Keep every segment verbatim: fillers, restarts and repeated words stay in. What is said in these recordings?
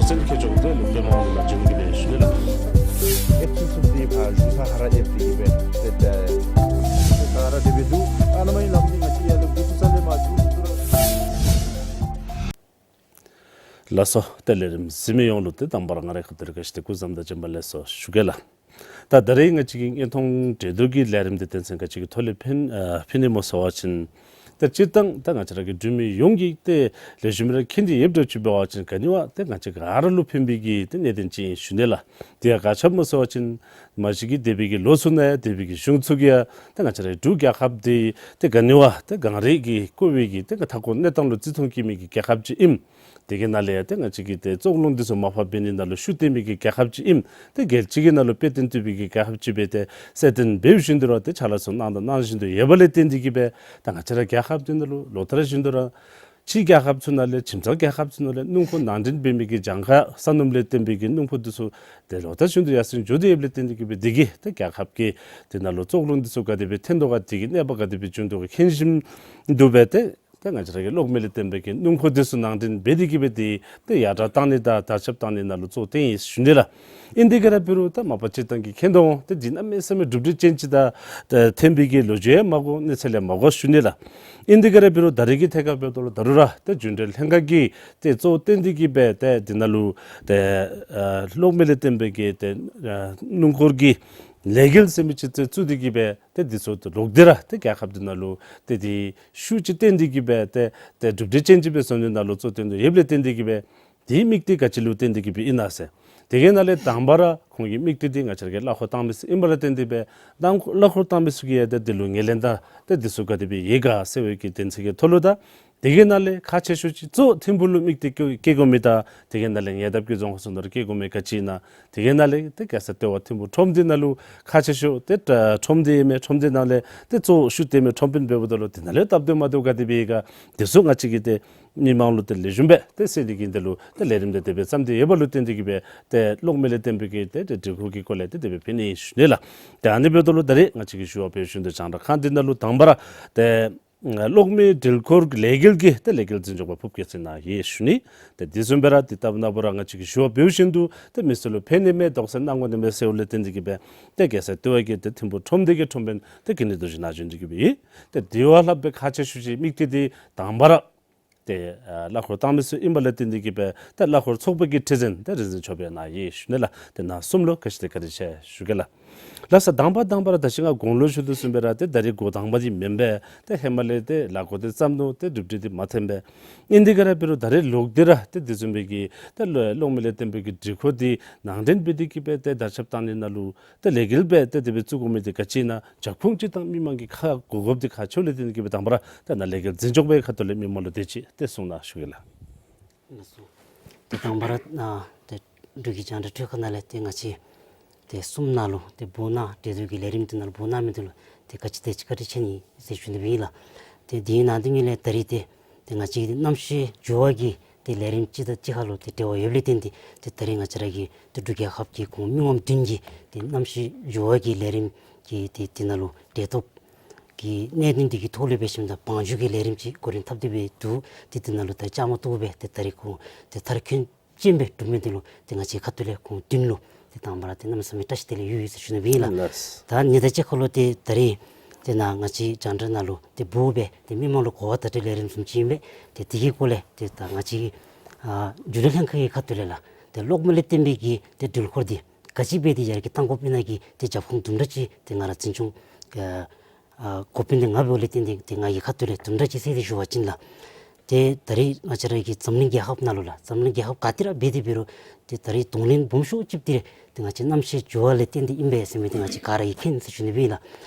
སེམས་ཁྱེད་ཆོག་དེ་ལུ་དཔེ་མང་ལུ་ལ་འབྱུང་གི་སྦེ་ཞུ་ནི་ལགས། ཨེབ་ཆི་ཚུ་དེ་ཕར་ཞུ་ས་ཧ་ར་ཨེབ་དེ་གི་སྦེ་དེ་ད་ཧ་ར་དེ་སྦེ་འདུག། ཨ་ནཱ་མ་ཡིན་ལམ་དེ་ང་བཅས་ཡར་ལུ་འདི་ཚུ་ས་ལས་མ་འགྱོ་འདུག་ར། ལགས་སོ། ཏེ་ལས་རིམ་གཟིགས་མི་ཡོངས་ལུ་ཏེ་དང་པ་ར་ང་རའི་ཁ་ཐུག་ལས་བཀྲ་ཤིས་བདེ་ལེགས་སྐུ་གཟུགས་བཟང་དང་བྱོན་པ་ལེགས་སོ་ཞུ་གེ་ལགས། ད་ད་རེས་ང་བཅས་ཀྱི་དངོས་མཐོང་འགྲན་བསྡུར་གྱི་ལས་རིམ་འདི་དོན་ཚན་ག་ཅི་གི་ཐོག་ལས་ཕན་ཨ་ཕན་ནི་སྨོ་ཟེར་བ་ཅིན་ཏེ་སྤྱིར་བཏང་ད་ང་བཅས་ར་གི་འབྲུག་མི་ཡོངས་ཀྱིས་ཏེ་ལེགས་ཤོམ་ར་མཁྱེན་ཏེ་ཡོདཔ་འདྲཝ་ཅིག་འབད་བ་ཅིན་ག་ནི་བ་ཏེ་ང་བཅས་ག་ར་ལུ་ཕན་པའི་གི་ཏེ་གནད་དོན་ཅིག་ཨིན་ཞུ་ནི་ལགས། དེ་ཡང་ག་ཅི་སྦེ་སྨོ་ཟེར་བ་ཅིན་མ་གཞི་གི་འདས་པའི་གི་ལོ་ཚུ་ནང་ཡང་འདས་པའི་གི་གཞུང་ཚུ་གིས་ཡང་ཏེ་ང་བཅས་ར་འབྲུག་རྒྱལ་ཁབ་འདི་ཏེ་ག་ནི་བ་ཏེ་གངས་རི་གིས་བསྐོར་བའི་གི་ཏེ་མཐའ་འཁོར་གནས་སྟངས་ལུ་བརྩི་མཐོང་བསྐྱེད་མི་གི་རྒྱལ་ཁབ་ཅིག་ཨིནམ། དེ་གི་ནང་ལས་ཡང་ཏེ་ང་བཅས་ཀྱི་ཏེ་བཙོག་རླུང་འདི་ཚུ་མར་ཕབ་འབད་ནི་ནང་ལུ་ཤུགས་བཏོན་མི་གི་རྒྱལ་ཁབ་ཅིག་ཨིནམ། ཏེ་རྒྱལ་སྤྱི་གི་ནང་ལུ་དཔེ་སྟོན་བཏུབ་པའི་གི་རྒྱལ་ཁབ་ཅིག་སྦེ་ཏེ་གསལ་སྟོན་འབད་བཞིན་དུ་ར་ཏེ་ཕྱག་ལཱ་ཚུ་གནང་དང་གནང་བཞིན་དུ་ཡོད་པ་ལས་བརྟེན་ཏེ་གི་སྦེ་ད་ང་བཅས་ར་རྒྱལ་ཁབ་འདི་ནང་ལུ་ལོ་ལྟར་བཞིན་དུ་ར་ཕྱི་རྒྱལ་ཁབ་ཚུ་ནང་ལས་ཁྱིམ་ཚང་རྒྱལ་ཁབ་ཚུ་ནང་ལས་སྣུམ་འཁོར་ནང་འདྲེན་འབད་མི་གི་གྱངས་ཁ་ས་སྣུམ་ལས་བརྟེན་པའི་གི་སྣུམ་འཁོར་འདི་ཚུ་ཏེ་ལོ་ལྟར་བཞིན་དུ་ཡར་སེང་འགྱོ་སྟེ་ཡོདཔ་ལས་བརྟེན་ཏེ་གི་སྦེ་དེ་གིས་ཏེ་རྒྱལ་ཁབ་ཀྱི་དེ་ནང་ལུ་བཙོག་རླུང་འདི་ཚུ་ག་དེ་སྦེ་ཐོན་དོ་ག་དེ་གི་གནོད་པ་ག་དེ་སྦེ་བྱུང་དོ་ག་མཁྱེན་བཞིན་དུ་སྦེ་ཏེ་ཏེ་ང་བཅས་ར་གི་གློག་མེ་ལས་བརྟེན་པའི་གི་སྣུམ་འཁོར་འདི་ཚུ་ནང་འདྲེན་འབད་དེ་གི་སྦེ་ཏེ་ཏེ་ཡར་དྲག་བཏང་ནི་དང་དར་ཁྱབ་བཏང་ནི་ནང་ལུ་གཙོ་བོ་བཏོན་ཡི་ཞུ་ནི་ལགས། ཨིན་དེ་ག་ར་འབད་རུང་ད་མ་པ་སྤྱིར་བཏང་གི་མཁྱེན་དོ་འོང་ཏེ་དེ་གནམ་མེད་ས་མེད་གྲུབ་འབྲས་ཅན་ཅིག་དང་ཏེ་ཐོན་པའི་གི་ལོ་རྒྱུས་ཡང་མ་གོ་གནས་ཚུལ་ཡང་མ་གོ་ཞུ་ནི་ལགས། ཨིན་དེ་ག་ར་འབད་རུང་ད་རེས་ཀྱི་ཐད་ཁར་འབདཝ་ད་ལུ་ད་རུང་ར་ཏེ་རྒྱུན་གྲོན་ལྷན་ཁག་གིས་ཏེ་གཙོ་བོ་བཏོན་ཏེ་གི་སྦེ་ཏེ་དེ་ནང་ལུ་ཏེ་ཨ་གློག་མེ་ལས་བརྟེན་པའི་གི་ཏེ་ཨ་སྣུམ་འཁོར་གྱི་ལས་འགུལ་ཟེར་མི་ཅིག་ཏེ་བཙུགས་ཏེ་གི་སྦེ་ཏེ་འདི་ཚུ་ཏེ་ལོག་སྟེ་ར་ཏེ་རྒྱལ་ཁབ་འདི་ནང་ལུ་ཏེ་དེ་ཤུགས་ཅིག་བཏོན་ཏེ་གི་སྦེ་ཏེ་ཏེ་གྲུབ་འབྲས་ཅན་ཅིག་སྦེ་བཟོ་ནི་ནང་ལུ་གཙོ་བཏོན་དོ་ཡོདཔ་ལས་བརྟེན་ཏེ་གི་སྦེ་དེའི་དམིགས་གཏད་ག་ཅི་ལུ་བརྟེན་ཏེ་གི་སྦེ་ཨིན་ན་ཟེར། དེ་གི་ནང་ལས་དང་པ་ར་ཁོང་གི་དམིགས་གཏད་འདི་ང་བཅས་ར་གི་གླ་འཁོར་གཏང་མི་ཚུ་ཨིན་པ་ལས་བརྟེན་ཏེ་སྦེ་གླ་འཁོར་གླ་འཁོར་གཏང་མི་ཚུ་གིས་ཡང་ཏེ་འདི་ལུ་ངོས་ལེན་དང་ཏེ་འདི་ཚུ་ག་དེ་སྦེ་ཡོད་ག་ཟེར་བའི་གི་དོན་ཚན་གྱི་ཐོག་ལུ་དང་དེ་གི་ནང་ལས་ཁག་ཆེ་ཤོས་ཅིག་གཙོ་བོ་ཐིམ་ཕུག་ལུ་དམིགས་གཏད་བསྐྱེད་བསྐྱེད་དགོ་མི་དང་དེ་གི་ནང་ལས་ཉེ་འདབས་ཀྱི་རྫོང་ཁག་ཚུ་ནང་ལུ་བསྐྱེད་དགོ་མི་ག་ཅི་ཨིན་ན། དེ་གི་ནང་ལས་ཏེ་རྒྱལ་ས་ལྟེ་བ་ཐིམ་ཕུག་ཁྲོམ་སྡེ་ནང་ལུ་ཁག་ཆེ་ཤོས་ཏེ་ཁྲོམ་སྡེ་ཨིན་མས། ཁྲོམ་སྡེ་ནང་ལས་ཏེ་གཙོ་བོ་ཤུགས་བཏོན་མི་ཁྲོམ་དཔོན་འབདཝ་ད་ལུ་དེ་ནང་ལས་སྟབས་བདེ་མ་བདེཝ་ག་དེ་སྦེ་ཡོད་ག་དེ་ཚུ་ང་བཅས་ཀྱིས་ཏེ་མི་མང་ལུ་ཏེ་ལེགས་ཤོམ་སྦེ་ཏེ་གསལ་ཏེ་གི་འདི་ལུ་ཏེ་ལས་རིམ་འདི་དེ་སྦེ་བརྩམས་ཏེ་ཡོདཔ་ལུ་བརྟེན་ཏེ་གི་སྦེ་ཏེ་གློག་མེ་ལས་བརྟེན་པའི་གི་ཏེ་ཏེ་འགྲུལ་འཁོར་གྱི་སྐོར་ལས་ཏེ་དེ་སྦེ་ཕུལ་ནི་ཨིན་ཞུ་ནི་ལགས། ཏེ་ཨ་ནི་འབདཝ་ད་ལུ་ད་རེས་ང་བཅས་ཀྱིས་ཞུ་བ་འབད་བཞིན་དུ་རྒྱང་བསྒྲགས་ཁང་འདི་ནང་ལུ་དང་པ་ར་ཏེ་གློག་མེ་འགྲུལ་འཁོར་ལས་འགུལ་གྱི་ཏེ་ལས་འགུལ་འཛིན་སྐྱོང་པ་ཕུབ་རྒྱལ་མཚན་ནཱ་ཡོད་ཞུ་ནི། ཏེ་དེ་བཟུམ་སྦེ་ར་དེ་ལྟ་བུ་ནཱ་བུ་ར་ང་བཅས་ཀྱིས་ཞུ་བ་འབད་བཞིན་དུ་ཏེ་མི་སེར་ལུ་ཕན་ནི་མས་དོགས་སེལ་གནང་དགོ་ནི་མས་ཟེར་བ་ལས་བརྟེན་ཏེ་གི་སྦེ་ཏེ་རྒྱལ་ས་ལྟེ་བ་གི་ཏེ་ཐིམ་ཕུག་ཁྲོམ་སྡེ་གི་ཁྲོམ་དཔོན་ཏེ་ཀུན་ལེགས་རྡོ་རྗེ་ནཱ་བྱོན་ཏེ་གི་སྦེ་ཡོད། ཏེ་དེ་བ་ལྷག་སྦེ་ཁག་ཆེ་ཤོས་ཅིག་དམིགས་གཏད་འདི་དང་པ་ར་ཏེ་ཨ་གླ་འཁོར་གཏང་མི་ཚུ་ཨིན་པ་ལས་བརྟེན་ཏེ་གི་སྦེ་ཏེ་གླ་འཁོར་ཚོགས་པ་གི་ཁྲི་འཛིན་ཏེ་རིག་འཛིན་མཆོག་སྦེ་ནཱ་ཡོད་ཞུ་ནི་ལགས། ཏེ་ནཱ་གསུམ་ལུ་བཀྲ་ཤིས་བདེ་ལེགས་བཀའ་དྲིན་ཆེ་ཞུ་གེ་ལགས། ལགས་སོ། དང་པ་དང་པ་ར་ད་ཅི་ང་གོང་ལུ་ཞུ་དོ་བཟུམ་སྦེ་ར་ཏེ་ད་རེས་འགོ་དང་པ་འདི་མེན་པས། ཏེ་ཧེ་མ་ལས་ཏེ་ལཱ་འགོ་འདི་བརྩམས་ནུག། ཏེ་གྲུབ་འབྲས་འདི་མ་ཐོན་པས། ཨིན་དེ་ག་ར་འབད་རུང་ད་རེས་ལོག་སྟེ་ར་ཏེ་དེ་བཟུམ་སྦེ་གི་ཏེ་གློག་མེ་ལས་བརྟེན་པའི་གི་འགྲུལ་འཁོར་འདི་ནང་འདྲེན་འབད་དེ་གི་སྦེ་ཏེ་དར་ཁྱབ་བཏང་ནི་ནང་ལུ་ཏེ་ལས་འགུལ་སྦེ་ཏེ་དེ་སྦེ་བཙུགས་དགོ་མི་འདི་ག་ཅི་ཨིན་ན་རྒྱབ་ཁུངས་ཅིག་དང་མི་མང་གི་ཁ་གོ་དགོཔ་འདི་ཁག་ཆེཝ་ལས་བརྟེན་ཏེ་གི་སྦེ་དང་པ་ར་ཏེ་ནཱ་ལས་འགུལ་འཛིན་སྐྱོང་པའི་ཁ་ཐུག་ལས་མི་མང་ལུ་དེ་ཅིག་ཏེ་གསུང་གནང་ཞུ་གེ་ལགས། ལགས་སོ། ཏེ་དང་པ་ར་ཨ་ཏེ་འབྲུག་གི་རྒྱང་བསྒྲགས་སྒྲིག་ཁང་ནང་ལས་ཏེ་ང་བཅས་ཏེ་གསུམ་ནང་ལུ་ཏེ་སྦུག་ན་འབྲེལ་གཏོགས་ཀྱི་ལས་རིམ་འདི་ནང་ལུ་སྦུག་ན་མི་འདི་ལུ་ཏེ་ག་ཅི་དེ་ཅིག་བཀའ་དྲིན་ཆེ་ནི་ཟེར་ཞུ་ནི་སྦེ་ཨིན་ལགས། ཏེ་དེ་ནང་དེ་ཉིད་ལས་ད་རེས་ཏེ་ཏེ་ང་བཅས་ཀྱི་གནམ་གཤིས་འགྱུར་བ་གི་ཏེ་ལས་རིམ་ཅིག་དང་གཅིག་ཁར་ལུ་ཏེ་འབྲེལ་བ་ཡོདཔ་ལས་བརྟེན་ཏེ་ཏེ་ད་རེས་ང་བཅས་ར་གི་ཏེ་འབྲུག་རྒྱལ་ཁབ་ཀྱི་ཁོང་མི་ངོམ་བདུན་གྱི་ཏེ་གནམ་གཤིས་འགྱུར་བ་གི་ལས་རིམ་གྱི་ཏེ་དེ་ནང་ལུ་འབྲེལ་གཏོགས་ཀྱི་གནད་དོན་འདི་གི་ཐོག་ལས་འབད་ཞིནམ་ད་བང་རྒྱུག་གི་ལས་རིམ་ཅིག་འགོ་འདྲེན་འཐབ་སྟེ་སྦེ་འདུག། ཏེ་དེ་ནང་ལུ་ད་བཅའ་མར་གཏོགས་སྦེ་ཏེ་ད་རེས་ཁོང་ཏེ་མཐར་འཁྱོལ་ཅན་སྦེ་གྲུབ་མི་འདི་ལུ་ཏེ་ང་བཅས་ཁ་ཐུག་ལས་ཁོང་བདུན་ལུ་ཏེ་དང་པ་ར་ཏེ་གནམ་མེད་ས་མེད་བཀྲ་ཤིས་བདེ་ལེགས་ཡོད་ཡོད་ཟེར་ཞུ་ནི་སྦེ་ཨིན་ལགས། ལགས། ད་ཉིན་དང་གཅིག་ཁར་ལུ་ཏེ་ད་རེས་ཏེ་ནཱ་ང་བཅས་རྒྱང་བསྒྲགས་ནང་ལུ་ཏེ་འབོ་སྦེ་ཏེ་མི་མང་ལུ་གོ་བ་བརྡ་སྤྲོད་ལས་རིམ་བཟུམ་ཅིག་ཨིན་པས། ཏེ་དེ་གི་སྐོར་ལས་ཏེ་ད་ང་བཅས་ཨ་རྒྱུན་ལས་ལྷན་ཁག་གི་ཁ་ཐུག་ལས་ལགས་ཏེ་གློག་མེ་ལས་བརྟེན་པའི་གི་ཏེ་འགྲུལ་འཁོར་འདི་ག་ཅི་སྦེ་ཏེ་ཡར་རྒྱས་གཏང་དགོཔ་ཨིན་ན་གི་ཏེ་རྒྱབ་ཁུངས་དུམ་གྲ་ཅིག་ཏེ་ང་ར་འཛིན་སྐྱོང་ཨ་ཨ་འགོ་དཔོན་འདི་ང་འབདཝ་ལས་བརྟེན་ཏེ་ཏེ་ང་གི་ཁ་ཐུག་ལས་དུམ་གྲ་ཅིག་གསལ་ཏེ་ཞུ་བ་ཅིན་ལགས། ཏེ་ད་རེས་ང་བཅས་ར་གི་འཛམ་གླིང་རྒྱལ་ཁབ་ནང་ལུ་ལགས་འཛམ་གླིང་རྒྱལ་ཁབ་ག་ཏེ་ར་འབད་དེ་འབད་རུང་ཏེ་ད་རེས་གདོང་ལེན་སྦོམ་ཤོས་ཅིག་འདི་ར་ཏེ་ང་བཅས་གནམ་གཤིས་འགྱུར་བ་ལས་བརྟེན་ཏེ་ཨིན་པས་ཟེར་མི་འདི་ང་བཅས་ག་ར་གིས་མཁྱེན་ཟེར་ཞུ་ནི་སྦེ་ཨིན་ལགས།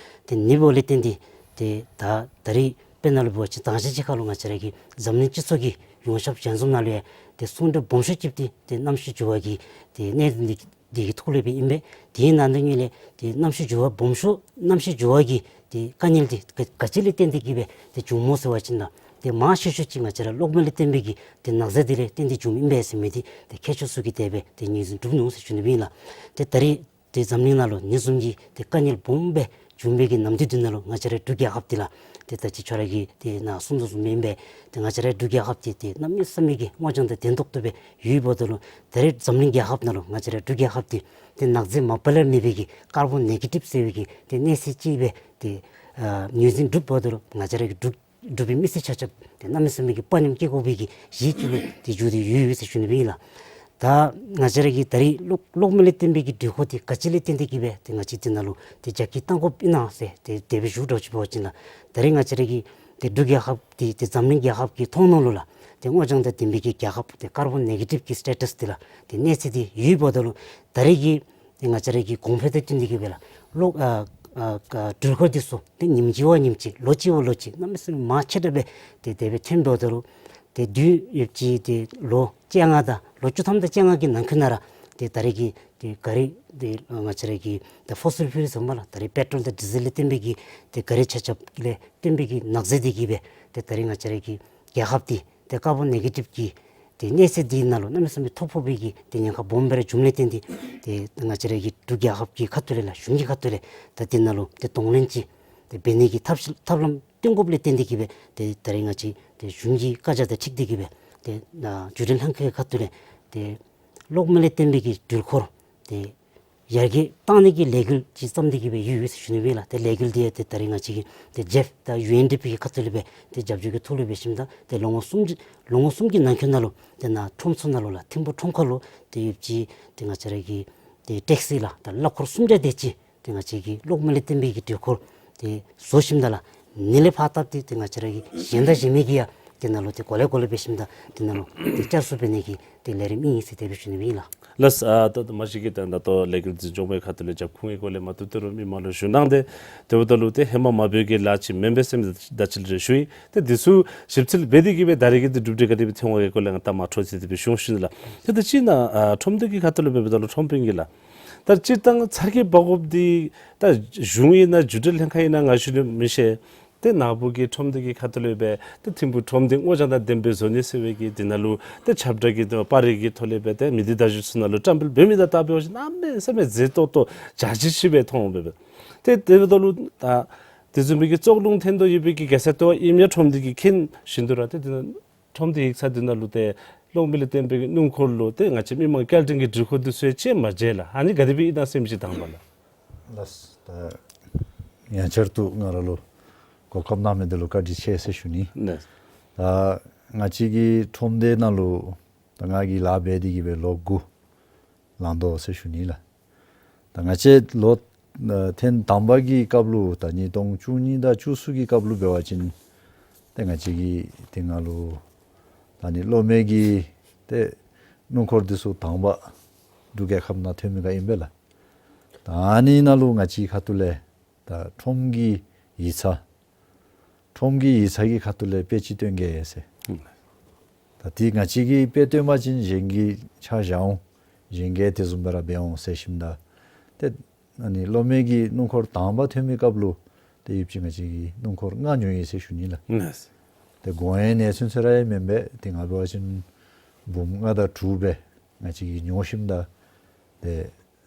ཏེ་ཨ་ནི་འབདཝ་ལས་བརྟེན་ཏེ་ཏེ་ད་ད་རེས་དཔེར་ན་ལུ་འབད་བ་ཅིན་དང་ཞག་ཅིག་ཁར་ལུ་ང་བཅས་ར་གི་འཛམ་གླིང་སྤྱི་ཚོགས་ཀྱི་ཡོངས་ཁྱབ་ཞལ་འཛོམས་ནང་ལུ་ཡང་ཏེ་གསུང་གྲོས་སྦོམ་ཤོས་ཅིག་འདི་ཏེ་གནམ་གཤིས་འགྱུར་བ་གི་ཏེ་གནད་དོན་འདི་འདི་གི་ཐོག་ལས་སྦེ་ཨིན་པས། དེའི་ནང་དོན་ཉིད་ལས་ཏེ་གནམ་གཤིས་འགྱུར་བ་སྦོམ་ཤོས་གནམ་གཤིས་འགྱུར་བ་གི་ཏེ་དཀའ་ངལ་འདི་ག་ག་ཅི་ལས་བརྟེན་ཏེ་གི་སྦེ་ཏེ་བྱུངམ་སྨོ་ཟེར་བ་ཅིན་ལགས་ཏེ་མང་ཤོས་ཤོས་ཅིག་ང་བཅས་ར་གློག་མེ་ལས་བརྟེན་པའི་གི་ཏེ་ནགས་ཚལ་འདི་ལས་བརྟེན་ཏེ་བྱུངམ་ཨིན་པས་ཟེར་མི་འདི་ཏེ་མཁས་མཆོག་ཚུ་གིས་དེ་སྦེ་ཏེ་ངོས་འཛིན་གྲུབ་ནུག་ཟེར་ཞུ་ནི་སྦེ་ཨིན་ལགས། ཏེ་ད་རེས་ཏེ་འཛམ་གླིང་ནང་ལུ་ཨ་ནི་བཟུམ་གྱི་ཏེ་དཀའ་ངལ་སྦོམ་སྦེ་ བྱུང་བའི་གི་ནམ་དུས་འདི་ནང་ལུ་ང་བཅས་རའི་འབྲུག་རྒྱལ་ཁབ་འདི་ལགས་ཏེ་ད་ཅི་ཁྱོད་ར་གིས་ཏེ་ནཱ་གསུངས་དོ་བཟུམ་ཨིན་པས། ཏེ་ང་བཅས་རའི་འབྲུག་རྒྱལ་ཁབ་འདི་ཏེ་གནམ་མེད་ས་མེད་ཀྱི་སྔོ་ལྗང་དང་ལྡན་ཏོག་ཏོ་སྦེ་ཡོདཔ་ད་ལུ་ད་རེས་འཛམ་གླིང་རྒྱལ་ཁབ་ནང་ལུ་ང་བཅས་རའི་འབྲུག་རྒྱལ་ཁབ་འདི་ཏེ་ནག་རྫས་མ་པ་ལས་མེད་པའི་གི་ཀར་བོན་ནེ་གེ་ཊིབ་ཟེར་བའི་གི་ཏེ་གནས་ཚད་ཅིག་སྦེ་ཏེ་ཨ་ངོས་འཛིན་གྲུབ་འབདཝ་ད་ལུ་ང་བཅས་རའི་གི་འབྲུག་འབྲུག་པའི་མི་སེར་ཆ་ཁྱབ་ཏེ་གནམ་མེད་ས་མེད་ཀྱི་དཔའ་ཉམས་སྐྱེ་དགོ་པའི་གི་གཞི་ཅིག་སྦེ་ཏེ་གྱུར་ཏེ་ཡོད་ཡོད་ཟེར་ཞུ་ནི་སྦེ་ཨིན་ལགས། ད་ང་བཅས་ར་གི་ད་རེས་གློག་གློག་མེ་ལས་བརྟེན་པའི་གི་འགྲུལ་འཁོར་འདི་ག་ཅི་ལས་བརྟེན་ཏེ་གིས་སྦེ་ཏེ་ང་བཅས་འདི་ནང་ལུ་ཏེ་རྒྱ་སྐྱེད་གཏང་དགོཔ་ཨིན་ན་ཟེར་ཏེ་དེ་སྦེ་ཞུ་འདྲཝ་ཅིག་འབད་བ་ཅིན་ལགས། ད་རེས་ང་བཅས་ར་གི་ཏེ་འབྲུག་རྒྱལ་ཁབ་འདི་ཏེ་འཛམ་གླིང་རྒྱལ་ཁབ་ཀྱི་ཐོག་ནང་ལུ་ལགས་ཏེ་སྔོ་ལྗང་དང་ལྡན་པའི་གི་རྒྱལ་ཁབ་ཏེ་ཀར་བོན་ནེ་གེ་ཊིབ་ཀྱི་སི་ཊེ་ཊས་འདི་ལགས་ཏེ་གནས་ཚད་འདི་ཡོདཔ་ད་ལུ་ད་རེས་ཀྱི་ཏེ་ང་བཅས་ར་གི་གོང་འཕེལ་དང་བསྟུན་ཏེ་གིས་སྦེ་ལགས་གློག་ཨ་ཨ་ཨ་འགྲུལ་འཁོར་འདི་ཚུ་ཏེ་ཉིནམ་གཅིག་བ་ཉིནམ་གཅིག་ལོ་གཅིག་བ་ལོ་གཅིག་གནམ་མེད་ས་མེད་མང་ཆེ་དྲགས་སྦེ་ཏེ་དེ་སྦེ་ཐོནམ་འབདཝ་ད་ལུ་ཏེ་དུས་ཡུན་ཅིག་ཏེ་ལོ་བཅོ་ལྔ་དང་ལོ་བཅུ་ཐམ་དང་བཅོ་ལྔ་གི་ནང་འཁོད་ནང་ར་ཏེ་ད་རེས་ཀྱི་ཏེ་ག་རི་ཏེ་ང་བཅས་ར་གི་ཏེ་ཕོ་སིལ་ཕིའུལ་ཟེར་མས་ལགས། ད་རེས་པེ་ཊོལ་དང་ཌི་ཟེལ་ལས་བརྟེན་པའི་གི་ཏེ་ག་རི་ཆ་ཁྱབ་ལས་བརྟེན་པའི་གི་ནག་རྫས་འདི་གིས་སྦེ་ཏེ་ད་རེས་ང་བཅས་ར་གི་རྒྱལ་ཁབ་འདི་ཏེ་ཀར་བོན་ནེ་གེ་ཊིབ་ཀྱི་ཏེ་གནས་ཚད་འདི་ནང་ལུ་གནམ་མེད་ས་མེད་ཐོ་ཕོག་པའི་གི་ཏེ་ཉེན་ཁ་སྦོམ་སྦེ་ར་བྱུངམ་ལས་བརྟེན་ཏེ་ཏེ་ང་བཅས་ར་གི་འབྲུག་རྒྱལ་ཁབ་ཀྱི་ཁ་ཐུག་ལས་ལགས་གཞུང་གི་ཁ་ཐུག་ལས་ད་འདི་ནང་ལུ་ཏེ་གདོང་ལེན་ཅིག་ཏེ་འབད་ནི་གི་ཐབས་ཤེས་ཐབས་ལམ་སྟོན་དགོཔ་ལས་བརྟེན་ཏེ་གིས་སྦེ་ཏེ་ད་རེས་ང་བཅས་ཏེ་གཞུང་གི་བཀའ་རྒྱ་དང་འཁྲིལ་ཏེ་གིས་སྦེ་ཏེ་ཨ་འགྲུལ་འགྲུལ་ལྷན་ཁག་གི་ཁ་ཐུག་ལས་ཏེ་གློག་མེ་ལས་བརྟེན་པའི་གི་འགྲུལ་འཁོར་ཏེ་ཡར་རྒྱས་གཏང་ནི་གི་ལས་འགུལ་ཅིག་བརྩམས་ཏེ་གིས་སྦེ་ཡོད་ཡོད་ཟེར་ཞུ་ནི་སྦེ་ལགས། ཏེ་ལས་འགུལ་འདི་ཡང་ཏེ་ད་རེས་ང་བཅས་ཀྱིས་ཏེ་ཇེཕ་དང་ཡུ་ཨེན་ཌི་པི་གི་ཁ་ཐུག་ལས་སྦེ་ཏེ་རྒྱབ་སྐྱོར་གྱི་ཐོག་ལས་འབད་ཞིནམ་ད་ཏེ་ལོ་ངོ་གསུམ་ལོ་ངོ་གསུམ་གྱི་ནང་འཁོད་ནང་ལུ་ཏེ་ནཱ་ཁྲོམ་ཚུ་ནང་ལུ་ལགས་ཐིམ་ཕུག་ཁྲོམ་ཁ་ལུ་ཏེ་ཡོདཔ་ཅིག་ཏེ་ང་བཅས་ར་གི་ཏེ་ཊེག་སི་ལགས་ད་གླ་འཁོར་གསུམ་བརྒྱ་དེ་ཅིག་ཏེ་ང་བཅས་ཀྱིས་གློག་མེ་ལས་བརྟེན་པའི་གི་འགྲུལ་འཁོར་ཏེ་བཟོ་ཞིནམ་ད་ལགས་ཨ་ནི་ལས་ཕར་བཏབ་སྟེ་ཏེ་ང་བཅས་ར་གི་གཞན་དང་གཞན་མི་གིས་ཡང་ཏེ་ནཱ་ལུ་ཏེ་གོ་ལེ་གོ་ལེ་འབད་ཞིནམ་ད་ཏེ་ནཱ་ལུ་ཏེ་བསྐྱར་གསོ་འབད་ནི་གི་ཏེ་ལས་རིམ་ཨིན་ཟེར་དེ་སྦེ་ཞུ་ནི་སྦེ་ཨིན་ལགས། ལགས། ཨ་ད་ད་མ་གཞི་གིས་ད་ད་ལྟོ་ལས་འགུལ་འདི་འགྱོ་མི་ཁ་ཐུག་ལས་རྒྱབ་ཁུངས་ཀྱི་སྐོར་ལས་མ་བཏུབ་ཏེ་རུང་མི་མང་ལུ་ཞུ་གནང་སྟེ་དེ་འབདཝ་ད་ལུ་ཏེ་ཧེ་མ་མ་འབད་བའི་གི་ལཱ་ཅིག་མེན་པས་ཟེར་མི་ད་ཅི་རེ་ཞུ་ཡི། ཏེ་འདི་ཚུ་ཞིབ་འཚོལ་འབད་དེ་གིས་སྦེ་ད་རེས་ཀྱི་འདི་གྲུབ་འབྲས་ག་དེ་སྦེ་ཐོན་འོང་གི་སྐོར་ལས་ང་ད་མ་འཕྲོ་མཐུད་དེ་སྦེ་ཞུ་ཞུ་ནི་ལགས། ཏེ་ད་ཅི་ནཱ་ཨ་ཁྲོམ་སྡེ་གི་ཁ་ཐུག་ལུ་འབདཝ་ད་ལུ་ཁྲོམ་དཔོན་གྱིས་ལགས་ད་སྤྱིར་བཏང་ཚར་གྱི་འབག་དགོཔ་འདི་ད་གཞུང་ཨིན་ན་འགྲུལ་འགྲུལ་ལྷན་ཁག་ཨིན་ན་ང་ཞུ་ནི་མི་ཤེས། ཏེ་ནཱ་བུ་གི་ཁྲོམ་སྡེ་གི་ཁ་ཐུག་ལས་སྦེ་ཏེ་ཐིམ་ཕུག་ཁྲོམ་སྡེ་སྔོ་ལྗང་དང་ལྡན་པའི་བཟོ་ནི་ཟེར་བའི་གི་འདི་ནང་ལུ་ཏེ་ཁྱབ་བསྒྲགས་ཀྱི་ཏེ་པར་རིས་ཀྱི་ཐོག་ལས་སྦེ་ཏེ་མི་སྡེ་བརྡ་བརྒྱུད་ཚུ་ནང་ལུ་བཀྲམ་སྤེལ་འབད་མི་དང་ལྟ་བ་འབད་བ་ཅིན་གནམ་མེད་ས་མེད་མཛེས་ཏོག་ཏོ་འཇའ་ཆི་ཆི་སྦེ་མཐོང་འོང་པས་པས། ཏེ་དེ་འབདཝ་ད་ལུ་ད་དེ་བཟུམ་མའི་གི་བཙོག་རླུང་ཐོན་དོ་ཡོད་པའི་གི་རྒྱལ་ས་ལྟེ་བ་ཨིནམ་ཡང་ཁྲོམ་སྡེ་གིས་མཁྱེན་བཞིན་དུ་ར་ཏེ་འདི་ནང་ཁྲོམ་སྡེ་ཡིག་ཚང་འདི་ནང་ལུ་ཏེ་གློག་མེ་ལས་བརྟེན་པའི་གི་སྣུམ་འཁོར་ལུ་ཏེ་ང་བཅས་མི་མང་སྐྱེལ་འདྲེན་གྱི་འགྲུལ་འཁོར་འདི་ཚུ་ཡང་ཅིག་མ་མཇལ་ལགས། ཨ་ནི་ག་དེ་སྦེ་ཨིན་ན་ཟེར་མི་ཅིག་དང་པ་ལགས། ལགས། ད་ཡང་བསྐྱར་དུ་ང་ར་ལུ་གོ་སྐབས་གནང་མི་འདི་ལུ་བཀའ་དྲིན་ཆེ་ཟེར་ཞུ་ནི། ལགས། ད་ང་བཅས་ཀྱི་ཁྲོམ་སྡེ་ནང་ལུ་ད་ང་གིས་ལཱ་འབད་དེ་གིས་སྦེ་ལོ་དགུ་ལང་དོ་ཟེར་ཞུ་ནི་ལགས། ད་ང་བཅས་ལོ་ཨ་ཐེངས་དང་པ་གི་སྐབས་ལུ་ད་ཉིས་སྟོང་བཅུ་གཉིས་དང་བཅུ་གསུམ་གྱི་སྐབས་ལུ་འབད་བ་ཅིན་ཏེ་ང་བཅས་ཀྱི་དེ་ནང་ལུ་ད་ནི་གློག་མེ་གི་ཏེ་སྣུམ་འཁོར་འདི་ཚུ་དང་པ་འབྲུག་རྒྱལ་ཁབ་ནང་ཐོན་མི་ག་ཨིན་པས་ལགས། ད་ཨ་ནི་ནང་ལུ་ང་བཅས་ཁ་ཐུག་ལས་ད་ཁྲོམ་གྱི་ཡིག་ཚང་ཁྲོམ་གྱི་ཡིག་ཚང་གི་ཁ་ཐུག་ལས་དཔེ་ཅིག་སྟོན་གེ་ཟེར། ཨུམ། ད་དེ་ང་བཅས་ཀྱིས་དཔེ་སྟོན་པ་ཅིན་གཞན་གྱིས་ཆ་བཞག་འོང་། གཞན་གྱིས་དེ་བཟུམ་སྦེ་ར་འབད་འོང་ཟེར་ཞིནམ་ད་ཏེ་ཨ་ནི་གློག་མེ་གི་སྣུམ་འཁོར་དང་པ་ཐོན་མི་སྐབས་ལུ་ཏེ་ཡུདཔ་ཅིག་ང་བཅས་ཀྱིས་སྣུམ་འཁོར་ལྔ་ཉོ་ཡི་ཟེར་ཞུ་ནི་ལགས། ལགས། ཏེ་དགོངས་ཡངས་ནས་ཚུན་ཚོད་ར་ཡང་མེན་པས། ཏེ་ང་འབད་བ་ཅིན་འབུམ་ལྔ་དང་དྲུག་སྦེ་ང་བཅས་ཀྱིས་ཉོ་ཞིནམ་ད་ཏེ་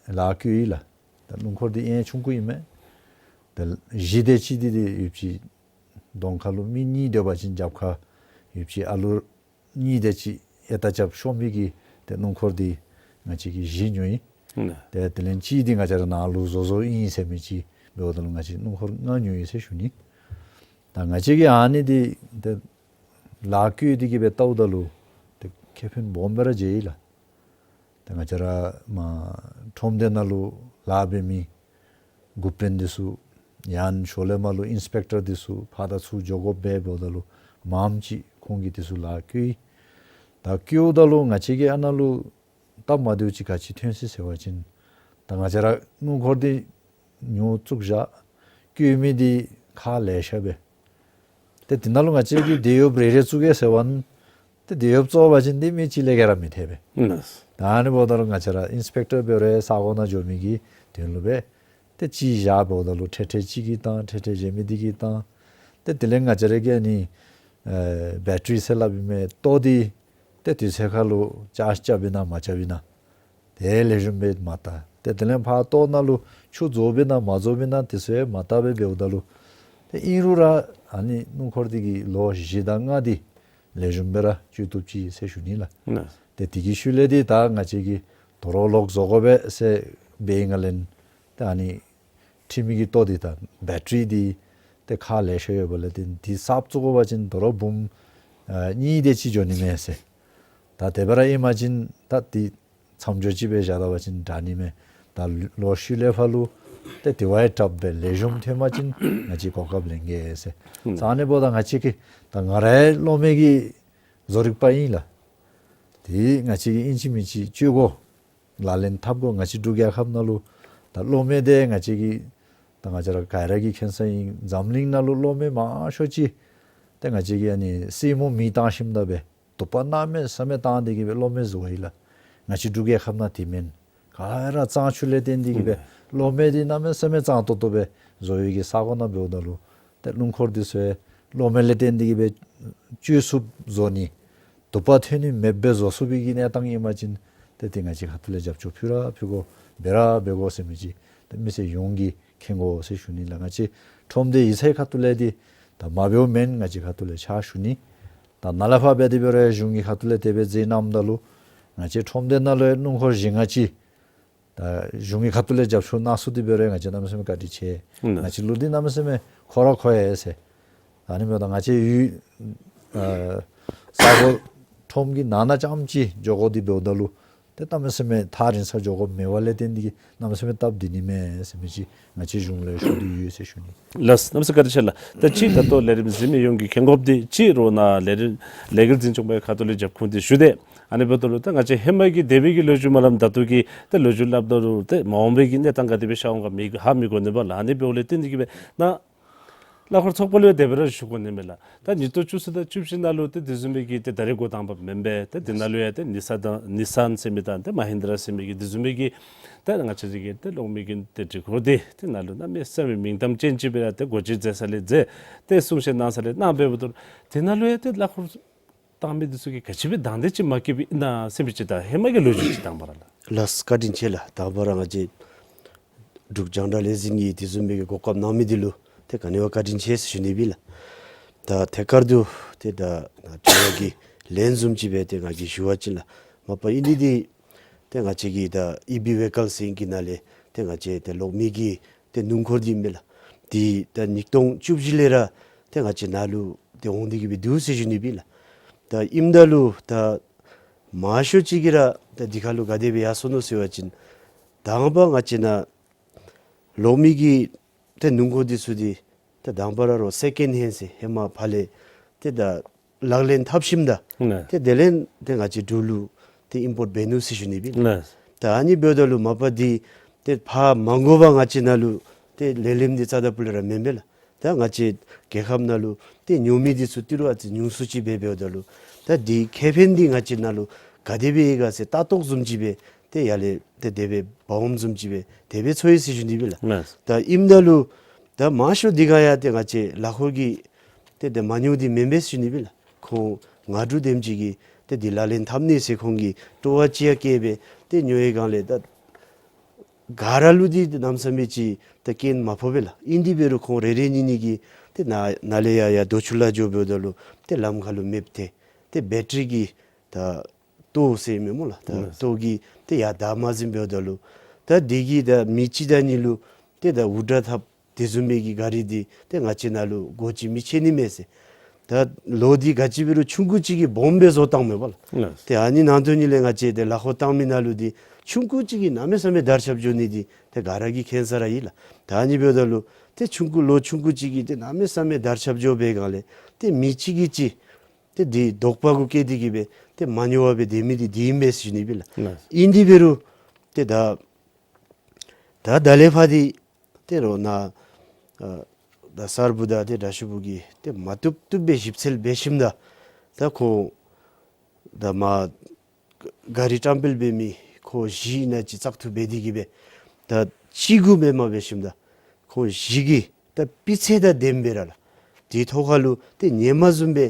ལཱ་བཀོལ་ཡི་ལགས། ད་སྣུམ་འཁོར་འདི་ཡང་ཆུང་ཀུ་ཨིན་མས། ད་གཞི་དེ་ཅིག་འདི་ཏེ་ཡུདཔ་ཅིག་གདོང་ཁ་ལུ་མི་གཉིས་སྡོད་པ་ཅིན་རྒྱབ་ཁར་ཡུདཔ་ཅིག་ཨ་ལུ་གཉིས་དེ་ཅིག་ཨེ་ཏ་རྐྱབ་ཤོང་མི་གི་ཏེ་སྣུམ་འཁོར་འདི་ང་བཅས་ཀྱིས་བཞི་ཉོ་ཡི། ལགས། ཏེ་དེ་ལས་གཅིག་འདི་ང་བཅས་ར་ནཱ་ལུ་བཟོ་བཟོཝ་ཨིན་ཟེར་མི་ཅིག་འབདཝ་ད་ལུ་ང་བཅས་སྣུམ་འཁོར་ལྔ་ཉོ་ཡི་ཟེར་ཞུ་ནི། ད་ང་བཅས་ཀྱིས་ཨ་ནི་འདི་ཏེ་ལཱ་བཀོལ་ཏེ་གིས་སྦེ་བལྟཝ་ད་ལུ་ཏེ་ཁེ་ཕན་སྦོམ་སྦེ་ར་འཇལ་ཡི་ལགས། ཏེ་ང་བཅས་ར་མར་ཁྲོམ་སྡེ་ནང་ལུ་ལཱ་འབད་མི་འགོ་དཔོན་འདི་ཚུ་ཡང་ཞོར་ལས་མར་ལུ་ཨིན་སི་པེག་ཊར་འདི་ཚུ་ཕར་དང་ཚུར་འགྱོ་དགོཔ་འབད་འབདཝ་ད་ལུ་མངམ་ཅིག་ཁོང་གིས་འདི་ཚུ་ལཱ་བཀོལ་ཡི། ད་བཀོལཝ་ད་ལུ་ང་བཅས་ཀྱིས་ཨ་ནཱ་ལུ་སྟབས་མ་བདེཝ་ཅིག་ག་ཅི་ཐོན་ཅི་ཟེར་བ་ཅིན་ད་ང་བཅས་ར་སྣུམ་འཁོར་འདི་ཉོ་བཙུགས་བཞག་བཀོལ་མི་འདི་ཁག་ལེ་ཤ་སྦེ། ཏེ་དེ་ནང་ལུ་ང་བཅས་ཀྱིས་དེད་གཡོགཔ་རེ་རེ་བཙུགས་གེ་ཟེར་བ་ན་ཏེ་དེད་གཡོགཔ་བཙུགས་པ་ཅིན་ཏེ་མི་གཅིག་ལས་བརྒལ་ར་མི་ཐེག་པས། ལགས། ད་ཨ་ནི་འབདཝ་ད་ལུ་ང་བཅས་ར་ཨིན་སི་པེག་ཊར་འབད་རུང་ས་གོ་ནང་འགྱོ་མི་གི་དོན་ལུ་སྦེ་ཏེ་གཅིག་བཞག་འབདཝ་ད་ལུ་ཁྲེ་ཁྲེ་གཅིག་གིས་བཏང་ཁྲེ་ཁྲེ་གཞན་མི་འདི་གིས་བཏང་། ཏེ་དེ་ལས་ང་བཅས་ར་གི་ཨ་ནི་ཨེ་བེ་ཊ་རི་ཟེར་སླབ་ཨིན་མས། ལྟོ་འདི་ཏེ་དུས་ཚོད་ཁར་ལུ་ཅཱརཇ་རྐྱབ་ཨིན་ན་མ་རྐྱབ་ཨིན་ན་ཏེ་ལེགས་ཤོམ་སྦེ་མ་བལྟ། ཏེ་དེ་ལས་ཕར་ལྟོ་ནང་ལུ་ཆུ་རྫོགས་པས་ན་མ་རྫོགས་པས་ན་དེ་ཚུ་ཡང་མ་བལྟ་སྦེ་འབདཝ་ད་ལུ། ཏེ་ཨིན་རུང་ར་ཨ་ནི་སྣུམ་འཁོར་འདི་གིས་ལོ་བཞི་དང་ལྔ་འདི་ལེགས་ཤོམ་སྦེ་ར་བཅོ་བཏུབ་ཅི་ཟེར་ཞུ་ནི་ལགས། ཨིན། ཏེ་དེ་གི་ཤུལ་ལས་འདི་ད་ང་བཅས་ཀྱིས་དོ་རུང་ལོག་བཟོ་དགོ་པས་ཟེར་འབད་བའི་སྒང་ལས་ད་ཨ་ནི་འཕྲུལ་མི་གི་ལྟོ་འདི་དང་བེ་ཊ་རི་འདི་ཏེ་ཁག་ལེ་ཤ་ཡོདཔ་ལས་ཏེ་འདི་གསརཔ་བཙུགས་དགོ་པ་ཅིན་དོ་རུང་འབུམ་ཨ་གཉིས་དེ་ཅིག་འགྱོ་ནི་མས་ཟེར། ད་དེ་སྦེ་ར་ཨིན་པ་ཅིན་ད་འདི་མཚམས་འཇོག་ཅིག་སྦེ་བཞག་ད་པ་ཅིན་དྲག་ནི་མས། ད་ལོ་ཤུལ་ལས་ཕར་ལུ་ཏེ་དེ་བ་ཡང་དྲགཔ་སྦེ་ལེགས་ཤོམ་ཐོན་པ་ཅིན་ང་བཅས་གོ་སྐབས་ལེན་གེ་ཟེར། ཨིན། ཙང་ཨ་ནི་འབདཝ་ད་ང་བཅས་ཀྱིས་ད་ང་རའི་གློག་མེ་གི་བཟོ་རིག་པ་ཨིན་ལགས། དེ་ང་བཅས་ཀྱིས་ཨིན་ཅི་མིན་ཅི་བཅོ་དགོ། ལག་ལེན་འཐབ་དགོ། ང་བཅས་འབྲུག་རྒྱལ་ཁབ་ནང་ལུ་ད་གློག་མེ་འདི་ང་བཅས་ཀྱིས་ད་ང་བཅས་ར་ག་ར་གིས་མཁྱེན་ས་ཨིན། འཛམ་གླིང་ནང་ལུ་གློག་མེ་མང་ཤོས་ཅིག་ཏེ་ང་བཅས་ཀྱིས་ཨ་ནི་སེར་མོ་མེ་བཏང་ཞིནམ་ད་སྦེ་དུ་པ་གནམ་མེད་ས་མེད་བཏང་སྟེ་གི་སྦེ་གློག་མེ་བཟོཝ་ཨིན་ལགས། ང་བཅས་འབྲུག་རྒྱལ་ཁབ་ནང་དེ་མེན། ག་ར་གཙང་ཆུ་ལས་བརྟེན་ཏེ་གི་སྦེ་ཨིན། གློག་མེ་འདི་གནམ་མེད་ས་མེད་གཙང་ཏོག་ཏོ་སྦེ་བཟོ་བའི་གི་ས་གོ་ནང་འབདཝ་ད་ལུ་ཏེ་སྣུམ་འཁོར་འདི་ཚུ་ཡང་གློག་མེ་ལས་བརྟེན་ཏེ་གི་སྦེ་བཅོ་ཚུགསཔ་བཟོ་ནི། དུ་པ་ཐོན་ནི་མེདཔ་སྦེ་བཟོ་ཚུགས་པའི་གི་གནས་སྟངས་ཨིན་པ་ཅིན་ཏེ་དེ་ང་བཅས་ཁ་ཐུག་ལས་རྒྱབ་སྐྱོར་ཕུལ་ར་ཕུལ་དགོ། འབད་ར་འབད་དགོ་ཟེར་མི་ཅིག་ཏེ་མི་སེར་ཡོངས་ཀྱིས་མཁྱེན་དགོ་ཟེར་ཞུ་ནི་ལགས། ང་བཅས་ཁྲོམ་སྡེ་ཡིག་ཚང་ཁ་ཐུག་ལས་འདི་ད་མ་འབདཝ་མེན། ང་བཅས་ཁ་ཐུག་ལས་ཕྱག་ཞུ་ནི། ད་ནཱ་ལས་ཕར་འབད་དེ་འབད་རུང་གཞུང་གི་ཁ་ཐུག་ལས་དེ་སྦེ་མཛད་གནངམ་ད་ལུ་ང་བཅས་ཁྲོམ་སྡེ་ནང་ལུ་ཡང་སྣུམ་འཁོར་བཞི་ལྔ་ཅིག་ད་གཞུང་གི་ཁ་ཐུག་ལས་རྒྱབ་སྐྱོར་གནང་ཚུགས་ཏེ་འབད་རུང་ང་བཅས་གནམ་མེད་ས་མེད་བཀའ་དྲིན་ཆེ། ཨིན། ང་བཅས་ལུ་འདི་གནམ་མེད་ས་མེད་མཁོ་ར་མཁོ་ཡི་ཟེར། ཨ་ནི་འབདཝ་ད་ང་བཅས་ཡུལ་ཨ་ས་གོ་ཁྲོམ་གྱི་ནང་ན་རྐྱངམ་ཅིག་འགྱོ་དགོ་འདི་འབདཝ་ད་ལུ་ཏེ་གནམ་མེད་ས་མེད་ཐག་རིང་སར་འགྱོ་དགོཔ་མེད་པ་ལས་བརྟེན་ཏེ་གི་གནམ་མེད་ས་མེད་སྟབས་བདེ་ནི་མས་ཟེར་མི་ཅིག་ང་བཅས་གཞུང་ལུ་ཡང་ཞུ་སྟེ་ཡོད་ཟེར་ཞུ་ནི། ལགས། གནམ་མེད་ས་མེད་བཀའ་དྲིན་ཆེ་ལགས། ད་ཅི་ད་ལྟོ་ལས་རིམ་གཟིགས་མི་ཡོངས་ཀྱིས་མཁྱེན་དགོཔ་འདི་ཅི་རོགས་ནཱ་ལས་རིམ་ལས་འགུལ་འཛིན་སྐྱོང་པའི་ཁ་ཐུག་ལས་རྒྱབ་ཁུངས་འདི་ཞུ་སྟེ། ཨ་ནི་འབདཝ་ད་ལུ་ད་ང་བཅས་ཧེ་མ་གི་འདས་པའི་གི་ལོ་རྒྱུས་སྨོན་ལམ་ད་ལྟོ་གི་ད་ལོ་རྒྱུས་སླབ་ད་ལུ་ཏེ་མ་འོངས་པའི་གི་གནས་སྟངས་ག་དེ་སྦེ་ཤར་འོང་ག་མི་ཧ་མི་གོ་ནི་པ་ལགས། ཨ་ནི་འབདཝ་ལས་བརྟེན་ཏེ་གི་སྦེ་ནཱ་གླ་འཁོར་ཚོགས་པ་ལུ་ཡང་དེ་སྦེ་ར་ཞུ་དགོ་ནི་མས་ལགས། ད་ཉིས་སྟོང་བཅུ་གསུམ་དང་བཅུ་བཞི་ནང་ལུ་ཏེ་དེ་བཟུམ་མའི་གི་ཏེ་ད་རེས་འགོ་དང་པ་མེན་པས། ཏེ་དེ་ནང་ལུ་ཡང་ཏེ་ནི་སཱན་དང་ནི་སཱན་ཟེར་མི་དང་ཏེ་མ་ཧིན་དྲ་ཟེར་མི་གི་དེ་བཟུམ་མའི་གི་ཏེ་ང་བཅས་རའི་གི་ཏེ་གློག་མེ་གི་ཏེ་སྒྲིག་འཁོར་འདི་ཏེ་ནཱ་ལུ་གནམ་མེད་ས་མེད་མིང་གཏམ་ཅན་ཅིག་སྦེ་ར་ཏེ་སྒོ་འབྱེད་མཛད་ས་ལས་མཛད། ཏེ་གསུང་བཤད་གནང་ས་ལས་གནང་འབདཝ་ད་ལུ་དེ་ནང་ལུ་ཡང་ཏེ་གླ་འཁོར་བཏང་མི་འདི་ཚུ་གིས་ག་ཅི་སྦེ་དང་འདོད་ཅིག་མ་བསྐྱེད་པའི་ཨིན་ན་ཟེར་མི་ཅིག་ད་ཧེ་མ་གི་ལོ་རྒྱུས་ཅིག་དང་པ་ར་ལགས། ལགས་བཀའ་དྲིན་ཆེ་ལགས། དང་པ་ར་ང་བཅས་འབྲུག་རྒྱང་བསྒྲགས་ལས་འཛིན་གྱིས་དེ་བཟུམ་མའི་གི་གོ་སྐབས་གནང་མི་འདི་ལུ་ཏེ་ག་ནི་བ་བཀའ་དྲིན་ཆེ་ཟེར་ཞུ་ནི་ཨིན་ལགས། ད་ཐད་ཀར་དུ་ཏེ་ད་དྲི་བ་གི་ལན་བཟུམ་ཅིག་སྦེ་ཏེ་ང་གིས་ཞུ་བ་ཅིན་ལགས། མ་པ་ཨིན་ནི་འདི་ཏེ་ང་བཅས་ཀྱི་ད་ཨི་བི་བེ་ཀལ་ཟེར་གྱི་ནང་ལས་ཏེ་ང་བཅས་ཏེ་གློག་མེ་གི་ཏེ་སྣུམ་འཁོར་འདི་ཨིན་མས་ལགས། འདི་ད་ཉིས་སྟོང་བཅུ་བཞི་ལས་ར་ཏེ་ང་བཅས་ནཱ་ལུ་ཏེ་འོང་སྟེ་གི་སྦེ་འདུག་ཟེར་ཞུ་ནི་ཨིན་ལགས། ད་ཨིནམ་ད་ལུ་ད་མང་ཤོས་ཅིག་གིས་ར་ད་འདི་ཁར་ལུ་ག་དེ་སྦེ་ཡར་སོང་ནུག་ཟེར་བ་ཅིན་དང་པ་ང་བཅས་ནཱ་གློག་མེ་གི་ཏེ་སྣུམ་འཁོར་འདི་ཚུ་འདི་ཏེ་དང་པ་ར་རོགས་སེ་ཀེནཌ་ཧེནཌ་ཟེར་ཧེ་མ་ཕར་ལས་ཏེ་ད་ལག་ལེན་འཐབ་ཞིནམ་ད་ཨིན་ན། ཏེ་དེ་ལས་ཏེ་ང་བཅས་འབྲུག་ལུ་ཏེ་ཨིམ་པོརཊ་འབད་ནུག་ཟེར་ཞུ་ནི་ཨིན་པས། ཨིན་ན། ད་ཨ་ནི་འབདཝ་ད་ལུ་མ་པ་འདི་ཏེ་ཕར་མ་དགོ་པར་ང་བཅས་ནཱ་ལུ་ཏེ་ལས་ལེནམ་འདི་རྩ་དང་པོ་ལས་ར་མེན་པས་ལགས། ད་ང་བཅས་རྒྱལ་ཁབ་ནང་ལུ་ཏེ་ཉོ་མི་འདི་ཚུ་ཏི་རུ་ཨ་ཙི་ཉུང་སུ་ཅིག་སྦེ་འབདཝ་ད་ལུ་ད་འདི་ཁེ་ཕན་འདི་ང་བཅས་ནཱ་ལུ་ག་དེ་སྦེ་ཡོད་ག་ཟེར་ལྟ་རྟོག་བཟུམ་ཅིག་སྦེ་ཏེ་ཡར་ལས་ཏེ་དེ་སྦེ་འབག་འོངམ་བཟུམ་ཅིག་སྦེ་དེ་སྦེ་ཚོར་ཡི་ཟེར་ཞུ་ནི་ཨིན་པས་ལགས། ཨིན་ན། ད་ཨིནམ་ད་ལུ་ད་མང་ཤོས་འདི་ག་ཡང་ཏེ་ང་བཅས་གླ་འཁོར་གྱི་ཏེ་ཏེ་མ་ཉོཝ་འདི་མེན་པས་ཟེར་ཞུ་ནི་ཨིན་པས་ལགས། ཁོང་ང་འབྲུག་དེམ་ཅིག་གིས་ཏེ་འདི་ལག་ལེན་འཐབ་ནི་ཟེར་ཁོང་གིས་སྤྲོ་བ་ཅིག་ཡང་བསྐྱེད་སྦེ་ཏེ་ཉོ་བའི་སྒང་ལས་ད་ག་ར་ལུ་འདི་གནམ་མེད་ས་མེད་ཅིག་ད་རྐྱེན་མ་ཕོག་པས་ལགས། ཨིན་དེ་འབད་རུང་ཁོང་རེ་རེ་གཉིས་གཉིས་ཀྱིས་ཏེ་ནཱ་ནཱ་ལས་ཡར་ཡར་རྡོ་ཆུ་ལ་འགྱོ་འབདཝ་ད་ལུ་ཏེ་ལམ་ཁ་ལུ་མེདཔ་ཏེ་ཏེ་བེ་ཊ་རི་གི་ད་ལྟོ་ཟེར་མི་སྨོ་ལགས། ད་ཨིན་ན། ལྟོ་གིས་ཏེ་ཡར་བདའ་མ་ཟུན་འབདཝ་ད་ལུ་ད་འདི་གིས་ད་མི་གཅིག་དང་གཉིས་ལུ་ཏེ་ད་འུར་སྒྲ་འཐབ་དེ་བཟུམ་མའི་གི་ག་རི་འདི་ཏེ་ང་བཅས་ནཱ་ལུ་སྒོ་ཅིག་མི་ཕྱེ་ནི་མས་ཟེར། ད་ལོ་འདི་ག་ཅི་འབད་རུང་ཆུང་ཀུ་ཅིག་གི་སྦོམ་སྦེ་བཟོ་བཏངམ་མས་པ་ལགས། ཨིན་ན། ཏེ་ཨ་ནི་ནང་དོན་ཉིད་ལས་ང་བཅས་ཏེ་གླ་འཁོར་བཏང་མི་ནང་ལུ་འདི་ཆུང་ཀུ་ཅིག་གིས་གནམ་མེད་ས་མེད་དར་ཁྱབ་འགྱོ་ནི་འདི་ཏེ་ག་ར་གིས་མཁྱེན་ས་ར་ཨིན་ལགས། ད་ཨ་ནི་འབདཝ་ད་ལུ་ཏེ་ཆུང་ཀུ་ལོ་ཆུང་ཀུ་ཅིག་གིས་ཏེ་གནམ་མེད་ས་མེད་དར་ཁྱབ་འགྱོ་བའི་སྒང་ལས་ཏེ་མི་གཅིག་གིས་གཅིག་ཏེ་འདི་དོགས་པ་གུ་བསྐྱེད་དེ་གི་སྦེ་ཏེ་མ་ཉོ་བར་སྦེ་སྡོད་མི་འདི་འདི་ཨིན་པས་ཟེར་ཞུ་ནི་ཨིན་པས་ལགས། ཨིན་ན། ཨིན་དེ་འབད་རུང་ཏེ་ད་ད་ད་ལས་ཕར་འདི་ཏེ་རོགས་ནཱ་ཨ་ད་གསར་བུ་དང་ཏེ་དྲག་ཤོས་བུ་གིས་ཏེ་མ་བཏུབ་བཏུབ་སྦེ་ཞིབ་འཚོལ་འབད་ཞིནམ་ད་ད་ཁོང་ད་མར་ག་རི་བཀྲམ་སྤེལ་འབད་མི་ཁོང་བཞི་ཨིན་ན་ཅིག་བཙག་འཐུ་འབད་དེ་གི་སྦེ་ད་གཅིག་གུ་མེནམ་འབད་ཞིནམ་ད་ཁོང་བཞི་གིས་ད་སྤུས་ཚད་དང་ལྡནམ་སྦེ་ར་ལགས། དེའི་ཐོག་ཁ་ལུ་ཏེ་ཧེ་མ་བཟུམ་སྦེ་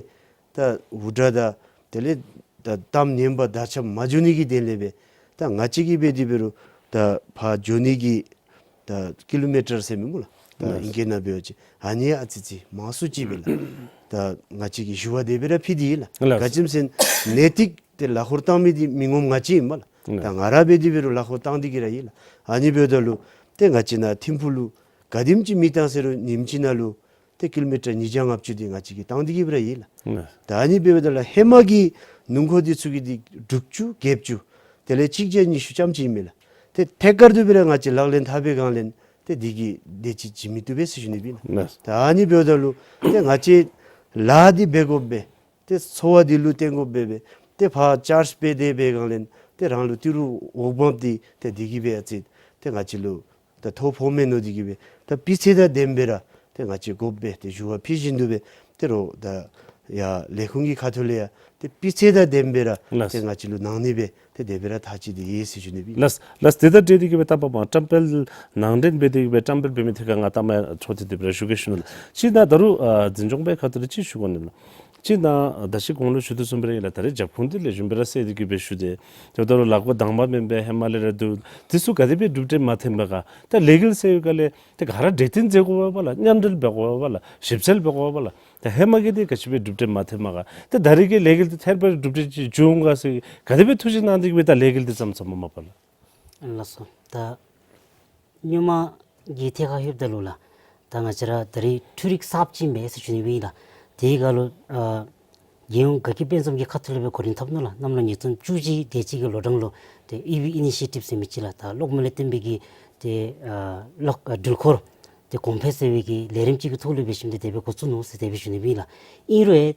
ད་འུར་སྒྲ་དང་དེ་ལས་ད་གཏམ་ངན་པ་དར་ཁྱབ་མ་འགྱོ་ནི་གི་དོན་ལས་སྦེ་ད་ང་བཅས་ཀྱིས་འབད་དེ་འབད་རུང་ ད་ཕར་འགྱོ་ནི་གི་ད་ཀི་ལོ་མི་ཊར་ཟེར་མི་སྨོ་ལགས། ད་ཨིང་སྐད་ནང་འབད་བ་ཅིན་ཨ་ནི་ཨ་ཙི་ཙི་མང་སུ་ཅིག་སྦེ་ལགས། ད་ང་བཅས་ཀྱིས་ཞུ་བ་དེ་སྦེ་ར་ཕུལ་ཏེ་ཡི་ལགས། ལགས། ག་ཅི་སྨོ་ཟེར་ན་གནད་ཏིག་ཏེ་ལག་ཁོར་བཏང་མི་འདི་མི་ངོམ་ང་བཅས་ཨིན་མས་ལགས། ད་ང་ར་འབད་དེ་འབད་རུང་ལག་ཁོར་བཏང་སྟེ་གི་ར་ཡོད་ལགས། ཨ་ནི་འབདཝ་ད་ལུ་ཏེ་ང་བཅས་ནཱ་ཐིམ་ཕུག་ལུ་ག་དེམ་ཅིག་མི་བཏང་ཟེར་རུང་ཉིནམ་གཅིག་ནང་ལུ་ཏེ་ཀི་ལོ་མི་ཊར་ཉིས་བརྒྱ་ལྔ་བཅུ་འདི་ང་བཅས་ཀྱིས་བཏང་སྟེ་གི་སྦེ་ར་ཡོད་ལགས། ད་ཨ་ནི་འབདཝ་ད་ལགས་ཧེ་མ་གི་སྣུམ་འཁོར་འདི་ཚུ་གི་འདི་དྲུག་ཅུ་བརྒྱད་ཅུ་དེ་ལས་གཅིག་བརྒྱ་ཉི་ཤུ་ཙམ་ཅིག་ཨིན་མས་ལགས། ཏེ་ཐད་ཀར་དུ་སྦེ་ར་ང་བཅས་ལག་ལེན་འཐབ་པའི་སྒང་ལས་ཏེ་འདི་གིས་དེ་ཅིག་བྱིན་མི་བཏུབ་པས་ཟེར་ཞུ་ནི་སྦེ་ཨིན་ལགས། ད་ཨ་ནི་འབདཝ་ད་ལུ་ཏེ་ང་བཅས་ལཱ་འདི་འབད་དགོ་པས། ཏེ་འཚོ་བ་འདི་ལུ་བརྟེན་དགོ་པས་སྦེ། ཏེ་ཕར་ཅརཇ་འབད་དེ་འབད་སྒང་ལས་ཏེ་རང་ལུ་ཏི་རུ་འོག་འབབ་སྟེ་ཏེ་འདི་གིས་སྦེ་ཨ་ཙི་ཏེ་ང་བཅས་ལུ་ད་ཐོ་ཕོག་མས་མནོ་སྟེ་གི་སྦེ་ད་སྤུས་ཚད་དང་ལྡནམ་སྦེ་ར་ཏེ་ང་བཅས་དགོ་པས་ཏེ་ཞུ་བ་ཕུལ་བཞིན་དུ་སྦེ་ཏེ་རོགས་ད་ཡར་ལས་ཁུངས་ཀྱི་ཁ་ཐུག་ལས་ཡང་ཏེ་སྤུས་ཚད་དང་ལྡནམ་སྦེ་ར་ལགས། ཏེ་ང་བཅས་ལུ་གནང་ནི་སྦེ་ཏེ་དེ་སྦེ་ར་ཐག་བཅད་དེ་ཡོད་ཟེར་ཞུ་ནི་སྦེ། ལགས། ལགས། དེ་དང་འབྲེལ་ཏེ་གི་སྦེ་ད་པ་མ་བཀྲམ་སྤེལ་ནང་འདྲེན་འབད་དེ་གི་སྦེ་བཀྲམ་སྤེལ་འབད་མི་ཐད་ཁར་ང་ལྟ་མ་འཕྲོ་མཐུད་དེ་སྦེ་ར་ཞུ་གེ་ཞུ་ནི་ལགས། ཅིག་ནཱ་ད་རུང་ཨ་འཛིན་སྐྱོང་པའི་ཁ་ཐུག་ལས་ཅིག་ཞུ་དགོ་ནི་ལགས། ཅིག་ནཱ་ད་ཅི་གོང་ལུ་ཞུ་དོ་བཟུམ་སྦེ་ར་ཨིན་ལགས། ད་རེས་རྒྱབ་ཁུངས་འདི་ལེགས་ཤོམ་སྦེ་ར་གསལ་ཏེ་གི་སྦེ་ཞུ་སྟེ། ད་ལྟོ་ར་ལག་པ་དང་པ་མེན་པས་ཧེ་མ་ལས་ར་འདུག། འདི་ཚུ་ག་དེ་སྦེ་གྲུབ་འབྲས་མ་ཐོན་པ་ག། ད་ལས་འགུལ་ཟེར་བའི་སྒང་ལས་ཏེ་ག་ར་གྲོས་བསྟུན་མཛད་དགོ་པས་ལགས། མཉམ་འབྲེལ་འབད་དགོ་པས་ལགས། ཞིབ་འཚོལ་འབད་དགོ་པས་ལགས། ད་ཧེ་མ་གི་འདི་ག་ཅི་སྦེ་གྲུབ་འབྲས་མ་ཐོན་པ་ག། ད་ད་རེས་ཀྱི་ལས་འགུལ་འདི་ཐད་པ་ར་གྲུབ་འབྲས་ཅིག་བྱུང་ག་ཟེར་ག་དེ་སྦེ་ཐུགས་བཞེད་གནང་སྟེ་གི་སྦེ་ད་ལས་འགུལ་འདི་བརྩམས་བརྩམསཔ་མས་པ་ལགས། ལགས་སོ། ད་སྔོན་མ་གི་ཐད་ཁར་ལྷོདཔ་ད་ལུ་ལགས། ད་ང་བཅས་ར་ད་རེས་འཕྲུལ་རིག་གསརཔ་ཅིག་ཨིན་པས་ཟེར་ཞུ་ནི་སྦེ་ཨིན་ལགས། དེའི་སྒང་ལུ་ཨ་རྒྱལ་ཡོངས་དགའ་སྐྱིད་དཔལ་འཛོམས་ཀྱི་ཁ་ཐུག་ལས་སྦེ་གོ་རིམ་འཐབ་ནུག་ལགས། གནམ་ལོ་ཉིས་སྟོང་བཅུ་གཅིག་དེ་ཅིག་གི་ལོ་གྲངས་ལུ་ཏེ་ཨི་ཝི་ཨི་ནི་ཤི་ཊིབ་ཟེར་མི་ཅིག་ལགས། ད་གློག་མེ་ལས་བརྟེན་པའི་གི་ཏེ་ཨ་གློག་ཨ་འགྲུལ་འཁོར་ཏེ་གོང་འཕེལ་ཟེར་བའི་གི་ལས་རིམ་ཅིག་གི་ཐོག་ལུ་འབད་ཞིནམ་ཏེ་དེ་སྦེ་འགོ་བཙུགས་ནུག་ཟེར་དེ་སྦེ་ཞུ་ནི་སྦེ་ཨིན་ལགས། ཨིན་རུང་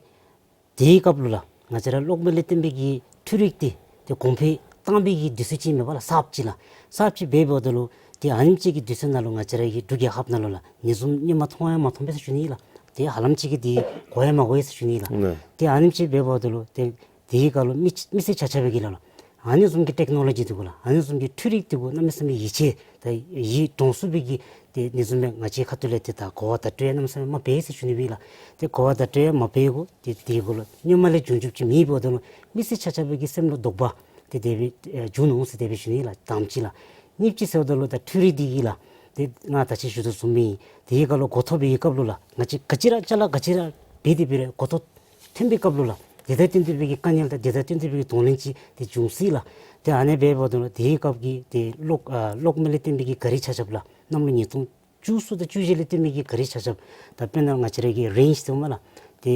དེའི་སྐབས་ལུ་ལགས། ང་བཅས་ར་གློག་མེ་ལས་བརྟེན་པའི་གི་འཕྲུལ་རིག་འདི་ཏེ་གོང་འཕེལ་བཏང་པའི་གི་དུས་ཚོད་ཅིག་ཨིན་མས་པ་ལགས། གསརཔ་ཅིག་ལགས། གསརཔ་ཅིག་འབད་འབདཝ་ད་ལུ་ཏེ་ཨ་ནེམ་ཅིག་གི་དུས་ཚོད་ནང་ལུ་ང་བཅས་ར་གི་འབྲུག་རྒྱལ་ཁབ་ནང་ལུ་ལགས། ཨ་ནི་བཟུམ་སྔོན་མ་མཐོང་ཡང་མ་མཐོང་པས་ཟེར་ཞུ་ནི་ལགས། ཏེ་ཧ་ལམ་ཅིག་གིས་འདི་གོ་ཡང་མ་གོ་ཡི་ཟེར་ཞུ་ནི་ལགས། ཏེ་ཨ་ནེམ་ཅིག་འབད་འབདཝ་ད་ལུ་ཏེ་དེའི་སྐབས་ལུ་མི་མི་སེར་ཆ་ཁྱབ་ཀྱིས་ལགས། ཨ་ནི་བཟུམ་གྱི་ཊེཀ་ནོ་ལོ་ཇི་འདི་གུ་ལགས། ཨ་ནི་བཟུམ་གྱི་འཕྲུལ་རིག་འདི་གུ་གནམ་མེད་ས་མེད་ཡིད་ཆེས་ད་ཡིད་དྲོངས་ཚུགས་པའི་གི་ཏེ་ཨ་ནི་བཟུམ་སྦེ་ང་བཅས་ཁ་ཐུག་ལས་ཏེ་ད་གོ་བ་བརྡ་སྤྲོད་ཡང་གནམ་མེད་ས་མེད་མ་འབད་ཟེར་ཞུ་ནི་སྦེ་ལགས། ཏེ་གོ་བ་བརྡ་སྤྲོད་ཡང་མ་འབད་གོ། ཏེ་དེ་གུ་ལུ་སྔོན་མ་ལས་བྱུང་བྱུངམ་ཅིག་མེད་འབདཝ་ད་ལུ་མི་སེར་ཆ་ཁྱབ་ཀྱི་སེམས་ལུ་དོགས་པ་ཏེ་དེ་སྦེ་ཨེ་བྱུང་ནུག་ཟེར་དེ་སྦེ་ཞུ་ནི་ལགས། དང་པ་ཅིག་ལགས། གཉིས་པ་ཅིག་ཟེརཝ་ད་ལུ་ད་འཕྲུལ་རིག་འདི་གིས་ལགས། ཏེ་ང་ད་ཅི་ཞུ་དོ་བཟུམ་སྦེ་དེའི་སྐབས་ལུ་འགོ་ཐོག་པའི་སྐབས་ལུ་ལགས། ང་བཅས་ག་ཅི་ར་ཅ་ལ་ག་ཅི་ར་འབད་དེ་འབད་རུང་འགོ་ཐོག་ཐོན་པའི་སྐབས་ལུ་ལགས། དེ་དང་བསྟུན་ཏེ་སྦེ་གི་དཀའ་ངལ་དང་དེ་དང་བསྟུན་ཏེ་སྦེ་གི་གདོང་ལེན་ཅིག་ཏེ་འབྱུང་སྲིད་ལགས། ཏེ་ཨ་ནེ་སྦེ་འབདཝ་ད་ལུ་དེའི་སྐབས་ཀྱི་ཏེ་གློག་ཨ་གློག་མེ་ལས་བརྟེན་པའི་གི་ག་རི་ཆ་ཁྱབ་ལགས། གནམ་ལོ་ཉིས་སྟོང་བཅུ་གསུམ་དང་བཅུ་བཞི་ལས་བརྟེན་པའི་གི་ག་རི་ཆ་ཁྱབ་ད་དཔེར་ན་ང་བཅས་ར་གི་རེནཇ་ཟེརཝ་མས་ལགས། ཏེ་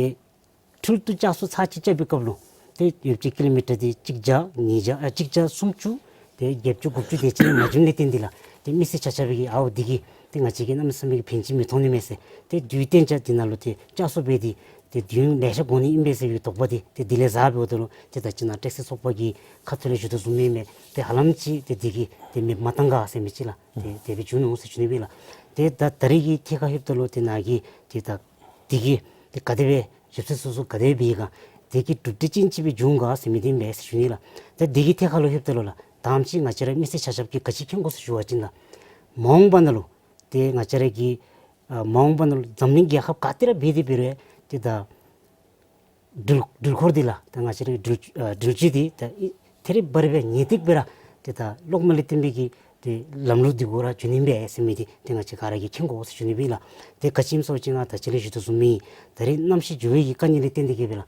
འཕྲུལ་དུ་བཅའ་སོ་ཚར་གཅིག་རྐྱབ་པའི་སྐབས་ལུ་ཏེ་ཡོདཔ་ཅིག་ཀི་ལོ་མི་ཊར་འདི་གཅིག་བརྒྱ་ཉིས་བརྒྱ་ཨ་གཅིག་བརྒྱ་སུམ་ཅུ་ཏེ་བརྒྱད་ཅུ་དགུ་བཅུ་དེ་ཅིག་མ་བྱུང་ནི་ལས་བརྟེན་ཏེ་ལགས། ཏེ་མི་སེར་ཆ་ཁྱབ་ཀྱིས་ཨའོ་འདི་གིས་ཏེ་ང་བཅས་ཀྱིས་གནམ་མེད་ས་མེད་ཀྱི་ཕན་ཅིག་མི་ཐོགས་ནི་མས་ཟེར། ཏེ་དུས་གཏན་འཇགས་འདི་ནང་ལུ་ཏེ་བཅའ་སོ་འབད་དེ་ཏེ་དུས་ཡུན་ལེ་ཤ་འགོར་ནི་ཨིན་པས་ཟེར་བའི་དོགས་པ་འདི་ཏེ་དེ་ལས་བཟའ་འབདཝ་ད་ལུ་ཏེ་ད་ཅི་ནཱ་ཏེག་སི་ཚོགས་པ་གི་ཁ་ཐུག་ལས་ཞུ་དོ་བཟུམ་ཨིན་མས། ཏེ་ཧ་ལམ་ཅིག་ཏེ་འདི་གིས་ཏེ་མེདཔ་མ་བཏང་ག་ཟེར་མི་ཅིག་ལགས། ཏེ་དེ་སྦེ་བྱུང་ནུག་ཟེར་ཞུ་ནི་སྦེ་ལགས། ཏེ་ད་ད་རེས་ཀྱི་ཐད་ཁར་ལྷོདཔ་ད་ལུ་ཏེ་ནཱ་གིས་ཏེ་ད་འདི་གིས་ཏེ་ག་དེ་སྦེ་ཞིབ་འཚོལ་སོ་སོ་ག་དེ་སྦེ་འབད་ག་དེ་གི་གྲུབ་འབྲས་ཅན་ཅིག་སྦེ་བྱུང་ག་ཟེར་མི་འདི་ཨིན་པས་ཟེར་ཞུ་ནི་ལགས། ཏེ་འདི་གི་ཐད་ཁར་ལུ་ལྷོདཔ་ད་ལུ་ལགས། དང་པ་ཅིག་ང་བཅས་ར་མི་སེར་ཆ་ཁྱབ་ཀྱིས་ག་ཅི་མཁྱེན་དགོ་ཟེར་ཞུ་བ་ཅིན་ལགས། མ་འོངས་པ་ནང་ལུ་ཏེ་ང་བཅས་ར་གི་ཨ་མ་འོངས་པ་ནང་ལུ་འཛམ་གླིང་རྒྱལ་ཁབ་ག་ཏེ་ར་འབད་དེ་འབད་རུང་ཏེ་ད་འགྲུལ་འགྲུལ་འཁོར་འདི་ལགས། ད་ང་བཅས་ར་འགྲུལ་ཨ་འགྲུལ་བཅུད་འདི་ད་ཨི་ཐད་རི་བ་རི་སྦེ་ངེས་ཏིག་སྦེ་ར་ཏེ་ད་གློག་མེ་ལས་བརྟེན་པའི་གི་ཏེ་ལམ་ལུགས་འདི་གུ་ར་འགྱོ་ནི་ཨིན་པས་ཟེར་མི་འདི་ཏེ་ང་བཅས་ག་ར་གིས་མཁྱེན་དགོ་ཟེར་ཞུ་ནི་སྦེ་ལགས། ཏེ་ག་ཅི་སྨོ་ཟེར་བ་ཅིན་ང་ད་ཅི་ལས་ཞུ་དོ་བཟུམ་སྦེ་ད་རེས་གནམ་གཤིས་འགྱུར་བའི་གི་དཀའ་ངལ་ལས་བརྟེན་ཏེ་གི་སྦེ་ལགས།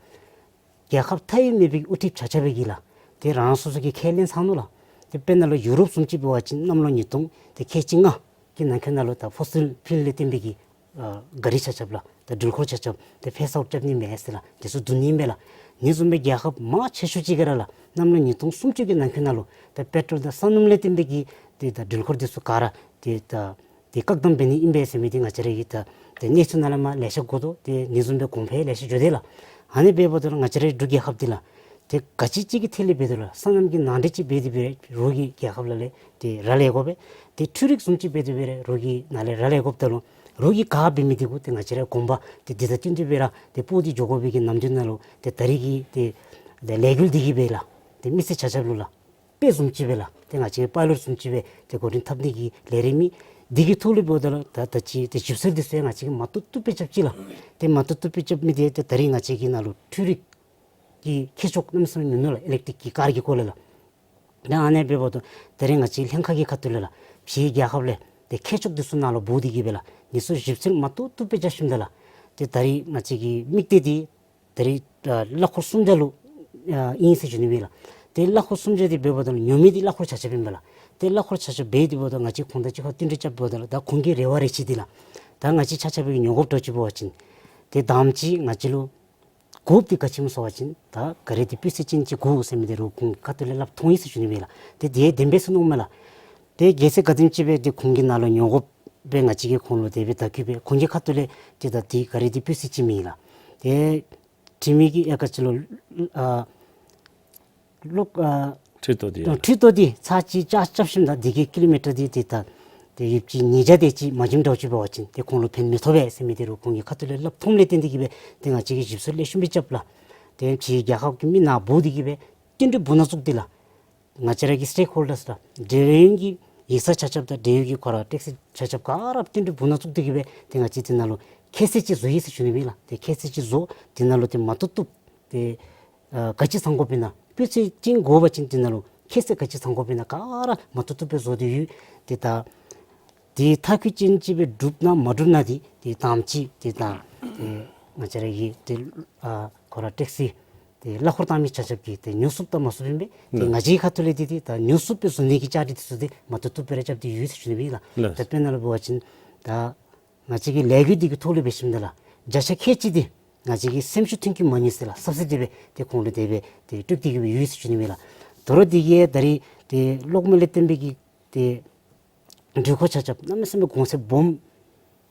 རྒྱལ་ཁབ་མཐའ་དབུས་མེད་པའི་དབུ་ཁྲིདཔ་ཆ་ཁྱབ་ཀྱིས་ལགས། ཏེ་རང་སོ་སོ་གི་ཁས་ལེན་ཚར་ནུག་ལགས། ཏེ་དཔེར་ན་ལུ་ཡུ་རོབ་བཟུམ་ཅིག་འབད་བ་ཅིན་གནམ་ལོ་ཉིས་སྟོང་ཏེ་ཁལ་གཅིག་ལྔ་གི་ནང་འཁོད་ནང་ལུ་ད་ཕོ་སིལ་ཕིའུལ་ལས་བརྟེན་པའི་གི་ཨ་ག་རི་ཆ་ཁྱབ་ལགས། ད་འགྲུལ་འཁོར་ཆ་ཁྱབ་ཏེ་ཕེསི་ཨའུཊ་རྐྱབ་ནི་མས་ཟེར་ལགས། དེ་ཚུ་བསྡུ་ནི་ཨིན་པས་ལགས། ཨ་ནི་བཟུམ་སྦེ་རྒྱལ་ཁབ་མང་ཆེ་ཤོས་ཅིག་གིས་ར་ལགས། གནམ་ལོ་ཉིས་སྟོང་སུམ་ཅུ་གི་ནང་འཁོད་ནང་ལུ་ད་པེ་ཊོལ་དང་ས་སྣུམ་ལས་བརྟེན་པའི་གི་ཏེ་ད་འགྲུལ་འཁོར་དེ་ཚུ་ག་ར་ཏེ་ད་ཏེ་བཀག་དམ་འབད་ནི་ཨིན་པས་ཟེར་མི་འདི་ང་བཅས་ར་གི་ད་ཏེ་གནས་ཚུལ་ནང་ལས་མར་ལེ་ཤ་གོ་དོ། ཏེ་ཨ་ནི་བཟུམ་སྦེ་གོང་འཕེལ་ལེ་ཤ་འགྱོ་དེས་ལགས། ཨ་ནི་འབདཝ་ད་ལུ་ང་བཅས་རའི་འབྲུག་རྒྱལ་ཁབ་འདི་ལགས། ཏེ་ག་ཅི་ཅིག་གི་ཐད་ལས་འབད་དེ་ལགས། ས་གནམ་གྱི་ནང་འདྲེན་ཅིག་འབད་དེ་འབད་རུང་རྒྱལ་ཁབ་ལ་ལས་ཏེ་རག་ལས་དགོ་པས། ཏེ་འཕྲུལ་རིག་བཟུམ་ཅིག་འབད་དེ་འབད་རུང་རྒྱལ་ཁབ་ནང་ལས་རག་ལས་དགོཔ་ད་ལུ་རྒྱལ་ཁབ་ག་འབད་མི་འདི་གུ་ཏེ་ང་བཅས་ར་གོམ་པ་ཏེ་འདི་དང་བསྟུན་ཏེ་འབད་ར་ཏེ་སྤོ་སྟེ་འགྱོ་དགོ་པའི་གི་ནམ་དུས་ནང་ལུ་ཏེ་ད་རེས་ཀྱི་ཏེ་ཏེ་ལས་འགུལ་འདི་གིས་འབད་ལགས། ཏེ་མི་སེར་ཆ་ཁྱབ་ལུ་ལགས། དཔེ་བཟུམ་ཅིག་སྦེ་ལགས། ཏེ་ང་བཅས་ཀྱིས་པའི་ལོཊ་བཟུམ་ཅིག་སྦེ་ཏེ་འགོ་འདྲེན་འཐབ་ནི་གི་ལས་རིམ་ཨིན། འདི་གི་ཐོག་ལས་འབདཝ་ད་ལུ་ད་ད་ཅི་ཏེ་ཞིབ་འཚོལ་འདི་ཚུ་ཡང་ང་བཅས་ཀྱིས་མ་བཏུབ་བཏུབ་སྦེ་རྐྱབ་ཅི་ལགས། ཏེ་མ་བཏུབ་བཏུབ་སྦེ་རྐྱབ་མི་འདི་ཏེ་ད་རེས་ང་བཅས་ཀྱི་ནང་ལུ་འཕྲུལ་རིག་གི་ཁྱད་ཆོས་གནམ་མེད་ས་མེད་ཉུང་ནུག་ལགས། ཨི་ལེག་ཊིག་གི་ཀར་གྱི་སྐོར་ལས་ལགས། ད་ཨ་ནི་འབདཝ་ད་ད་རིས་ང་བཅས་ལྷན་ཁག་གི་ཁ་ཐུག་ལས་ལགས་ཕྱིའི་རྒྱལ་ཁབ་ལས་ཏེ་མཁས་མཆོག་འདི་ཚུ་ནཱ་ལུ་འབོ་སྟེ་གིས་སྦེ་ལགས་ནི་སོ་ཞིབ་འཚོལ་མ་བཏུབ་བཏུབ་སྦེ་རྐྱབ་ཞིནམ་ད་ལགས་ཏེ་ད་རིས་ང་བཅས་ཀྱི་དམིགས་གཏད་འདི་ད་རིས་ཨ་གླ་འཁོར་སུམ་བརྒྱ་ལུ་ཨ་ཨིན་ཟེར་ཞུ་ནི་ཨིན་ལགས། ཏེ་གླ་འཁོར་སུམ་བརྒྱ་འདི་འབདཝ་ད་ལགས་ཉོ་མི་འདི་གླ་འཁོར་ཆ་ཁྱབ་ཨིན་པས་ལགས། ཏེ་གླ་འཁོར་ཆ་ཁྱབ་འབད་དེ་འབདཝ་ད་ང་བཅས་ཁོང་དང་གཅིག་ཁར་བསྟུན་གྲོས་རྐྱབ་འབདཝ་ད་ལགས་ད་ཁོང་གི་རེ་བ་རེ་ཆེ་འདི་ལགས་ད་ང་བཅས་ཆ་ཁྱབ་ཀྱིས་ཉོ་དགོཔ་འདྲཝ་ཅིག་འབད་བ་ཅིན་ཏེ་དང་པ་ཅིག་ང་བཅས་ལུ་དགོཔ་འདི་ག་ཅི་སྨོ་ཟེར་བ་ཅིན་ད་ག་རི་འདི་སྤུས་ཚད་ཅན་ཅིག་དགོ་ཟེར་མི་འདི་རུང་ཁོང་གི་ཁ་ཐུག་ལས་སླབ་ཐོན་ཡི་ཟེར་ཞུ་ནི་ཨིན་ལགས། ཏེ་དེ་བདེན་པས་ཟེར་མནོཝ་མས་ལགས། ཏེ་གལ་སྲིད་ག་དེམ་ཅིག་སྦེ་ཏེ་ཁོང་གིས་ནཱ་ལུ་ཉོ་དགོཔ་སྦེ་ང་བཅས་ཀྱིས་ཁོང་ལུ་དེ་སྦེ་བརྡ་བསྐྱལ་སྦེ་ཁོང་གི་ཁ་ཐུག་ལས་ཏེ་ད་འདི་ག་རི་འདི་སྤུས་ཚད་ཅིག་མེད་ལགས། ཏེ་འདྲི་མི་གིས་ཡ་ག་ཅི་ལོ་ཨ་ལོ་ཨ་ཁྲི་ཏོ་འདི་ཡ་ཁྲི་ཏོ་འདི་ཚར་གཅིག་ཅ་རྐྱབ་ཞིནམ་ད་འདི་གི་ཀི་ལོ་མི་ཊར་འདི་ཏེ་ད་ཏེ་ཡོདཔ་ཅིག་ཉིས་བརྒྱ་དེ་ཅིག་མ་འཇོམས་འདྲཝ་ཅིག་འབད་བ་ཅིན་ཏེ་ཁོང་ལུ་ཕན་མི་ཐོགས་པས་ཟེར་མི་འདི་རུང་ཁོང་གི་ཁ་ཐུག་ལས་སླབ་ཐོནམ་ལས་བརྟེན་ཏེ་གིས་སྦེ་ཏེ་ང་བཅས་ཀྱིས་ཞིབ་འཚོལ་ལེགས་ཤོམ་སྦེ་རྐྱབ་ལགས། ཏེ་ཕྱིའི་རྒྱལ་ཁབ་ཀྱི་མི་ནཱ་འབོ་སྟེ་གིས་སྦེ་བསྟུན་གྲོས་འབུ་ནག་བཙུགས་ཏེ་ལགས་ང་བཅས་ར་གི་སི་ཊེཀ་ཧོལ་ཌརསི་དང་འབྲེལ་ཡོད་ཀྱི་ཡིག་ཚང་ཆ་ཁྱབ་དང་འབྲེལ་ཡོད་ཀྱི་ཁོ་ར་ཊེག་སི་ཆ་ཁྱབ་ག་ར་བསྟུན་གྲོས་འབུ་ནག་བཙུགས་ཏེ་གིས་སྦེ་ཏེ་ང་བཅས་དེ་ནང་ལུ་ཁྱད་བསད་ཅིག་བཟོ་ཡི་ཟེར་ཞུ་ནི་ཨིན་ལགས། ཏེ་ཁྱད་བསད་ཅིག་བཟོ་དེ་ནང་ལུ་ཏེ་མ་བཏུབ་བཏུབ་ཏེ་ཨ་ག་ཅི་ཚང་དགོཔ་ཨིན་ན་སྤུས་ཚད་ཅན་དགོ་པ་ཅིན་དེ་ནང་ལུ་ཁྱད་བསད་ག་ཅི་ཚང་དགོཔ་ཨིན་ན་ག་ར་མ་བཏུབ་བཏུབ་སྦེ་བཟོ་སྟེ་ཡོད། ཏེ་ད་དེ་མཐར་འཁྱོལ་ཅན་ཅིག་སྦེ་འགྲུབ་ན་མ་འགྲུབ་ན་འདི་ཏེ་དང་པ་ཅིག་ཏེ་ད་ཏེ་ང་བཅས་ར་གི་ཏེ་ཨ་ཁོ་ར་ཊེག་སི་ཏེ་གླ་འཁོར་བཏང་མི་ཆ་ཁྱབ་ཀྱིས་ཏེ་ཉོ་ཚུགསཔ་དང་མ་ཚུགསཔ་ཨིན་པས། ཏེ་ལགས། ང་བཅས་ཀྱི་ཁ་ཐུག་ལས་འདི་ཏེ་ད་ཉོ་ཚུགསཔ་སྦེ་བཟོ་ནི་གི་བཅའ་སྒྲིག་འདི་ཚུ་ཏེ་མ་བཏུབ་བཏུབ་སྦེ་ར་རྐྱབ་སྟེ་ཡོད་ཟེར་ཞུ་ནི་ཨིན་ལགས། ལགས། ད་དཔེར་ན་ལུ་འབད་བ་ཅིན་ད་ང་བཅས་ཀྱི་ལས་འགུལ་འདི་གི་ཐོག་ལས་འབད་ཞིནམ་ད་ལགས་བརྒྱ་ཆ་ཁལ་གཅིག་འདི་ང་བཅས་ཀྱིས་སེམས་ཤུགས་མཐུན་རྐྱེན་མ་ཉམས་ཟེར་ལགས་སབ་སི་ཌི་སྦེ་ཏེ་ཁོང་ལུ་དེ་སྦེ་ཏེ་སྤྲོད་དེ་གིས་སྦེ་ཡོད་ཟེར་ཞུ་ནི་ཨིན་ལགས། དོ་རུང་འདི་གིས་ད་རིས་ཏེ་གློག་མེ་ལས་བརྟེན་པའི་གི་ཏེ་འགྲུལ་འཁོར་ཆ་ཁྱབ་གནམ་མེད་ས་མེད་གོང་ཚད་སྦོམ་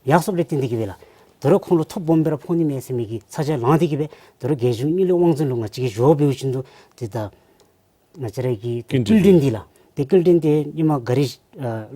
ཡར་སོངམ་ལས་བརྟེན་ཏེ་གིས་སྦེ་ལགས་དོ་རུང་ཁོང་ལུ་ཐོ་སྦོམ་སྦེ་ར་ཕོག་ནི་མས་ཟེར་མི་གི་ཚ་གྱང་ལངས་ཏེ་གིས་སྦེ་དོ་རུང་རྒྱལ་གཞུང་དངུལ་ལས་དབང་འཛིན་ལུ་ང་བཅས་ཀྱིས་ཞུ་བ་འབད་བ་ཅིན་དོ་ཏེ་ད་ང་བཅས་ར་གི་ཏེ་སྐྱེལ་འདྲེན་སྐྱེལ་འདྲེན་འདི་ལགས་ཏེ་སྐྱེལ་འདྲེན་འདི་ཧེ་མ་ག་རི་ཨ་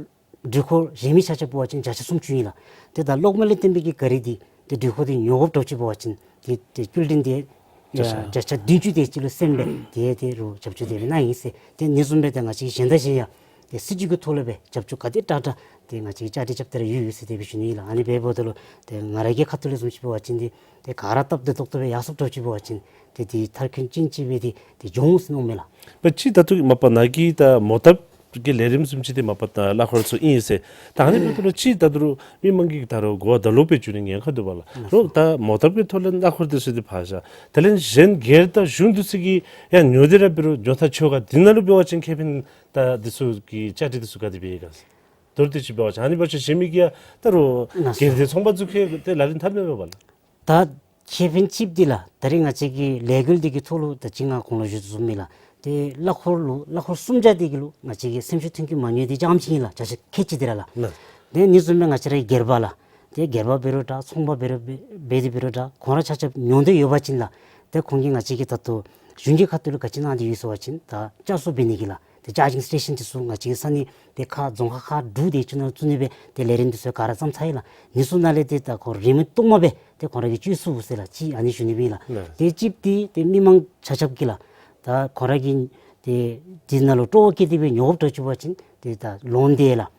འགྲུལ་འཁོར་གཞན་མི་ཆ་ཁྱབ་འབད་བ་ཅིན་བརྒྱ་ཆ་སུམ་ཅུ་ཨིན་ལགས། ཏེ་ད་གློག་མེ་ལས་བརྟེན་པའི་གི་ག་རི་འདི་ཏེ་འགྲུལ་འཁོར་འདི་ཉོ་དགོཔ་འདྲཝ་ཅིག་འབད་བ་ཅིན་ཏེ་ཏེ་སྐྱེལ་འདྲེན་འདི་བརྒྱ་ཆ་བརྒྱ་ཆ་བདུན་ཅུ་དེ་ཅིག་ལུ་སེམས་སྦེ་ཏེ་དེ་རུང་རྒྱབ་སྐྱོར་དེ་སྦེ་གནང་ཡི་ཟེར། ཏེ་ཨ་ནི་བཟུམ་སྦེ་ཏེ་ང་བཅས་གཞན་དང་གཞན་ཡང་ཏེ་སྲིད་བྱུས་ཀྱི་ཐོག་ལས་སྦེ་རྒྱབ་སྐྱོར་ག་དེ་དྲག་དྲག་ཏེ་ང་བཅས་ཀྱིས་བཅའ་སྒྲིག་རྐྱབ་སྟེ་ར་ཡོད་ཡོད་ཟེར་དེ་སྦེ་ཞུ་ནི་ཨིན་ལགས། ཨ་ནི་འབདཝ་ད་ལུ་ཏེ་ང་ར་གི་ཁ་ཐུག་ལས་བཟུམ་ཅིག་འབད་བ་ཅིན་ཏེ་ཏེ་ག་ར་སྟབས་བདེ་ཏོག་ཏོ་སྦེ་ཡར་སོངམ་འདྲཝ་ཅིག་འབད་བ་ཅིན་ཏེ་དེ་མཐར་འཁྱོལ་ཅན་ཅིག་སྦེ་ཏེ་ཏེ་འགྱོ་འོང་ཟེར་མནོཝ་མས་ལགས། པ་ཅིག་ད་ལྟོ་མ་པ་ནཱ་གི་ད་མོ་བཏབ་ཀྱི་ལས་རིམ་བཟུམ་ཅིག་འདི་མ་པ་ད་གླ་འཁོར་ཚུ་ཨིན་ཟེར། ད་ཨ་ནི་འབདཝ་ད་ལུ་ཅིག་ད་ལྟོ་རུང་མི་མང་གིས་ད་རུང་གོ་བ་ད་ལོག་སྦེ་འགྱོ་ནི་ཉེན་ཁ་འདུག་པ་ལགས། རོགས་ད་མོ་བཏབ་ཀྱི་ཐོག་ལས་གླ་འཁོར་འདི་ཚུ་འདི་ཕར་བཞག། དེ་ལས་གཞན་སྒེར་དང་གཞུང་འདི་ཚུ་གིས་ཡང་ཉོ་སྟེ་ར་འབད་རུང་ཉོ་ཐག་ཆོད་ག་འདི་ནང་ལུ་འབད་བ་ཅིན་ཁེ་ཕན་ད་འདི་ཚུ་གི་བཅའ་སྒྲིག་འདི་ཚུ་ག་དེ་སྦེ་ཡོད་ག་ཟེར། མདོར་བསྡུས་ཅིག་འབད་བ་ཅིན་ཨ་ནི་འབད་བ་ཅིན་གཞན་མི་གིས་ཡང་ད་རུང་ལགས་སོ། སྒེར་སྡེ་ཚོང་པ་ཚུ་གིས་ཏེ་ལག་ལེན་འཐབ་ནི་མས་པ་ལགས། ད་ཁེ་ཕན་ཅིག་འདི་ལགས་ད་རིས་ང་བཅས་ཀྱི་ལས་འགུལ་འདི་གི་ཐོག་ལུ་ད་ཅི་ང་གོང་ལུ་ཞུ་དོ་བཟུམ་སྦེ་ལགས་ཏེ་གླ་འཁོར་ལུ་གླ་འཁོར་སུམ་བརྒྱ་འདི་གི་ལུ་ང་བཅས་ཀྱིས་སེམས་ཤུགས་མཐུན་རྐྱེན་མ་ཉམས་འདི་རྐྱངམ་ཅིག་ཨིན་ལགས། བརྒྱ་ཆ་ཁལ་གཅིག་འདི་ར་ལགས། ལགས། ཏེ་ཨ་ནི་བཟུམ་སྦེ་ང་བཅས་ར་སྒེར་པ་ལགས་ཏེ་སྒེར་པ་འབད་རུང་འདྲ་ཚོང་པ་འབད་རུང་འབད་འབད་དེ་འབད་རུང་འདྲ་ཁོང་ར་ཆ་ཁྱབ་ཉོ་འདོད་ཡོད་པ་ཅིན་ལགས་ཏེ་ཁོང་གིས་ང་བཅས་ཀྱི་ད་ལྟོ་གཞུང་གི་ཁ་ཐུག་ལུ་ག་ཅི་གནང་སྟེ་ཡོད་ཟེར་བ་ཅིན་ད་བསྐྱར་གསོ་འབད་ནི་གི་ལགས་ཏེ་ཅར་ཇིང་སི་ཊེ་ཤཱན་འདི་ཚུ་ང་བཅས་ཀྱི་ས་གནས་ཏེ་ཁག་རྫོང་ཁག་ཁག་དྲུག་དེ་ཅིག་ནང་བཙུགས་ནི་སྦེ་ཏེ་ལས་རིམ་འདི་ཚུ་ག་ར་བརྩམས་ཚར་ཡི་ལགས། ཨ་ནི་ཚུ་ནང་ལས་ཏེ་ད་ཁོང་རིན་མེད་གཏོར་མ་སྦེ་ཏེ་ཁོང་ར་གིས་སྤྱོད་ཚུགས་ཟེར་ལགས་ཅིག་ཨ་ནི་ཞུ་ནི་སྦེ་ལགས། ལགས། ཏེ་གཅིག་འདི་ཏེ་མི་མང་ཆ་ཁྱབ་ཀྱིས་ལགས་ད་ཁོང་ར་གི་ཏེ་འདི་ནང་ལུ་སྤྲོ་བ་བསྐྱེད་དེ་སྦེ་ཉོ་དགོཔ་འདྲཝ་ཅིག་འབད་བ་ཅིན་ཏེ་ད་ལོན་འདི་ལགས་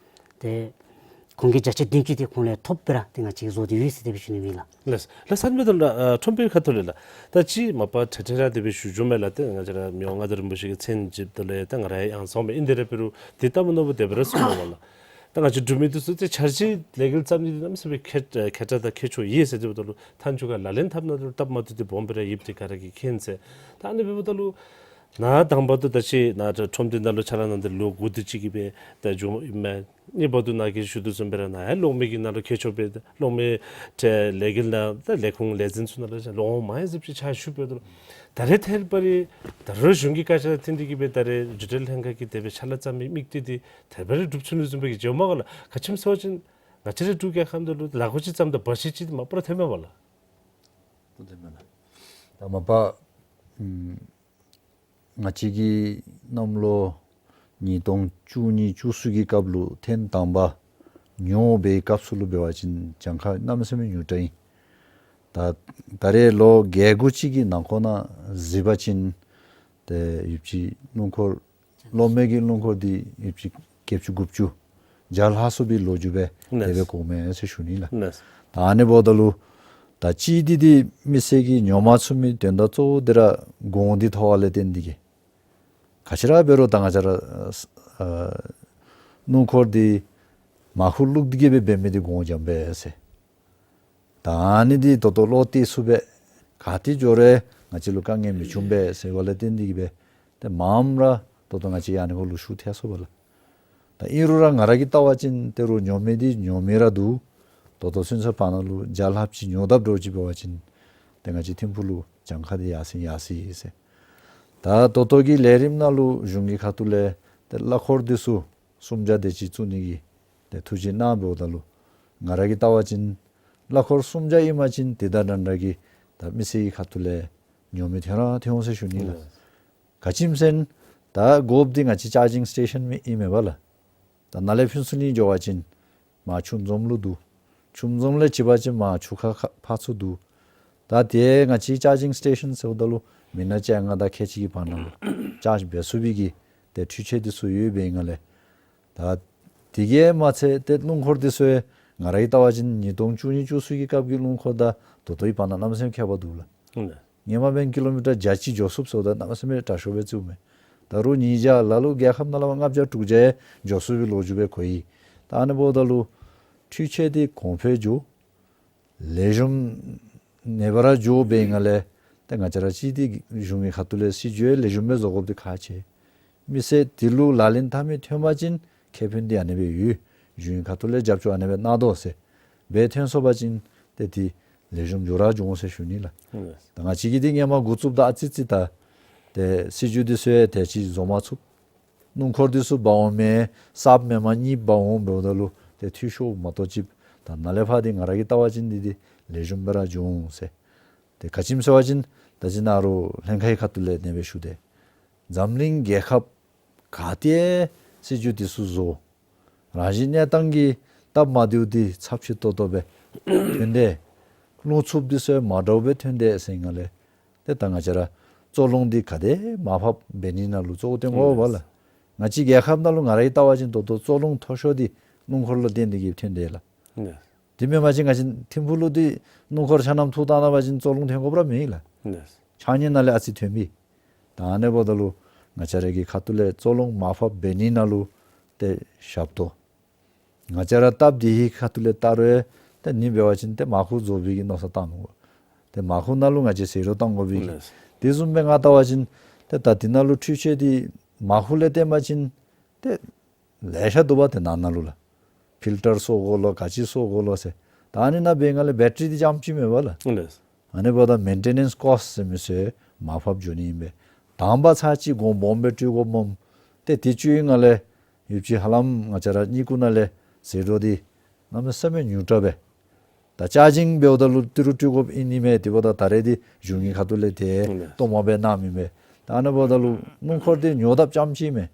ཏེ་ཁོང་གིས་བརྒྱ་ཆ་བདུན་ཅུ་དེ་ཁོང་ལས་ཐོབ་སྦེ་ར་ཏེ་ང་བཅས་ཀྱིས་བཟོ་སྟེ་ཡོད་ཟེར་དེ་སྦེ་ཞུ་ནི་སྦེ་ལགས། ལགས། ལགས་སོ། ཨ་ནི་འབདཝ་ད་ལགས་ཨ་ཁྲོམ་དཔོན་ཁ་ཐུག་ལས་ལགས་ད་ཅིག་མ་པ་ཁྲེ་ཁྲེ་ར་དེ་སྦེ་ཞུ་ཞུཝ་མས་ལགས། ཏེ་ང་བཅས་ར་མི་དབང་མངའ་བདག་རིན་པོ་ཆེ་གི་མཚན་བརྗོདཔ་ད་ལུ་ཡང་ད་ང་ར་ཡང་སོང་མས། ཨིན་དེ་ར་འབད་རུང་འདི་ལྟ་བུ་ནོར་བུ་དེ་སྦེ་ར་གསུངས་མས་པ་ལགས། ད་ང་བཅས་འབྲུག་མི་འདི་ཚུ་ཏེ་འཆར་གཞི་ལས་འགུལ་བརྩམ་ནི་འདི་གནམ་མེད་ས་མེད་མཁས་མཁས་དྲགས་དང་མཁས་མཆོག་ཡོད་ཟེར་དེ་འབདཝ་ད་ལུ་མཐའ་མཇུག་ཁར་ལག་ལེན་འཐབ་ནི་འདི་ལུ་སྟབས་མ་བདེཝ་འདི་སྦོམ་སྦེ་ར་ཡོདཔ་འདི་ག་ར་གིས་མཁྱེན་ཟེར། ད་ཨ་ནི་འབདཝ་ད་ལུ་ནཱ་དང་པ་ད་ད་ཅི་ནཱ་ད་ཁྲོམ་སྡེ་ནང་ལུ་ཕྱག་ལཱ་གནང་སྟེ་ལོ་དགུ་དེ་ཅིག་གི་སྦེ་ད་འགྱོཝ་ཨིན་མས། གཉིས་པ་ད་ནཱ་གིས་ཞུ་དོ་བཟུམ་སྦེ་ར་ནཱ་ཡང་གློག་མེ་གི་ནང་ལུ་མཁས་མཆོག་སྦེ་གློག་མེ་ཏེ་ལས་འགུལ་ནང་ད་ལས་ཁུངས་ལས་འཛིན་ཚུ་ནང་ལུ་ལོ་མང་རབས་ཅིག་ཕྱག་ཞུ་འབདཝ་ད་ལུ་ད་རེས་ཐད་རི་བ་རི་ད་རུང་གཞུང་གི་བཀའ་ཤག་དང་འཁྲིལ་ཏེ་གིས་སྦེ་ད་རེས་རྒྱུན་གྲོན་ལྷན་ཁག་གི་དེ་སྦེ་ཕྱག་ལཱ་བརྩམ་མི་དམིགས་གཏད་འདི་ཐད་རི་བ་རི་འགྲུབ་ཚུགས་ནི་བཟུམ་སྦེ་གི་འགྱོཝ་མས་ག་ལགས། ག་ཅི་སྨོ་ཟེར་བ་ཅིན་ང་བཅས་ར་འབྲུག་རྒྱལ་ཁབ་ནང་ལུ་ལཱ་འགོ་ཅིག་བརྩམས་ད་བར་ཆད་ཅིག་མ་པ་ར་ཐོནམ་མས་པ་ལགས། ད་མ་པ་ཨམ་ང་བཅས་ཀྱིས་གནམ་ལོ་ཉིས་སྟོང་བཅུ་གཉིས་བཅུ་གསུམ་གྱི་སྐབས་ལུ་ཐེངས་དང་པ་ཉོ་བའི་སྐབས་སུ་ལུ་འབད་བ་ཅིན་གྱངས་ཁ་གནམ་མེད་ས་མེད་ཉུང་དྲགས་ཨིན། ད་ད་རེས་ལོ་བརྒྱད་དགུ་ཅིག་གི་ནང་འཁོད་ནང་གཟིགས་པ་ཅིན་ཏེ་ཡོདཔ་ཅིག་རླུང་འཁོར་གློག་མེ་གི་རླུང་འཁོར་འདི་ཡོདཔ་ཅིག་བརྒྱད་ཅུ་དགུ་བཅུ་བརྒྱ་ལྷག་སོང་པའི་ལོ་རྒྱུས་སྦེ་དེ་སྦེ་གོཝ་མས་ཟེར་ཞུ་ནི་ལགས། ད་ཨ་ནི་འབདཝ་ད་ལུ་ད་ཅིག་འདི་འདི་མི་སེར་གྱིས་ཉོ་མ་ཚུགས་མི་དོན་དག་གཙོ་བོ་འདི་ར་གོང་འདི་ཐོབ་པ་ལས་བརྟེན་ཏེ་གིས་ ག་ཅི་ར་འབད་རུང་ད་ང་བཅས་ར་ཨ་སྣུམ་འཁོར་འདི་མར་ཁུ་བླུགས་ཏེ་གི་སྦེ་འབད་མི་འདི་གོང་འཇམ་པས་ཟེར། ད་ཨ་ནི་འདི་ད་ལྟོ་བློ་གཏད་ཚུགས་པས། ག་ཏེ་འགྱོ་རུང་ང་བཅས་ལུ་དཀའ་ངལ་མི་འབྱུང་པས་ཟེར་བ་ལས་བརྟེན་ཏེ་གི་སྦེ་ཏེ་མངམ་ར་ད་ལྟོ་ང་བཅས་ཨ་ནི་འཁོར་ལུ་ཞུགས་ཚར་སོང་པ་ལགས། ད་ཨིན་རུང་ར་ང་ར་གིས་བལྟ་བ་ཅིན་ད་རུང་ཉོ་མི་འདི་ཉོ་མི་ར་འདུག། ད་ལྟོ་ཚུན་ཚོད་བར་ན་ལུ་བརྒྱ་ལྷགཔ་ཅིག་ཉོ་དཔ་འདྲཝ་ཅིག་འབད་བ་ཅིན་ཏེ་ང་བཅས་ཐིམ་ཕུག་ལུ་གྱངས་ཁ་འདི་ཡར་སེང་ཡར་སེང་ཡར་སེང་། ད་ད་ལྟོ་གི་ལས་རིམ་ནང་ལུ་གཞུང་གི་ཁ་ཐུག་ལས་ཏེ་གླ་འཁོར་འདི་ཚུ་སུམ་བརྒྱ་དེ་ཅིག་བཙུགས་ནི་གི་ཏེ་ཐུགས་བཞེད་གནང་འབདཝ་ད་ལུ་ང་ར་གིས་བལྟ་བ་ཅིན་གླ་འཁོར་སུམ་བརྒྱ་ཨིན་པ་ཅིན་དེ་དང་འདྲ་འདྲ་གི་ད་མི་སེར་གྱི་ཁ་ཐུག་ལས་ཉོ་མི་ཐོན་ར་ཐོན་འོང་ཟེར་ཞུ་ནི་ལགས། ག་ཅི་སྨོ་ཟེར་ན་ད་དགོཔ་འདི་ང་བཅས་ཅར་ཇིང་སི་ཊེ་ཤཱན་མི་ཨིན་མས་པ་ལགས། ད་ནཱ་ལས་ཕུན་ཚོགས་གླིང་འགྱོ་བ་ཅིན་མར་ཆུ་འཛོམས་ལུ་འདུག། ཆུ་འཛོམས་ལས་ཅིག་འབད་བ་ཅིན་མར་ཆུ་ཁ་ཁ་ཕར་ཚུར་འདུག། ད་ཏེ་ང་བཅས་ཅར་ཇིང་སི་ཊེ་ཤཱན་ཟེརཝ་ད་ལུ་མི་ནག་བཅོ་ལྔ་དང་ཁལ་གཅིག་གི་བར་ན་ལུ་ཅརཇ་འབད་ཚུགས་པའི་གི་ཏེ་འཕྲུལ་ཆས་འདི་ཚུ་ཡོདཔ་ཨིནམ་ལས། ད་དེ་གིས་མ་ཚད་ཏེ་རླུང་འཁོར་འདི་ཚུ་ཡང་ང་ར་གིས་བལྟ་བ་ཅིན་ཉིས་སྟོང་བཅུ་གཉིས་བཅུ་གསུམ་གྱི་སྐབས་ཀྱི་རླུང་འཁོར་དང་ད་ལྟོའི་བར་ན་གནམ་མེད་ས་མེད་ཁྱད་པར་འདུག་ལགས། ཨུམ་ལགས། སྔོན་མ་འབདན་ཀི་ལོ་མི་ཊར་བརྒྱ་གཅིག་འགྱོ་ཚུགསཔ་ཟེརཝ་ད་གནམ་མེད་ས་མེད་དྲག་ཤོས་སྦེ་བརྩིཝ་མས། ད་རུང་ཉིས་བརྒྱ་ལ་ལུ་རྒྱལ་ཁབ་ནང་ལུ་ལྔ་བརྒྱ་དྲུག་བརྒྱ་འགྱོ་ཚུགས་པའི་ལོ་རྒྱུས་སྦེ་གོ་ཡི། ད་ཨ་ནི་འབདཝ་ད་ལུ་འཕྲུལ་ཆས་འདི་གོང་འཕེལ་འགྱོ། ལེགས་ཤོམ་ཨ་ནེ་སྦེ་ར་འགྱོཝ་འབད་ནི་ལས་ཏེ་ང་བཅས་ར་གཅིག་འདི་གཞུང་གི་ཁ་ཐུག་ལས་སྲིད་བྱུས་ལེགས་ཤོམ་སྦེ་བཟོ་དགོཔ་འདི་ཁག་ཆེ། མི་སེར་འདི་ལུ་ལག་ལེན་འཐབ་མི་ཐོན་པ་ཅིན་ཁེ་ཕན་འདི་ཨ་ནེ་སྦེ་ཡོད། གཞུང་གི་ཁ་ཐུག་ལས་རྒྱབ་སྐྱོར་ཨ་ནེ་སྦེ་གནང་དོ་ཟེར་སྦེ་ཐོན་སོང་པ་ཅིན་ཏེ་འདི་ལེགས་ཤོམ་འགྱོ་ར་འགྱོ་འོང་ཟེར་ཞུ་ནི་ལགས། ཨུམ་ལགས། ད་ང་བཅས་ཀྱིས་འདི་སྔོན་མ་འགོ་བཙུགསཔ་ད་ཨ་ཙི་ཙི་ད་ཏེ་སྲིད་བྱུས་འདི་ཚུ་ཡང་དེ་ཅིག་བཟོ་མ་ཚུགས། སྣུམ་འཁོར་འདི་ཚུ་འབག་འོང་མི་གསརཔ་མེནམ་གཉིསཔ་འབག་འོང་འབདཝ་ད་ལུ་ཏེ་འཐུས་ཤོརཝ་མ་གཏོགས་ཅིག་ད་ནཱ་ལས་ཕར་འདི་ང་ར་གིས་བལྟ་བ་ཅིན་འདི་འདི་ལེགས་ཤོམ་སྦེ་ར་འགྱོ་འོང་ཟེར། ཏེ་ག་ཅི་སྨོ་ཟེར་བ་ཅིན་ད་ཅི་ནཱ་རུང་ལྷན་ཁག་གི་ཁ་ཐུག་ལས་ཨ་ནེ་སྦེ་ཞུ་དེས། འཛམ་གླིང་རྒྱལ་ཁབ་ག་ཏེ་སྲིད་བྱུས་འདི་ཚུ་བཟོ། རང་བཞིན་གནས་སྟངས་ཀྱི་སྟབས་མ་བདེཝ་འདི་ཚབས་ཆེ་ཏོག་ཏོ་སྦེ་ཐོན་དེས། རླུང་འཚུབ་འདི་ཚུ་མ་འདྲཝ་སྦེ་ཐོན་དེས་ཟེར་ནི་ལས། ཏེ་ད་ང་བཅས་ར་བཙོ་རླུང་འདི་ག་དེ་མར་ཕབ་འབད་ནི་ནང་ལུ་གཙོ་བོ་བཏོན་དགོ་པས་ལགས། ང་བཅས་རྒྱལ་ཁབ་ནང་ལུ་ང་ར་གིས་བལྟ་བ་ཅིན་ད་ལྟོ་བཙོ་རླུང་མཐོ་ཤོས་འདི་སྣུམ་འཁོར་ལུ་བརྟེན་ཏེ་གིས་ཐོན་དེས་ལགས། ཨུམ་ལགས། དེ་མེན་པ་ཅིན་ང་བཅས་ཐིམ་ཕུག་ལུ་འདི་སྣུམ་འཁོར་ཆ་མཉམ་འཐུ་བཏང་ད་པ་ཅིན་བཙོ་རླུང་ཐོན་དགོཔ་ར་མེད་ལགས། ཨུམ་ལགས། ཆ་མཉམ་ནང་ལས་ཨ་ཙི་ཐོན་པས། ད་ཨ་ནི་འབདཝ་ད་ལུ་ང་བཅས་ར་གི་ཁ་ཐུག་ལས་བཙོ་རླུང་མར་ཕབ་འབད་ནི་ནང་ལུ་ཏེ་ཞབས་ཏོག། ང་བཅས་ར་སྟབས་བདེ་བའི་ཁ་ཐུག་ལས་བལྟ་རུང་ཏེ་ཨ་ནི་འབད་བ་ཅིན་ཏེ་མར་ཁུ་བཟོ་བའི་གི་མནོ་བསམ་བཏང་ནུག། ཏེ་མར་ཁུ་ནང་ལུ་ང་བཅས་ཟད་འགྲོ་བཏང་དགོ་པའི་གི། ལགས། དེ་བཟུམ་སྦེ་ང་བལྟ་བ་ཅིན་ཏེ་ད་འདི་ནང་ལུ་འཕྲུལ་ཆས་འདི་མར་ཁུ་ལས་བརྟེན་པ་ཅིན་ཏེ་ལེ་ཤ་འདུག་པ། ཏེ་ནང་ན་ལུ་ལགས་ཕིལ་ཊར་བཟོ་དགོ་ལོ་ག་ཅི་བཟོ་དགོ་ལོ་ཟེར། ད་ཨ་ནི་ནང་འབད་ནི་ལས་བེ་ཊ་རི་འདི་རྐྱངམ་ཅིག་མེན་པ་ལགས། ལགས། ཨ་ནི་འབདཝ་ད་མེན་ཊེ་ནེནསི་ཀོསཊ་ཟེར་མི་ཚུ་མར་ཕབ་འགྱོ་ནི་ཨིན་པས། དང་པ་ཚར་གཅིག་གོང་སྦོམ་སྦེ་སྤྲོད་དགོཔ་སྨོ། ཏེ་དེ་བཅུག་ནི་ལས་ཡུདཔ་ཅིག་ཧ་ལམ་ང་བཅས་ར་གཉིས་ཀྱི་ནང་ལས་ཟད་འགྲོ་འདི་གནམ་མེད་ས་མེད་ཉུང་དྲགས་པས། ད་ཅར་ཇིང་འབདཝ་ད་ལུ་ཏི་རུ་སྤྲོད་དགོཔ་ཨིན་ནི་མས། དེ་འབདཝ་ད་ད་རེས་འདི་གཞུང་གི་ཁ་ཐུག་ལས་ཏེ་ཨུམ་ལགས། གཏོར་མ་སྦེ་གནངམ་ཨིན་པས། ད་ཨ་ནི་འབདཝ་ད་ལུ་སྣུམ་འཁོར་འདི་ཉོ་དཔ་རྐྱངམ་ཅིག་མས།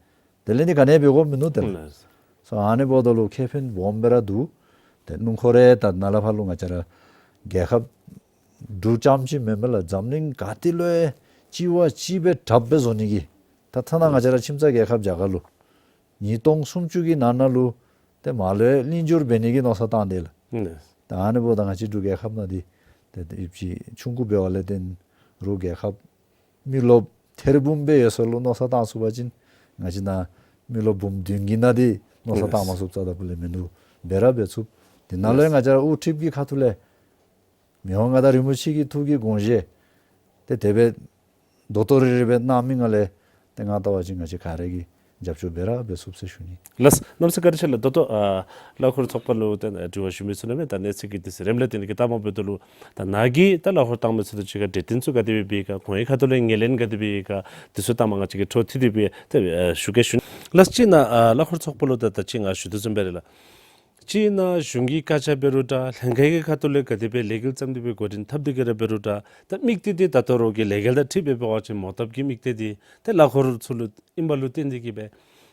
དེ་ལས་ནི་ག་ནི་འབད་དགོཔ་མིན་ནུག་ཏེ་ལགས། ལགས། སོ་ཨ་ནི་འབདཝ་ད་ལུ་ཁེ་ཕན་སྦོམ་སྦེ་ར་འདུག། ཏེ་སྣུམ་འཁོར་རེ་ད་ནཱ་ལས་ཕར་ལུ་ང་བཅས་ར་རྒྱལ་ཁབ་འབྲུག་རྐྱངམ་ཅིག་མེན་མས་ལགས། འཛམ་གླིང་ག་ཏེ་ལུ་ཡང་གཅིག་བ་གཅིག་སྦེ་དྲགཔ་སྦེ་བཟོ་ནི་གི། ད་ཐ་ན་ང་བཅས་ར་ཁྱིམ་ཚང་རྒྱལ་ཁབ་རྒྱ་གར་ལུ་ཉིས་སྟོང་སུམ་ཅུ་གི་ནང་ན་ལུ་ཏེ་མར་ལུ་ཡང་གླིང་བསྒྱུར་འབད་ནི་གི་མནོ་བསམ་བཏང་དེས་ལགས། ཨུམ་ལགས། ད་ཨ་ནི་འབདཝ་ད་ང་བཅས་འབྲུག་རྒྱལ་ཁབ་ནང་འདི་ཏེ་ཏེ་ཡུདཔ་ཅིག་ཆུང་ཀུ་འབད་བ་ལས་བརྟེན་རུང་རྒྱལ་ཁབ་མི་རློབས་ཐེར་འབུམ་སྦེ་ཡོད་ས་ལུ་མནོ་བསམ་བཏང་ཚུགས་པ་ཅིན་ང་བཅས་ནཱ་མི་རློབས་འབུམ་བདུན་གྱི་ནང་འདི་མནོ་བསམ་བཏང་མ་ཚུགསཔ་རྩ་དང་ཕུ་ལས་མིན་འདུག། འབད་ར་འབད་ཚུགས། དེ་ནང་ལུ་ཡང་ང་བཅས་ར་དབུ་ཁྲིདཔ་གི་ཁ་ཐུག་ལས་མི་དབང་མངའ་བདག་རིན་པོ་ཆེ་གི་ཐུགས་ཀྱི་དགོངས་བཞེད་ཏེ་དེ་སྦེ་ད་ལྟོ་རེ་རེ་སྦེ་གནང་མི་ནང་ལས་ཏེ་ང་བལྟ་བ་ཅིན་ང་བཅས་ག་ར་གིས་རྒྱབ་སྐྱོར་འབད་ར་འབད་ཚུགས་ཟེར་ཞུ་ནི། ལགས། གནམ་མེད་ས་མེད་བཀའ་དྲིན་ཆེ་ལགས། ད་ལྟོ་ཨ་གླ་འཁོར་ཚོགས་པ་ལུ་ཏེ་དྲི་བ་ཞུ་མི་ཚུ་ནང་མས། ད་གནས་ཚུལ་གྱི་དུས་ཚོད་རནམ་ལས་བརྟེན་ཏེ་གིས་ལྟ་མ་འབདཝ་ད་ལུ་ད་ནཱ་གིས་ད་གླ་འཁོར་བཏང་མི་ཚུ་དང་གཅིག་ཁར་གྲོས་བསྟུན་ཚུ་ག་དེ་སྦེ་འབད་ག་ཁོང་གི་ཁ་ཐུག་ལས་ངོས་ལེན་ག་དེ་སྦེ་ཡོད་ག་དེ་ཚུ་ད་མ་ང་བཅས་ཀྱིས་འཕྲོ་མཐུད་དེ་སྦེ་ཏེ་ཨ་ཞུ་གེ་ཞུ་ནི། ལགས། གཅིག་ནཱ་ཨ་གླ་འཁོར་ཚོགས་པ་ལུ་ད་ད་ཅི་ང་ཞུ་དོ་བཟུམ་སྦེ་ར་ལགས། གཅིག་ནཱ་གཞུང་གི་བཀའ་རྒྱ་འབད་རུང་འདྲ་ལྷན་ཁག་གི་ཁ་ཐུག་ལས་ག་དེ་སྦེ་ལས་འགུལ་བརྩམས་ཏེ་སྦེ་འགོ་འདྲེན་འཐབ་སྟེ་གི་ར་འབད་རུང་འདྲ་ད་དམིགས་གཏད་འདི་ད་ལྟོ་རོགས་ཀྱི་ལས་འགུལ་དང་འཁྲིལ་སྦེ་འབད་བ་ཅིན་མོ་བཏབ་ཀྱི་དམིགས་གཏད་འདི་ཏེ་གླ་འཁོར་ཚུ་ལུ་ཨིནམ་ལུ་བརྟེན་ཏེ་གི་སྦེ་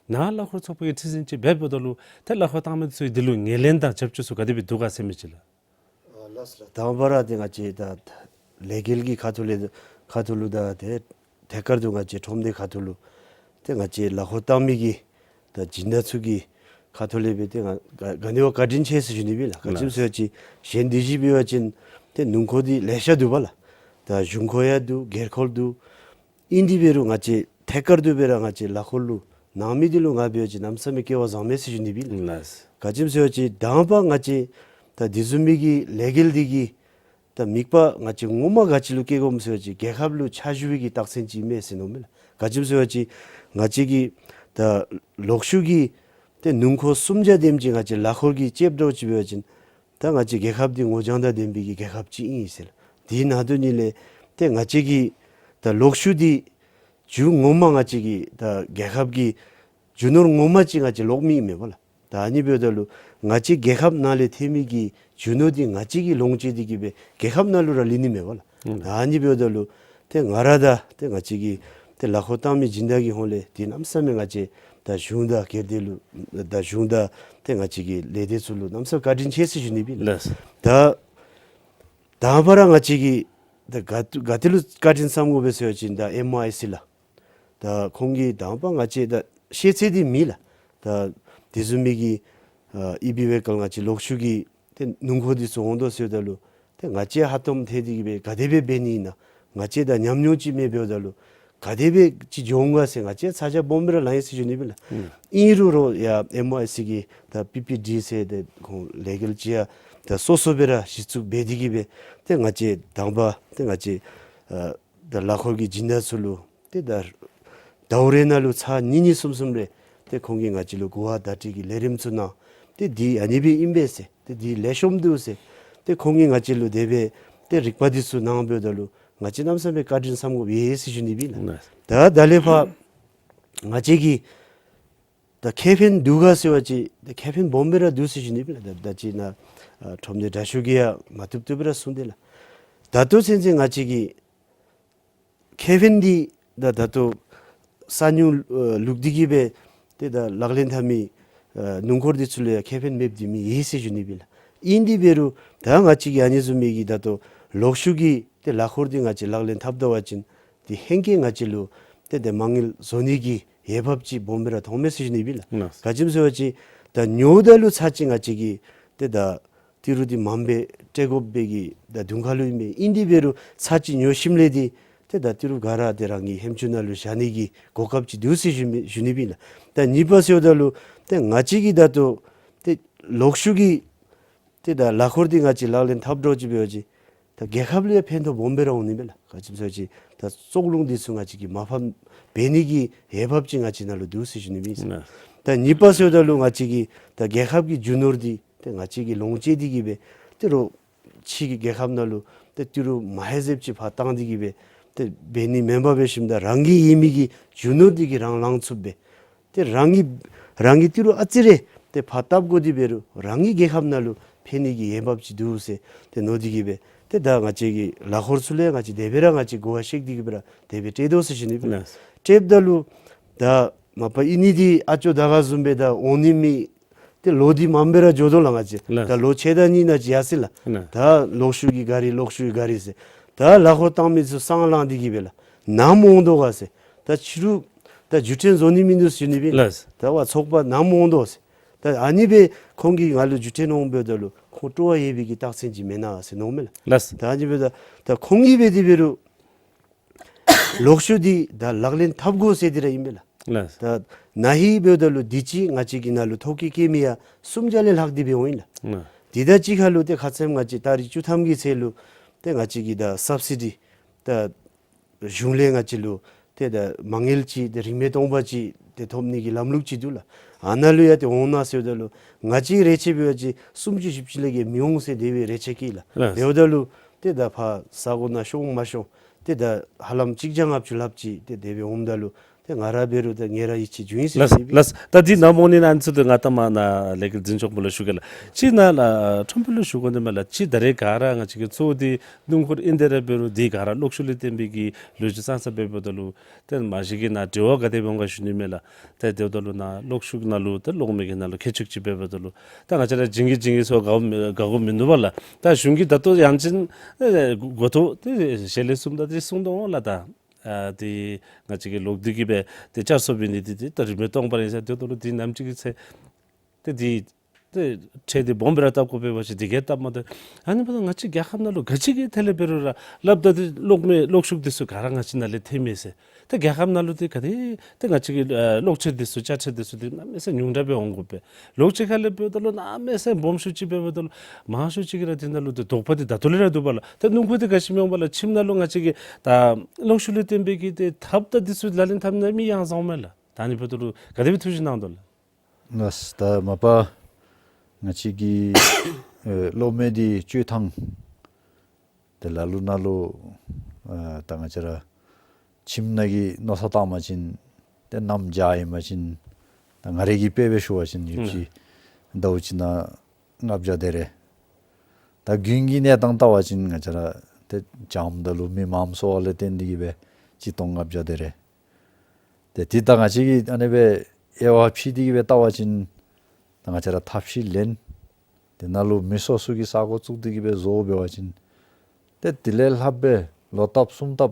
ནཱ་གླ་འཁོར་ཚོགས་པ་གི་ཁྲི་འཛིན་ཅིག་འབདཝ་ད་ལུ་ཏེ་གླ་འཁོར་བཏང་མི་ཚུ་གིས་འདི་ལུ་ངོས་ལེན་དང་རྒྱབ་སྐྱོར་ཚུ་ག་དེ་སྦེ་འདུག་ག་ཟེར་མི་ཅིག་ལགས། ཨ་ལགས་སོ་ལགས། དང་པ་ར་ཏེ་ང་བཅས་ད་ལས་འགུལ་གྱི་ཁ་ཐུག་ལས་ཁ་ཐུག་ལུ་ད་ཏེ་ཐད་ཀར་དུ་ང་བཅས་ཁྲོམ་སྡེ་ཁ་ཐུག་ལུ་ཏེ་ང་བཅས་གླ་འཁོར་བཏང་མི་གི་ད་སྦྱིན་བདག་ཚུ་གི་ཁ་ཐུག་ལས་སྦེ་ཏེ་ང་ག་ག་ནི་བ་བཀའ་དྲིན་ཆེ་ཟེར་ཞུ་ནི་སྦེ་ལགས། ག་ཅི་སྨོ་ཟེར་བ་ཅིན་གཞན་དུས་ཅི་འབད་བ་ཅིན་ཏེ་སྣུམ་འཁོར་འདི་ལེ་ཤ་འདུག་པ་ལགས། ད་གཞུང་འཁོར་ཡང་འདུག། སྒེར་འཁོར་འདུག། ཨིན་དེ་འབད་རུང་ང་བཅས་ ཐད་ཀར་དུ་སྦེ་ར་ང་བཅས་ལག་འཁོར་ལུ་གནང་མི་འདི་ལུ་ང་འབད་བ་ཅིན་གནམ་མེད་ས་མེད་སྐལ་བ་བཟང་མས་ཟེར་ཞུ་ནི་ཨིན་པས་ལགས། ལགས། ག་ཅི་སྨོ་ཟེར་བ་ཅིན་དང་པ་ང་བཅས་ད་དེ་བཟུམ་མའི་གི་ལས་འགུལ་འདི་གིས་ད་དམིགས་པ་ང་བཅས་ངོ་མ་ག་ཅི་ལུ་བསྐྱེད་དགོཔ་སྨོ་ཟེར་བ་ཅིན་རྒྱལ་ཁབ་ལུ་ཕྱག་ཞུ་བའི་གི་རྟགས་མཚན་ཅིག་ཨིན་མས་ཟེར་མནོཝ་མས་ལགས། ག་ཅི་སྨོ་ཟེར་བ་ཅིན་ང་བཅས་ཀྱི་ད་ལོག་ཤུལ་གྱི་ཏེ་སྣུམ་འཁོར་སུམ་བརྒྱ་དེམ་ཅིག་ང་བཅས་ལག་འཁོར་གྱིས་བཅདཔ་འདྲཝ་ཅིག་འབད་བ་ཅིན་ད་ང་བཅས་རྒྱལ་ཁབ་འདི་ངོ་རྒྱང་དང་ལྡན་པའི་གི་རྒྱལ་ཁབ་ཅིག་ཨིན་ཟེར་ལགས། དེ་ནང་དོག་ནི་ལས་ཏེ་ང་བཅས་ཀྱི་ད་ལོག་ཤུལ་འདི་རྒྱུ་ངོ་མ་ང་བཅས་ཀྱི་ད་རྒྱལ་ཁབ་ཀྱི་རྒྱུ་ནོར་ངོ་མ་ཅིག་ང་བཅས་ལོག་མི་ཨིན་མས་པ་ལགས། ད་ཨ་ནི་འབདཝ་ད་ལུ་ང་བཅས་རྒྱལ་ཁབ་ནང་ལས་ཐོན་མི་གི་རྒྱུ་ནོར་འདི་ང་བཅས་ཀྱིས་ལོངས་སྤྱོད་དེ་གིས་སྦེ་རྒྱལ་ཁབ་ནང་ལུ་ར་ལུས་ནི་མས་པ་ལགས། ཨུམ། ད་ཨ་ནི་འབདཝ་ད་ལུ་ཏེ་ང་ར་དང་ཏེ་ང་བཅས་ཀྱི་ཏེ་ལག་འཁོར་བཏང་མི་སྦྱིན་བདག་གི་ཧོངས་ལས་འདི་གནམ་མེད་ས་མེད་ང་བཅས་ད་གཞུང་དང་སྒེར་སྡེ་ལུ་ད་གཞུང་དང་ཏེ་ང་བཅས་ཀྱི་ལས་སྡེ་ཚུ་ལུ་གནམ་མེད་ས་མེད་བཀའ་དྲིན་ཆེ་ཟེར་ཞུ་ནི་ཨིན་པས་ལགས། ལགས། ད་དང་པ་ར་ང་བཅས་ཀྱིས་ད་ག་ག་ཏེ་ལུ་བཀའ་དྲིན་བསམ་དགོ་པས་ཟེར་བ་ཅིན་ད་ཨེམ་ཨའི་སི་ལགས། ད་ཁོང་གིས་དང་པ་ང་བཅས་ད་ཤེས་ཚད་འདི་མེད་ལགས། ད་དེ་བཟུམ་མའི་གི་ཨ་ཨི་བི་ཝེ་ཀལ་ང་བཅས་ལོག་ཤུལ་གྱི་ཏེ་སྣུམ་འཁོར་འདི་ཚུ་འོང་དོ་ཟེརཝ་ད་ལུ་ཏེ་ང་བཅས་ཧ་ཐོམ་ཐལ་ཏེ་གིས་སྦེ་ག་དེ་སྦེ་འབད་ནི་ཨིན་ན་ང་བཅས་ད་ཉམས་མྱོང་ཅིག་མེདཔ་འབདཝ་ད་ལུ་ག་དེ་སྦེ་ཅིག་འགྱོ་འོང་ག་ཟེར་ང་བཅས་ཚ་གྱང་སྦོམ་སྦེ་ར་ལང་ཡི་ཟེར་ཞུ་ནི་ཨིན་པས་ལགས། ཨུམ། ཨིན་རུང་རོགས་ཡ་ཨེམ་ཨའི་སི་གི་ད་པི་པི་ཌི་ཟེར་ཏེ་ཁོང་ལས་འགུལ་ཅིག་ཡང་ད་སོ་སོ་སྦེ་ར་གཞི་བཙུགས་འབད་དེ་གིས་སྦེ་ཏེ་ང་བཅས་དང་པ་ཏེ་ང་བཅས་ཨ་ད་ལག་འཁོར་གྱི་སྦྱིན་བདག་ཚུ་ལུ་ཏེ་ད་ཟླཝ་རེ་ནང་ལུ་ཚར་གཉིས་གཉིས་གསུམ་གསུམ་རེ་ཏེ་ཁོང་གིས་ང་བཅས་ལུ་གོ་བ་བརྡ་སྤྲོད་ཀྱི་ལས་རིམ་ཚུ་གནང་། ཏེ་འདི་ཨ་ནི་སྦེ་ཨིན་པས་ཟེར་ཏེ་འདི་ལེགས་ཤོམ་འདུག་ཟེར་ཏེ་ཁོང་གིས་ང་བཅས་ལུ་དེ་སྦེ་ཏེ་རིག་པ་འདི་ཚུ་གནངམ་འབདཝ་ད་ལུ་ང་བཅས་གནམ་མེད་ས་མེད་བཀའ་དྲིན་བསམ་དགོཔ་ཡོད་ཟེར་ཞུ་ནི་ཨིན་པས་ལགས། ལགས། ད་ད་ལས་ཕར་ང་བཅས་ཀྱིས་ད་ཁེ་ཕན་འདུག་ག་ཟེར་བ་ཅིན་ད་ཁེ་ཕན་སྦོམ་སྦེ་ར་འདུག་ཟེར་ཞུ་ནི་ཨིན་པས་ལགས། ད་ད་ཅི་ནཱ་ཨ་ཁྲོམ་སྡེ་དྲག་ཤོས་ཀྱིས་ཡང་མ་བཏུབ་བཏུབ་སྦེ་ར་གསུངས་ཏེ་ལགས། ད་ལྟོ་ཚུན་ཚོད་ང་བཅས་ཀྱིས་ཁེ་ཕན་འདི་ད་ད་ལྟོ་ས་ཉུང་ཨ་ལུག་སྟེ་གིས་སྦེ་ཏེ་ད་ལག་ལེན་འཐབ་མི་ཨ་སྣུམ་འཁོར་འདི་ཚུ་ལུ་ཡང་ཁེ་ཕན་མེདཔ་འདི་མེད་ཟེར་ཞུ་ནི་ཨིན་པས་ལགས། ཨིན་ཏེ་འབད་རུང་ད་ང་བཅས་ཀྱིས་ཨ་ནི་བཟུམ་མའི་གི་ད་ལྟོ་ལོག་ཤུལ་གྱི་ཏེ་ལག་འཁོར་འདི་ང་བཅས་ལག་ལེན་འཐབ་ད་པ་ཅིན་ཏེ་ཧེང་སྐལ་ང་བཅས་ལུ་ཏེ་ཏེ་མ་དངུལ་བཟོ་ནི་གི་འོས་འབབ་ཅིག་སྦོམ་སྦེ་ར་མཐོངམ་མས་ཟེར་ཞུ་ནི་ཨིན་པས་ལགས། ལགས། ག་ཅི་སྨོ་ཟེར་བ་ཅིན་ད་ཉོཝ་ད་ལུ་ཚར་གཅིག་ང་བཅས་ཀྱིས་ཏེ་ད་ཏི་རུ་འདི་མངམ་སྦེ་སྤྲོད་དགོ་པའི་གི་ད་དུང་ཁ་ལུ་ཨིན་པས། ཨིན་ཏེ་འབད་རུང་ཚར་གཅིག་ཉོ་ཞིནམ་ལས་འདི་ཏེ་ད་ཏི་རུ་ག་ར་ཏེ་རང་གི་ཧེམ་ཅུང་ནང་ལུ་བཞག་ནི་གི་གོ་སྐབས་ཅིག་འདུག་ཟེར་ཞུ་མི་ཞུ་ནི་ཨིན་པས་ལགས། ད་གཉིས་པ་ཟེརཝ་ད་ལུ་ཏེ་ང་བཅས་ཀྱིས་ད་ལྟོ་ཏེ་ལོག་ཤུལ་གྱི་ཏེ་ད་ལག་འཁོར་འདི་ང་བཅས་ལག་ལེན་འཐབ་འདྲཝ་ཅིག་འབད་བ་ཅིན་ད་རྒྱལ་ཁབ་ལུ་ཡང་ཕན་ཐོགས་སྦོམ་སྦེ་ར་འོང་ནི་མས་ལགས། ག་ཅི་སྨོ་ཟེར་བ་ཅིན་ད་བཙོག་རླུང་འདི་ཚུ་ང་བཅས་ཀྱིས་མར་ཕབ་འབད་ནི་གི་འོས་འབབ་ཅིག་ང་བཅས་ནང་ལུ་འདུག་ཟེར་ཞུ་ནི་ཨིན་པས། ལགས། ད་གཉིས་པ་ཟེརཝ་ད་ལུ་ང་བཅས་ཀྱིས་ད་རྒྱལ་ཁབ་ཀྱི་རྒྱུ་ནོར་འདི་ཏེ་ང་བཅས་ཀྱིས་ལོངས་སྤྱོད་དེ་གིས་སྦེ་ཏེ་རོགས་ཕྱི་གི་རྒྱལ་ཁབ་ནང་ལུ་ཏེ་ཏི་རུ་མ་ཧེ་ཟེབ་ཅིག་ཕར་བཏང་སྟེ་གིས་སྦེ་ཏེ་འབད་ནི་མེན་པར་འབད་ཞིནམ་ད་རང་གི་ཡོད་མི་གི་རྒྱུ་ནོར་འདི་གིས་རང་ལང་ཚུགསཔ་སྦེ་ཏེ་རང་གི་རང་གི་ཏི་རུ་ཨ་ཙི་རེ་ཏེ་ཕར་བཏབ་དགོ་སྟེ་འབད་རུང་རང་གི་རྒྱལ་ཁབ་ནང་ལུ་ཕན་ནི་གི་འོས་འབབ་ཅིག་འདུག་ཟེར་ཏེ་མནོ་སྟེ་གིས་སྦེ་ཏེ་ད་ང་བཅས་ཀྱི་ལག་འཁོར་ཚུ་ལུ་ཡང་ང་བཅས་དེ་སྦེ་ར་ང་བཅས་གོ་བ་བཤད་དེ་གིས་སྦེ་ར་དེ་སྦེ་སྤྲོད་དོ་ཟེར་ཞུ་ནི་ཨིན་པས། ལགས། སྤྲོདཔ་ད་ལུ་ད་མ་པ་ཨིན་ནི་འདི་ཨ་ཅོ་ད་ག་བཟུམ་སྦེ་ད་འོང་ནི་མེད། ཏེ་ལོ་འདི་མངམ་སྦེ་ར་འགྱོ་དོ་ལགས། ང་བཅས་ལགས། ད་ལོ་ཕྱེད་དང་གཉིས་ནང་ཅིག་ཡར་སོ་ཡི་ལགས། ལགས། ད་ལོག་ཤུལ་གྱི་ག་རི་ལོག་ཤུལ་གྱི་ག་རི་ཟེར་ད་ལག་འཁོར་བཏང་མི་ཚུ་སང་ལང་སྟེ་གིས་སྦེ་ལགས་ནམ་འོང་དོ་ག་ཟེར། ད་ཕྱི་རུ་ད་བརྒྱུད་འཕྲིན་བཟོ་ནི་མིན་འདུག་ཟེར་ཞུ་ནི་ཨིན་པས། ལགས། ད་བ་ཚོགས་པ་ནམ་འོང་དོ་ཟེར། ད་ཨ་ནི་སྦེ་ཁོང་གིས་ང་ལུ་བརྒྱུད་འཕྲིན་འོངམ་འབདཝ་ད་ལུ་ཁོང་སྤྲོ་བ་ཡོད་པའི་གི་རྟགས་མཚན་ཅིག་མེན་ན་ཟེར་མནོཝ་མས་ལགས། ལགས། ད་ཨ་ནི་སྦེ་ད་ད་ཁོང་གིས་འབད་དེ་འབད་རུང་ལོག་ཤུལ་འདི་ད་ལག་ལེན་འཐབ་དགོ་ཟེར་དེ་ར་ཨིན་པས་ལགས། ལགས། ད་ན་ཧིང་འབདཝ་ད་ལུ་དུས་ཅི་ང་བཅས་ཀྱི་ནང་ལུ་ཐོ་བཀོད་བཀོད་མི་ཡང་སུམ་བརྒྱ་ལས་ལྷག་སྟེ་སྦེ་འོང་ཡི་ལགས། ལགས། དེ་དང་གཅིག་ཁར་ལུ་ཏེ་ཁ་ཙ་ང་བཅས་ཏ་རིག་བཅུ་ཐམ་གྱི་ཚེས་ལུ་ཏེ་ང་བཅས་ཀྱི་ད་སབ་སི་ཌི་ད་གཞུང་ལས་ང་བཅས་ལུ་ཏེ་ད་མ་དངུལ་ཅིག་ཏེ་རིན་མེད་སྟོང་པ་ཅིག་ཏེ་ཐོབ་ནི་གི་ལམ་ལུགས་ཅིག་འདུག་ལགས། ཨ་ནཱ་ལུ་ཡང་ཏེ་འོང་ན་ཟེརཝ་ད་ལུ་ང་བཅས་རེ་ཆེ་འབད་བ་ཅིན་སུམ་ཅུ་བཞི་བཅུ་ལས་བརྒལ་མི་འོང་ཟེར་དེ་སྦེ་རེ་ཆེ་བཀོད་ལགས། ལགས། འབདཝ་ད་ལུ་ཏེ་ད་ཕར་ས་གོ་ནང་ཤོང་མ་ཤོང་ཏེ་ད་ཧ་ལམ་གཅིག་བརྒྱ་ལྔ་བཅུ་ལྷགཔ་ཅིག་ཏེ་དེ་སྦེ་འོངམ་ད་ལུ་ཏེ་ང་ར་འབད་རུང་ད་ངལ་རངས་ཡིད་ཆད་བྱུང་ཡི་ཟེར་ཞུ་ནི་ཨིན་པས། ལགས། ད་འདི་ནམ་འོང་ནི་ཨ་ནི་ཚུ་ཏེ་ང་ད་མ་ནཱ་ལས་འགུལ་འཛིན་སྐྱོང་པ་ལུ་ཞུ་གེ་ལགས། གཅིག་ནཱ་ལགས་ཁྲོམ་དཔོན་ལུ་ཞུ་དགོ་ནི་མས་ལགས། གཅིག་ད་རེས་ག་ར་ང་བཅས་ཀྱི་གཙོ་བོ་འདི་སྣུམ་འཁོར་ཨིན་ཏེ་ར་འབད་རུང་འདི་ག་ར་ལོག་ཤུལ་ལས་བརྟེན་པའི་གི་ལོ་རྒྱུས་ཙང་ཙ་འབདཝ་ད་ལུ་ཏེ་མ་གཞི་གི་ནཱ་འབྲེལ་བ་ག་དེ་སྦེ་འོང་ག་ཞུ་ནི་མས་ལགས། ཏེ་དེ་འབདཝ་ད་ལུ་ནཱ་ལོག་ཤུལ་ནང་ལུ་ཏེ་ལོག་མི་གི་ནང་ལུ་ཁྱད་ཆོས་ཅིག་འབདཝ་ད་ལུ་ད་ང་བཅས་ར་བྱིངས་ཀྱི་བྱིངས་ཀྱི་ཚུ་དགའཝ་མི་དགའཝ་མིན་འདུག་པ་ལགས། ད་གཞུང་གིས་ད་ལྟོ་ཡང་ཅིན་ཨེ་འགོ་ཐོག་ཏེ་ཞལ་ལས་གསུངམ་ད་ཏེ་གསུངས་དོ་འོང་ལགས། ད་ཨ་ཏེ་ང་བཅས་ཀྱིས་ལོག་སྟེ་གིས་སྦེ་ཏེ་བསྐྱར་གསོ་འབད་ནི་འདི་ཏེ་ད་རིན་མེད་སྟོང་པ་ར་ཨིན་ཟེར། དེ་འབདཝ་ད་ལུ་འདི་ནམ་ཅིག་གི་ཚེ་ཏེ་འདི་ ཏེ་ཁྲལ་འདི་སྦོམ་སྦེ་ར་བཏབ་དགོ་པས་པ་ཅིན་དེ་གིས་བཏབ་མ་བཏུབ། ཨ་ནི་འབདཝ་ད་ང་བཅས་རྒྱལ་ཁབ་ནང་ལུ་ག་ཅི་གི་ཐད་ལས་འབད་རུང་ར་སླབ་ད་འདི་གློག་མེ་གློག་ཤུགས་འདི་ཚུ་ག་ར་ང་བཅས་ནང་ལས་ཐོནམ་མས་ཟེར། ཏེ་རྒྱལ་ཁབ་ནང་ལུ་ཏེ་ག་དེ་ཏེ་ང་བཅས་ཀྱི་ཨ་གློག་ཁྲལ་འདི་ཚུ་ཅ་ཁྲལ་འདི་ཚུ་འདི་གནམ་མེད་ས་མེད་ཉུང་དྲགས་སྦེ་འོང་དགོ་པས། ལོགས་གཅིག་ཁ་ལས་འབདཝ་ད་ལུ་གནམ་མེད་ས་མེད་སྦོམ་ཤོས་ཅིག་འབདཝ་ད་ལུ་མང་ཤོས་ཅིག་གིས་ར་འདི་ནང་ལུ་ཏེ་དོགས་པ་འདི་ད་ལྟོ་ལས་ར་འདུག་པ་ལགས། ཏེ་སྣུམ་འཁོར་འདི་ག་ཅི་སྨོ་ཟེར་བ་ཅིན་ཁྱིམ་ནང་ལུ་ང་བཅས་ཀྱིས་ད་གློག་ཤུགས་ལུ་བརྟེན་པའི་གི་ཏེ་ཐགཔ་དང་འདི་ཚུ་ལག་ལེན་འཐབ་ནི་མི་ཡང་བཟང་མས་ལགས། ད་ཨ་ནི་འབདཝ་ད་ལུ་ག་དེ་སྦེ་ཐུགས་བཞེད་གནང་དོ་ལགས། ལགས། ད་མ་པ་ང་བཅས་ཀྱི་ཨེ་གློག་མེ་འདི་སྤྱོད་ཐངས་དེ་ལ་ལུ་ནང་ལུ་ཨ་ད་ང་བཅས་ར་ཁྱིམ་ནང་གི་མནོ་བསམ་བཏང་པ་ཅིན་ཏེ་གནམ་བྱཱར་ཨིན་པ་ཅིན་ད་ང་རའི་གི་དཔེ་སྦེ་ཞུ་བ་ཅིན་ཡོདཔ་ཅིག་ཟླཝ་གཅིག་ནང་ལྔ་བརྒྱ་དེ་རེ། ད་དགུན་གྱི་གནས་སྟངས་བལྟ་བ་ཅིན་ང་བཅས་ར་ཏེ་བྱཱརམ་ད་ལུ་མི་མངམ་སོང་བ་ལས་བརྟེན་ཏེ་གིས་སྦེ་གཅིག་སྟོང་ལྔ་བརྒྱ་དེ་རེ། ཏེ་འདི་ད་ང་བཅས་ཀྱིས་ཨ་ནི་སྦེ་དབྱེ་བ་ཕྱེ་སྟེ་གིས་སྦེ་བལྟ་བ་ཅིན་ད་ང་བཅས་ར་ཐབས་ཤེས་ལེན། དེ་ནང་ལུ་མི་སོ་སོ་གི་ས་གོ་བཙུགས་ཏེ་གིས་སྦེ་བཟོ་འབད་བ་ཅིན་ཏེ་དེ་ལས་ལྷགཔ་སྦེ་ལོ་བཏབ་གསུམ་བཏབ་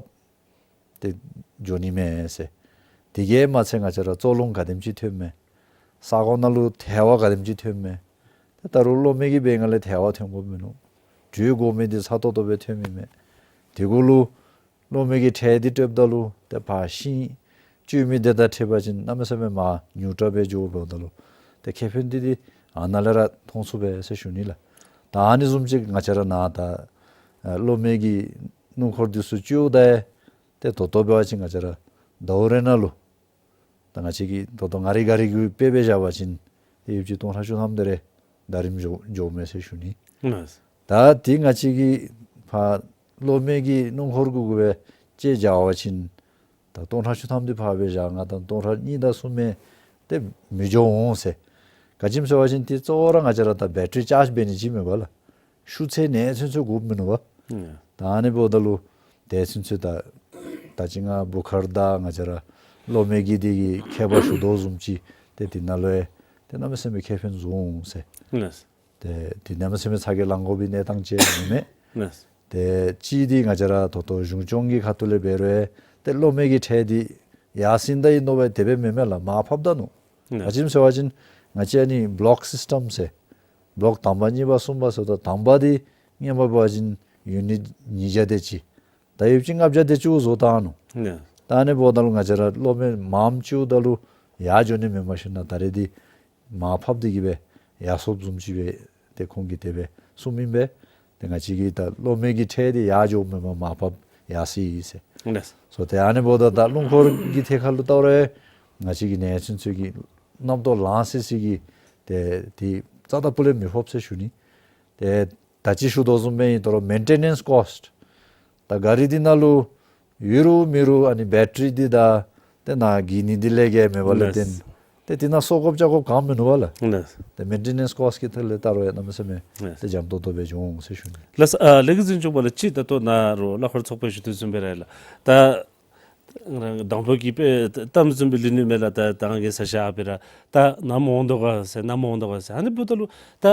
ཏེ་འགྱོ་ནི་མས་ཟེར། དེ་གིས་མ་ཚད་ང་བཅས་ར་བཙོ་རླུང་ག་དེམ་ཅིག་ཐོནམ་མས། ས་གོ་ནང་ལུ་ཐལ་བ་ག་དེམ་ཅིག་ཐོནམ་མས། ཏེ་ད་རུང་གློག་མེ་གིས་འབད་ང་ལས་ཐལ་བ་ཐོན་དགོཔ་མིན་ནུག། དྲོད་དགོ་མི་འདི་ཚ་ཏོག་ཏོ་སྦེ་ཐོན་མི་མས། དེ་གུ་ལུ་གློག་མེ་གི་ཁྲལ་འདི་སྤྲོདཔ་ད་ལུ་ཏེ་ཕར་ཤིང་སྤྱོད་མི་དེ་དང་ཕྱདཔ་ཅིན་གནམ་མེད་ས་མེད་མར་ཉུང་དྲགས་སྦེ་འགྱོཝ་འབདཝ་ད་ལུ་ཏེ་ཁེ་ཕན་འདི་འདི་ཨ་ནཱ་ལས་ར་མཐོང་ཚུགས་པས་ཟེར་ཞུ་ནི་ལགས། ད་ཨ་ནི་བཟུམ་ཅིག་ང་བཅས་ར་ནཱ་ད་ཨ་གློག་མེ་གི་སྣུམ་འཁོར་འདི་ཚུ་སྤྱོད་ད་ཏེ་ད་ལྟོ་འབད་བ་ཅིན་ང་བཅས་ར་ཟླཝ་རེ་ནང་ལུ་ད་ང་བཅས་ཀྱིས་ད་ལྟོ་ང་རའི་ག་རའི་གི་དཔེ་སྦེ་བཞག་པ་ཅིན་ཏེ་ཡོདཔ་ཅིག་སྟོང་ཕྲག་བཅུ་ཐམ་དེ་རེ་ཟླ་རིམ་འགྱོ་འགྱོཝ་མས་ཟེར་ཞུ་ནི། ལགས། ད་འདི་ང་བཅས་ཀྱིས་ཕར་གློག་མེ་གི་སྣུམ་འཁོར་གུ་གུ་སྦེ་དཔྱེ་བཞག་པ་ཅིན་ད་སྟོང་ཕྲག་བཅུ་ཐམ་འདི་ཕར་སྦེ་བཞག་ང་ད་སྟོང་ཕྲག་གཉིས་དང་གསུམ་མས་ཏེ་མི་འགྱོ་འོང་ཟེར། ག་ཅི་སྨོ་ཟེར་བ་ཅིན་ཏེ་གཙོ་བོ་ར་ང་བཅས་ར་ད་བེ་ཊ་རི་ཅཱརཇ་འབད་ནི་ཅིག་མས་པ་ལགས། ཤུགས་ཚད་ནེ་ཚུན་ཚོད་དགོཔ་མིན་ནུག་པ། ཨང་། ད་ཨ་ནི་འབདཝ་ད་ལུ་ཏེ་ཚུན་ཚོད་ད་ད་ཅི་ང་འབུ་ཁར་དང་ང་བཅས་ར་གློག་མེ་གི་འདི་གི་ཁྱད་པར་ཞུ་དོ་བཟུམ་ཅིག་ཏེ་འདི་ནང་ལུ་ཡང་ཏེ་གནམ་མེད་ས་མེད་ཁེ་ཕན་བཟུང་འོང་ཟེར། ལགས། ཏེ་འདི་གནམ་མེད་ས་མེད་ཚ་གྱང་ལང་དགོ་པའི་གནས་སྟངས་ཅིག་མེན་མས། ལགས། ཏེ་གཅིག་འདི་ང་བཅས་ར་ད་ལྟོ་གཞུང་སྐྱོང་གི་ཁ་ཐུག་ལས་འབད་རུང་ཡང་ཏེ་གློག་མེ་གི་ཁྲལ་འདི་ཡར་སེང་ད་ཨིན་མནོ་བས་དེ་སྦེ་མེན་མས་ལགས། མར་ཕབ་ད་ནུག། ལགས། ག་ཅི་སྨོ་ཟེར་བ་ཅིན་ང་བཅས་ཨ་ནི་བློཀ་སིསི་ཊམ་ཟེར་བློཀ་དང་པ་གཉིས་པ་གསུམ་པ་ཟེརཝ་ད་དང་པ་འདི་སྔོན་མ་འབད་བ་ཅིན་ཡུ་ནིཊ་ཉིས་བརྒྱ་དེ་ཅིག། ད་ཡོདཔ་ཅིག་ལྔ་བརྒྱ་དེ་ཅིག་བཟོ་བཏང་ནུག། ལགས། ད་ཨ་ནི་འབདཝ་ད་ལུ་ང་བཅས་ར་གློག་མེ་མངམ་སྤྱོདཔ་ད་ལུ་ཡར་འགྱོ་ནི་མེན་པར་ཞིན་ན་ད་རེས་འདི་མར་ཕབ་སྟེ་གིས་སྦེ་ཡར་སོངམ་བཟུམ་ཅིག་སྦེ་ཏེ་ཁོང་གིས་དེ་སྦེ་གསུངམ་ཨིན་པས། ཏེ་ང་བཅས་ཀྱིས་ད་གློག་མེ་གི་ཁྲལ་འདི་ཡར་འགྱོཝ་མེན་པར་མར་ཕབ་ཡར་སོང་ཡི་ཟེར། ལགས། སོ་ཏེ་ཨ་ནི་འབདཝ་ད་ད་སྣུམ་འཁོར་གྱི་ཐད་ཁར་ལུ་བལྟ་རུང་ང་བཅས་ཀྱིས་ནེ་ཚུན་ཚོད་ཀྱི་རྣམ་རྟོག་ལངས་སི་སི་གི་ཏེ་འདི་རྩ་དང་སྤུ་ལས་མི་ཕོགཔ་ཟེར་ཞུ་ནི། ཏེ་ད་ཅི་ཞུ་དོ་བཟུམ་སྦེ་ཨིན། ད་རུང་མེན་ཊེ་ནེནསི་ཀོསཊ་ད་ག་རི་འདི་ནང་ལུ་ཡོད་རུང་མེད་རུང་ཨ་ནི་བེ་ཊ་རི་འདི་དང་ཏེ་ནཱ་གི་ནི་འདི་ལས་ཀྱི་མེད་པ་ལས་བརྟེན། ལགས། ཏེ་འདི་ནང་གསོག་དགོཔ་རྐྱབ་དགོཔ་ག་ནི་མིན་ནུག་པ་ལགས། ལགས། ཏེ་མེན་ཊེ་ནེནསི་ཀོསཊ་ཀྱི་ཐད་ལས་བལྟ་རུང་ཡང་གནམ་མེད་ས་མེད། ལགས། ཏེ་འཇམ་ཏོང་ཏོ་སྦེ་འགྱོ་འོང་ཟེར་ཞུ་ནི། ལགས། ཨ་ལས་ཀྱི་འཛིན་སྐྱོང་པ་ལགས། ཅིག་ད་ལྟོ་ནཱ་རུང་གླ་འཁོར་ཚོགས་པས་ཞུ་དོ་བཟུམ་སྦེ་ར་ལགས། ད་དང་པོ་གི་དཔེ་གཏམ་བཟུམ་སྦེ་ལུས་ནི་མས་ལགས། ད་ད་ང་གིས་ས་ཞབས་པ་ར་ད་ནམ་འོང་དོ་ག་ཟེར་ནམ་འོང་དོ་ག་ཟེར། ཨ་ནི་འབདཝ་ད་ལུ་ད་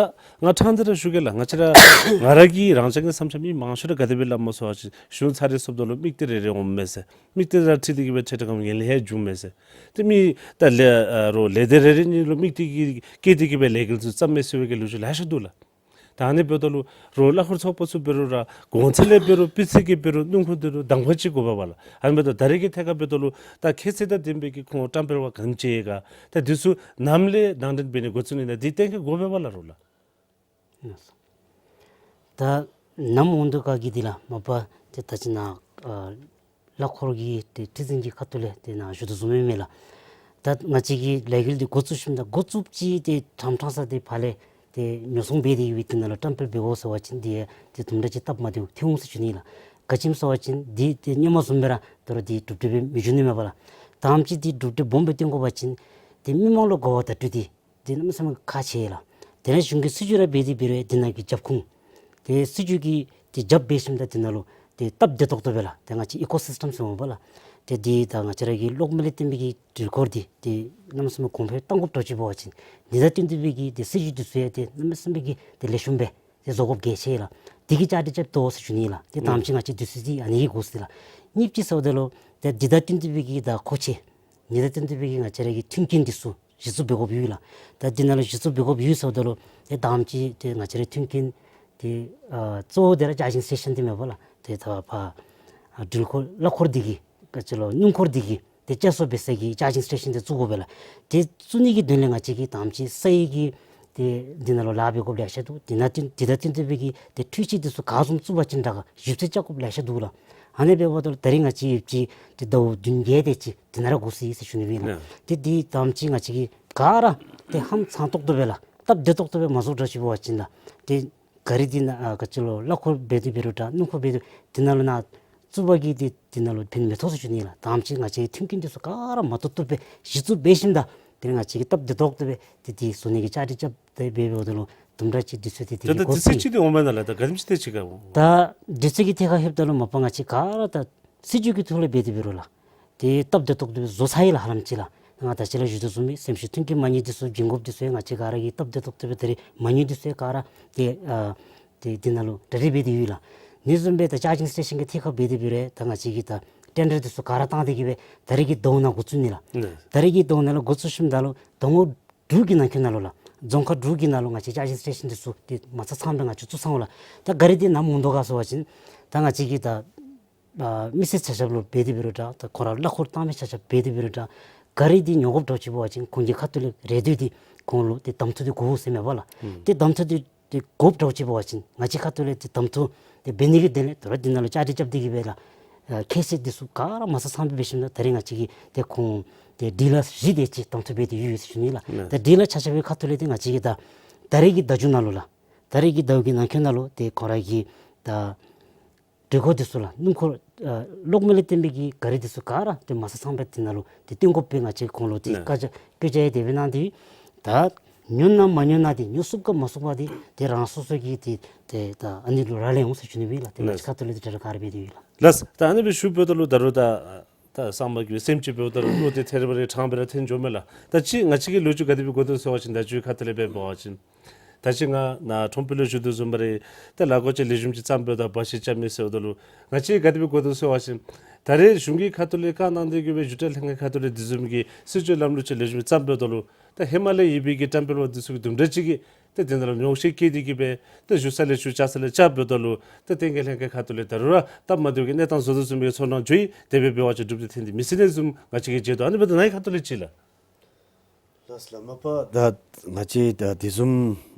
ང་ཕྲང་སྟེ་ར་ཞུ་གེ་ལགས། ང་བཅས་ར་ང་ར་གི་རང་རྐྱང་གི་བསམ་འཆར་མི་མང་ཤོས་ར་ག་དེ་སྦེ་སླབ་སྨོ་ཟེར་བ་ཅིན་གཞུང་ཚར་རེ་སོངམ་ད་ལུ་དམིགས་གཏད་རེ་རེ་འོངམ་མས་ཟེར། དམིགས་གཏད་ར་འཁྲིལ་ཏེ་གིས་སྦེ་ཁྲལ་ཁྲལ་ག་ངན་ལྷད་འབྱུངམ་མས་ཟེར། ཏེ་མི་ད་ལས་ཨ་རོགས་ལས་སྡེ་རེ་རེ་གཉིས་ལུ་དམིགས་གཏད་ཀྱིས་བསྐྱེད་དེ་གིས་སྦེ་ལས་འགུལ་ཚུ་བརྩམ་མི་ཚུ་གི་ལོ་རྒྱུས་ལེ་ཤ་འདུག་ལགས། ད་ཨ་ནི་འབདཝ་ད་ལུ་རོགས་གླ་འཁོར་ཚོགས་པ་ཚུ་འབད་རུང་ར་གོང་ཚད་ལས་འབད་རུང་སྤུས་ཚད་ཀྱིས་འབད་རུང་སྣུམ་འཁོར་འདི་ལུ་གདམ་ཁ་ཅིག་དགོ་པས་པ་ལགས། ཨ་ནི་འབདཝ་ད་ད་རེས་ཀྱི་ཐད་ཁར་འབདཝ་ད་ལུ་ད་ཁྱད་ཚད་དང་ལྡན་པའི་གི་ཁོང་བཀྲམ་སྤེལ་བ་ག་ཅི་ཡོད་ག་ད་འདི་ཚུ་ནམ་ལས་ནང་འདྲེན་འབད་ནི་འགོ་བཙུགས་ནི་ན་འདི་གཏན་འཁེལ་དགོ་པས་པ་ལགས་རོགས་ལགས། ད་ནམ་འོང་དོ་ག་གི་འདི་ལགས་མ་པ་ཏེ་ད་ཅི་ནཱ་ཨ་གླ་འཁོར་གྱི་ཏེ་ཁྲི་འཛིན་གྱི་ཁ་ཐུག་ལས་ཏེ་ནཱ་ཞུ་དོ་བཟུམ་ཨིན་མས་ལགས། ད་ང་བཅས་ཀྱིས་ལས་འགུལ་འདི་འགོ་བཙུགས་ཞིནམ་ད་འགོ་བཙུགསཔ་ཅིག་ཏེ་ཕྲང་ཕྲང་ས་ཏེ་ཕར་ལས་ཏེ་ཉོ་ཚོང་འབད་དེ་ཡོད་པའི་འདི་ནང་ལུ་བཀྲམ་སྤེལ་འབད་དགོ་ཟེར་བ་ཅིན་འདི་ཏེ་དུམ་གྲ་ཅིག་སྟབས་མ་བདེཝ་ཐོན་འོང་ཟེར་ཞུ་ནི་ལགས། ག་ཅི་སྨོ་ཟེར་བ་ཅིན་འདི་ཏེ་སྔོན་མ་བཟུམ་སྦེ་ར་ད་རུང་འདི་གྲུབ་འབྲས་སྦེ་མི་འགྱོ་ནི་མས་པ་ལགས། ད་ཨ་ཙི་འདི་གྲུབ་འབྲས་སྦོམ་སྦེ་སྟོན་དགོ་པ་ཅིན་ཏེ་མི་མང་ལུ་གོ་བ་བརྡ་སྤྲོད་འདི་འདི་གནམ་མེད་ས་མེད་ཁག་ཆེ་ལགས། དེ་ལས་གཞུང་གིས་སྲིད་ཇུས་ར་འབད་དེ་འབད་རུང་འདི་ནང་གི་རྒྱབ་ཁུངས་ཏེ་སྲིད་ཇུས་ཀྱི་ཏེ་རྒྱབ་འབད་ཞིནམ་ད་འདི་ནང་ལུ་ཏེ་སྟབས་བདེ་ཏོག་ཏོ་སྦེ་ལགས། ཏེ་ང་བཅས་ཨི་ཀོ་སིསི་ཊམ་ཟེར་འོང་པ་ལགས། ཏེ་འདི་ད་ང་བཅས་ར་གི་གློག་མེ་ལས་བརྟེན་པའི་གི་འགྲུལ་འཁོར་འདི་ཏེ་གནམ་མེད་ས་མེད་གོང་འཕེལ་གཏང་དགོཔ་འདྲཝ་ཅིག་འབད་བ་ཅིན་འདི་དང་བསྟུན་ཏེ་སྦེ་གི་ཏེ་སྲིད་ཇུས་འདི་ཚུ་ཡང་ཏེ་གནམ་མེད་ས་མེད་ཀྱི་ཏེ་ལེགས་ཤོམ་སྦེ་ཏེ་བཟོ་དགོཔ་གལ་ཆེ་ལགས། འདི་གི་བཅའ་སྒྲིག་རྐྱབ་དོ་ཟེར་ཞུ་ནི་ལགས། ཏེ་ད་ཨ་ཙི་ང་བཅས་འདི་ཚུ་འདི་ཨ་ནི་གི་དགོ་ཟེར་ལགས། གཉིས་པ་ཅིག་ཟེརཝ་ད་ལུ་ཏེ་འདི་དང་བསྟུན་ཏེ་སྦེ་གི་ད་མཁོ་ཆས་འདི་དང་བསྟུན་ཏེ་སྦེ་གི་ང་བཅས་ར་གི་མཐུན་རྐྱེན་འདི་ཚུ་ གཞི་བཙུགས་འབད་དགོཔ་ཡོད་ལགས། ད་འདི་ནང་ལུ་གཞི་བཙུགས་འབད་དགོཔ་ཡོད་ཟེརཝ་ད་ལུ་ཏེ་ད་ཨ་ནེམ་ཅིག་ཏེ་ང་བཅས་རའི་མཐུན་རྐྱེན་ཏེ་ཨ་གཙོ་བོ་འདི་ར་ཅར་ཇིང་སི་ཊེ་ཤཱན་འདི་མས་པ་ལགས། ཏེ་ད་ཕར་ཨ་འགྲུལ་འཁོར་གླ་འཁོར་འདི་གིས་ག་ཅི་ལོ་སྣུམ་འཁོར་འདི་གིས་ཏེ་བཅའ་སོར་འབད་ས་གི་ཅར་ཇིང་སི་ཊེ་ཤཱན་འདི་བཙུགས་དགོ་པས་ལགས། ཏེ་བཙུགས་ནི་གི་དོན་ལས་ང་བཅས་ཀྱིས་ད་ཨ་ནེམ་ཅིག་སའི་གི་ཏེ་འདི་ནང་ལུ་ལཱ་འབད་དགོཔ་ལེ་ཤ་འདུག། འདི་ནང་བསྟུན་འདི་དང་བསྟུན་ཏེ་འབད་གི་ཏེ་འཕྲུལ་ཆས་འདི་ཚུ་ག་བཟུམ་བཙུགས་པ་ཅིན་དྲག་ག་ཞིབ་འཚོལ་རྐྱབ་དགོཔ་ལེ་ཤ་འདུག་ལགས། ཨ་ནི་འབདཝ་ད་ལུ་ད་རིས་ང་བཅས་ཡོདཔ་ཅིག་ཏེ་ཟླཝ་བདུན་བརྒྱད་དེ་ཅིག་འདི་ནང་ར་འགོར་སོ་ཡི་ཟེར་ཞུ་ནི་ཨིན་ལགས། ནེ། ཏེ་འདི་ད་ཨ་ནེམ་ཅིག་ང་བཅས་ཀྱིས་ག་ར་ཏེ་ཧང་སང་ཏོག་ཏོ་སྦེ་ལགས། སྟབས་བདེ་ཏོག་ཏོ་སྦེ་མ་བཙུགས་དྲག་ཅིག་འབད་བ་ཅིན་ལགས། ཏེ་ག་རི་འདི་ནང་ཨ་ག་ཅི་ལོ་གླ་འཁོར་འབད་དེ་འབད་རུང་འདྲ་སྣུམ་འཁོར་འབད་དེ་འདི་ནང་ལུ་ནཱ་བཙུགས་པ་གིས་ཏེ་འདི་ནང་ལུ་ཕན་མི་ཐོགས་ཟེར་ཞུ་ནི་ལགས། ད་ཨ་ནེམ་ཅིག་ང་བཅས་ཀྱིས་མཐུན་རྐྱེན་འདི་ཚུ་ག་ར་མ་བཏུབ་བཏུབ་སྦེ་གཞི་བཙུགས་འབད་ཞིནམ་ད་ཏེ་ང་བཅས་ཀྱིས་སྟབས་བདེ་ཏོག་ཏོ་སྦེ་ཏེ་འདི་བཟོ་ནི་གི་བཅའ་སྒྲིག་རྐྱབ་སྟེ་འབད་འབདཝ་ད་ལུ་དུམ་གྲ་ཅིག་དུས་ཚོད་འདི་ཏེ་ད་འགོར་དུས་ཚོད་ཅིག་འདི་འོང་མས་ན་ལགས། ད་ག་དེམ་ཅིག་ཏེ་ཅིག་ག་འོང་། ད་དུས་ཚོད་ཀྱི་ཐད་ཁར་ལྷོདཔ་ད་ལུ་མ་པ་ང་བཅས་ག་ར་ད་སྲིད་བྱུས་ཀྱི་ཐོག་ལས་འབད་དེ་འབད་རུང་ལགས། ཏེ་སྟབས་བདེ་ཏོག་ཏོ་སྦེ་བཟོ་ཚར་ཡི་ལགས་ཧ་ལམ་ཅིག་ལགས། ང་ད་ཅི་ལས་ཞུ་དོ་བཟུམ་སྦེ་སེམས་ཤུགས་མཐུན་རྐྱེན་མ་དངུལ་འདི་ཚུ་འགན་ཁུར་འདི་ཚུ་ཡང་ང་བཅས་ག་ར་གིས་སྟབས་བདེ་ཏོག་ཏོ་སྦེ་ད་རིས་མ་དངུལ་འདི་ཚུ་ཡང་ག་ར་ཏེ་ཨ་ཏེ་འདི་ནང་ལུ་གྲ་སྒྲིག་འབད་དེ་ཡོད་ལགས། ཨ་ནི་བཟུམ་སྦེ་ད་ཅར་ཇིང་སི་ཊེ་ཤཱན་གྱི་ཐད་ཁར་འབད་དེ་འབད་རུང་ད་ང་བཅས་ཀྱིས་ད་ཊེན་ཌར་འདི་ཚུ་ག་ར་བཏང་སྟེ་གི་སྦེ་ད་རིས་ཀྱི་ཟླཝ་ནང་འགོ་བཙུགས་ནི་ལགས། ནེ། ད་རིས་ཀྱི་ཟླཝ་ནང་ལུ་འགོ་བཙུགས་ཞིནམ་ད་ལུ་ཟླ་ངོ་དྲུག་གི་ནང་འཁོད་ནང་ལུ་ལགས། རྫོང་ཁག་དྲུག་གི་ནང་ལུ་ང་བཅས་ཅར་ཇིང་སི་ཊེ་ཤཱན་འདི་ཚུ་ཏེ་མ་ཚང་ཚངམ་སྦེ་ང་བཅས་བཙུགས་ཚརཝ་ལགས། ད་ག་རི་འདི་ནམ་འོང་དོ་ག་ཟེར་བ་ཅིན་ད་ང་བཅས་ཀྱིས་ད་ཨ་མི་སེར་ཆ་ཁྱབ་ལུ་འབད་དེ་འབད་རུང་འདྲ་ད་ཁོང་ར་གླ་འཁོར་བཏང་མི་ཆ་ཁྱབ་འབད་དེ་འབད་རུང་འདྲ་ག་རི་འདི་ཉོ་དགོཔ་འདྲཝ་ཅིག་འབད་བ་ཅིན་ཁོང་གི་ཁ་ཐུག་ལས་རེ་འདོད་འདི་ཁོང་ལུ་ཏེ་གདམ་འཐུ་འདི་དགོ་ཟེར་མས་པ་ལགས། ཨུམ། ཏེ་གདམ་འཐུ་འདི་ཏེ་དགོཔ་འདྲཝ་ཅིག་འབད་བ་ཅིན་ང་བཅས་ཁ་ཐུག་ལས་ཏེ་གདམ་འཐུ་འདི་འབད་ནི་གི་དོན་ལས་ད་རུང་འདི་ནང་ལུ་བཅའ་སྒྲིག་རྐྱབ་སྟེ་གི་སྦེ་ལགས། ཨ་ཁྱད་ཚད་འདི་ཚུ་ག་ར་མ་ཚང་ཚངམ་སྦེ་འབད་ཞིནམ་ད་ད་རིས་ང་བཅས་ཀྱིས་ཏེ་ཁོང་ཏེ་ཌི་ལར་བཞི་དེ་ཅིག་གདམ་འཐུ་འབད་དེ་ཡོད་ཡོད་ཟེར་ཞུ་ནི་ལགས། ནེ། ད་ཌི་ལར་ཆ་ཁྱབ་ཀྱི་ཁ་ཐུག་ལས་ཏེ་ང་བཅས་ཀྱིས་ད་ད་རིས་ཀྱི་ཟླཝ་བཅུ་ནང་ལུ་ལགས། ད་རིས་ཀྱི་ཟླཝ་གི་ནང་འཁོད་ནང་ལུ་ཏེ་ཁོང་ར་གི་ད་འགྲུལ་འཁོར་འདི་ཚུ་ལགས་སྣུམ་འཁོར་ཨ་གློག་མེ་ལས་བཏོན་པའི་གི་ག་རི་འདི་ཚུ་ག་ར་ཏེ་མ་ཚང་ཚངམ་སྦེ་འདི་ནང་ལུ་ཏེ་བཏོན་དགོ་པའི་ང་བཅས་ཁོང་ལུ་ཏེ་ནེ། བཀའ་རྒྱ་བཀའ་རྒྱ་ཡང་དེ་སྦེ་གནང་སྟེ་ད་ཉོ་ན་མ་ཉོ་ན་འདི་ཉོ་ཚུགས་ག་མ་ཚུགས་པ་འདི་ཏེ་རང་སོ་སོ་གིས་ཏེ་ཏེ་ད་ཨ་ནི་ལུ་རག་ལས་འོང་ཟེར་ཞུ་ནི་སྦེ་ལགས། ཏེ་ང་བཅས་ནེ། ཁ་ཐུག་ལས་ཏེ་གྲ་སྒྲིག་ག་ར་འབད་དེ་ཡོད་ལགས། ལགས། ད་ཨ་ནི་སྦེ་ཞུ་འབདཝ་ད་ལུ་ད་རུང་ད་ད་ཚང་མ་གིས་སེམས་ཅན་འབདཝ་ད་ལུ་བློ་འདི་ཐེར་བ་རེ་ཕྲང་སྦེ་ར་ཐོན་འགྱོཝ་མས་ལགས། ད་ཅི་ང་བཅས་ཀྱི་ལོ་རྒྱུས་ག་དེ་སྦེ་འགོར་དོ་ཟེར་བ་ཅིན་ད་ཅི་ཁ་ཐུག་ལས་འབད་བ་ཅིན་ད་ཅི་ང་ནཱ་ཁྲོམ་དཔོན་ལུ་ཞུ་དོ་བཟུམ་སྦེ་ར་ད་ལཱ་འགོ་ཅིག་ལེགས་ཤོམ་ཅིག་བརྩམ་འབདཝ་ད་བར་ཆད་རྐྱབ་མས་ཟེརཝ་ད་ལུ་ང་བཅས་ག་དེ་སྦེ་འགོར་དོ་ཟེར་བ་ཅིན་ད་རེས་གཞུང་གི་ཁ་ཐུག་ལས་བཀའ་གནང་སྟེ་གི་སྦེ་འགྱུར་བཅོས་ལྷན་ཁག་ཁ་ཐུག་ལས་དེ་བཟུམ་གྱི་སྲིད་བྱུས་ལམ་ལུགས་ཅིག་ལེགས་ཤོམ་བརྩམ་འབདཝ་ད་ལུ་ད་ཧེ་མ་ལས་ཡོད་པའི་གི་བཀྲམ་སྤེལ་པ་འདི་ཚུ་གིས་དུམ་གྲ་ཅིག་གིས་ཏེ་དེ་ནང་ལུ་མྱོང་ཤེས་བསྐྱེད་དེ་གི་སྦེ་ཏེ་བཞུགས་ས་ལས་བཞུགས་བཅར་ས་ལས་བཅར་འབདཝ་ད་ལུ་ཏེ་བསྟན་རྒྱས་ལྷན་ཁག་ཁ་ཐུག་ལས་ད་རུང་ར་སྟབས་མ་བདེཝ་གི་གནས་སྟངས་བཟོ་དོ་བཟུམ་གྱི་ཚོར་སྣང་བྱུང་ཡི། དེ་སྦེ་འབད་བ་ཅིན་འགྲུབ་སྟེ་ཐོན་ཏེ་མི་ཚུགས་ནི་བཟུམ་ང་བཅས་ཀྱིས་མཇལ་དོ། ཨ་ནི་འབདཝ་ད་ནཱ་གི་ཁ་ཐུག་ལས་ཅིག་ལགས། ལགས་སོ་ལགས། མ་པ་ད་ང་བཅས་ད་དེ་བཟུམ་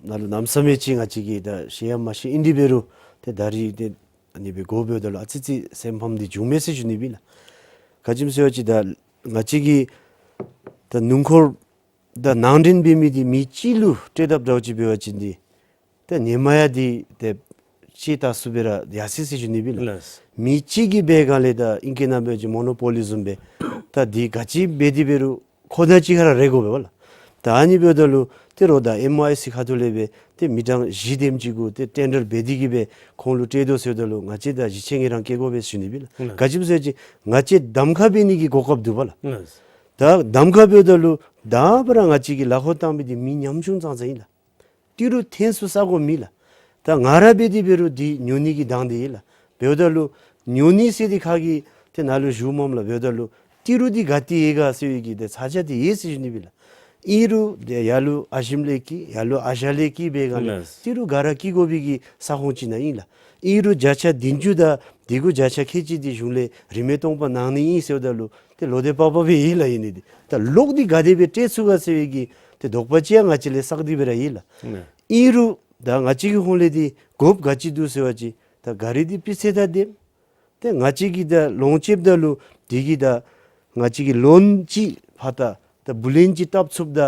ནང་ལུ་གནམ་མེད་ས་མེད་ཅིག་ང་བཅས་ཀྱིས་ད་ཤེས་ཡང་མ་ཤེས་ཨིན་དེ་འབད་རུང་ཏེ་ད་རིས་ཏེ་ཨ་ནི་སྦེ་འགོརཝ་ད་ལུ་ཨ་ཙི་ཙི་སེམས་ཕམ་འདི་བྱུང་མས་ཟེར་ཞུ་ནི་སྦེ་ལགས། ག་ཅི་སྨོ་ཟེར་བ་ཅིན་ད་ང་བཅས་ཀྱིས་ད་སྣུམ་འཁོར་ད་ནང་འདྲེན་འབད་མི་འདི་མི་གཅིག་ལུ་སྤྲོད་དཔ་འདྲཝ་ཅིག་འབད་བ་ཅིན་འདི་ད་ཧེ་མ་ཡང་འདི་ཏེ་ཤེས་ལྟ་ཚུགས་པའི་ར་ཡར་སོ་ཡི་ཟེར་ཞུ་ནི་སྦེ་ལགས། ལགས། མི་གཅིག་གིས་འབད་ག་ལས་ད་ཨིང་སྐད་ནང་འབད་བ་ཅིན་མོ་ནོ་པོ་ལི་བཟུམ་སྦེ་ད་འདི་ག་ཅི་འབད་དེ་འབད་རུང་ཁོ་ན་གཅིག་ཁར་ར་རེ་དགོ་པས་ལགས། ད་ཨ་ནི་འབདཝ་ད་ལུ་ཏེ་རོགས་ད་ཨེམ་ཨའི་སི་ཁ་ཐུག་ལས་སྦེ་ཏེ་མི་གྲངས་བཞི་དེམ་ཅིག་གུ་ཏེ་ཊེན་ཌར་འབད་དེ་གི་སྦེ་ཁོང་ལུ་སྤྲོད་དོ་ཟེརཝ་ད་ལུ་ང་བཅས་ད་གཞི་བྱས་ངེས་རང་བསྐྱེད་དགོ་པས་ཟེར་ཞུ་ནི་སྦེ་ལགས། ལགས། ག་ཅི་སྨོ་ཟེར་བ་ཅིན་ང་བཅས་གདམ་ཁ་འབད་ནི་གི་གོ་སྐབས་འདུག་པ་ལགས། ལགས། ད་གདམ་ཁ་འབདཝ་ད་ལུ་ད་བར་ང་བཅས་ཀྱིས་ལཱ་འགོ་བཏང་མི་འདི་མི་ཉམ་ཆུང་ཙང་ཙང་ཨིན་ལགས། ཏི་རུ་ཐོན་ཚུགས་ས་གོ་མེད་ལགས། ད་ང་ར་འབད་དེ་འབད་རུང་འདི་ཉོ་ནི་གི་དང་འདོད་ཡོད་ལགས། འབདཝ་ད་ལུ་ཉོ་ནི་ཟེར་འདི་ཁ་གི་ཏེ་ནང་ལུ་ཞུ་མམ་ལགས། འབདཝ་ད་ལུ་ཏི་རུ་འདི་ག་ཏེ་ཡོད་ག་ཟེར་བའི་གི་ཏེ་ཚ་གྱང་འདི་ཡོད་ཟེར་ཞུ་ནི་སྦེ་ལགས། ཨིན་རུང་ཏེ་ཡར་ལུ་ཨ་ཞིམ་ལས་སྐྱེས་ཡར་ལུ་ཨ་ཞ་ལས་སྐྱེས་འབད་ག་ལས་ལགས། ཏི་རུ་ག་ར་སྐྱེ་དགོ་པའི་གི་ས་ཁོངས་ཅིག་ནང་ཨིན་ལགས། ཨིན་རུང་བརྒྱ་ཆ་བདུན་ཅུ་དང་འདི་གུ་བརྒྱ་ཆ་ཁལ་གཅིག་འདི་གཞུང་ལས་རིན་མེད་སྟོང་པ་གནང་ནི་ཨིན་ཟེརཝ་ད་ལུ་ཏེ་ལོག་སྟེ་པག་པ་སྦེ་ཡོད་ལགས། ཨིན་ནི་འདི་ད་གློག་འདི་ག་དེ་སྦེ་སྤྲོད་ཚུགས་ག་ཟེར་བའི་གི་ཏེ་དོགས་པ་ཅིག་ཡང་ང་བཅས་ལས་བསགས་ཏེ་སྦེ་ར་ཡོད་ལགས། ཨིན་རུང་ད་ང་བཅས་ཀྱི་ཧོངས་ལས་འདི་དགོཔ་ག་ཅི་འདུག་ཟེར་བ་ཅིན་ད་ག་རི་འདི་སྤུས་ཚད་དང་ལྡནམ་ཏེ་ང་བཅས་ཀྱིས་ད་ལོངས་སྤྱོདཔ་ད་ལུ་འདི་གིས་ད་ང་བཅས་ཀྱིས་ལོན་ཅིག་ཕར་ད་ད་བུ་ལོན་ཅིག་བཏབ་ཚུགསཔ་ད་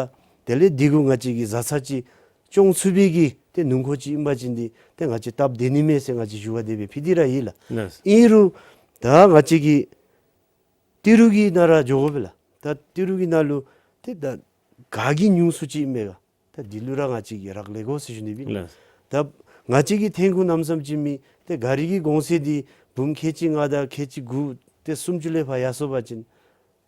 དེ་ལས་འདི་གུ་ང་བཅས་ཀྱིས་བཟའ་ཚང་ཅིག་སྐྱོང་ཚུགས་པའི་གི་ཏེ་སྣུམ་འཁོར་ཅིག་ཨིན་པ་ཅིན་འདི་ཏེ་ང་བཅས་སྟབས་བདེ་ནི་མས་ཟེར་ང་བཅས་ཞུ་བ་དེ་སྦེ་ཕུལ་ཏེ་ར་ཡོད་ལགས། ལགས། ཨིན་རུང་ད་ང་བཅས་ཀྱིས་ཏི་རུ་གི་ནང་ར་འགྱོ་དགོ་པས་ལགས། ད་ཏི་རུ་གི་ནང་ལུ་ཏེ་ད་ག་གིས་ཉུང་སུ་ཅིག་ཨིན་མས་ག་ད་འདི་ལུ་ར་ང་བཅས་ཀྱིས་རག་ལས་དགོ་ཟེར་ཞུ་ནི་སྦེ། ལགས། ད་ང་བཅས་ཀྱི་ཐོན་ཁུངས་གནམ་མེད་ས་མེད་ཅིག་མེད། ཏེ་ག་རི་གི་གོང་ཚད་འདི་འབུམ་ཁལ་གཅིག་ལྔ་དང་ཁལ་གཅིག་དགུ་ཏེ་སུམ་ཅུ་ལས་ཕར་ཡར་སོང་པ་ཅིན་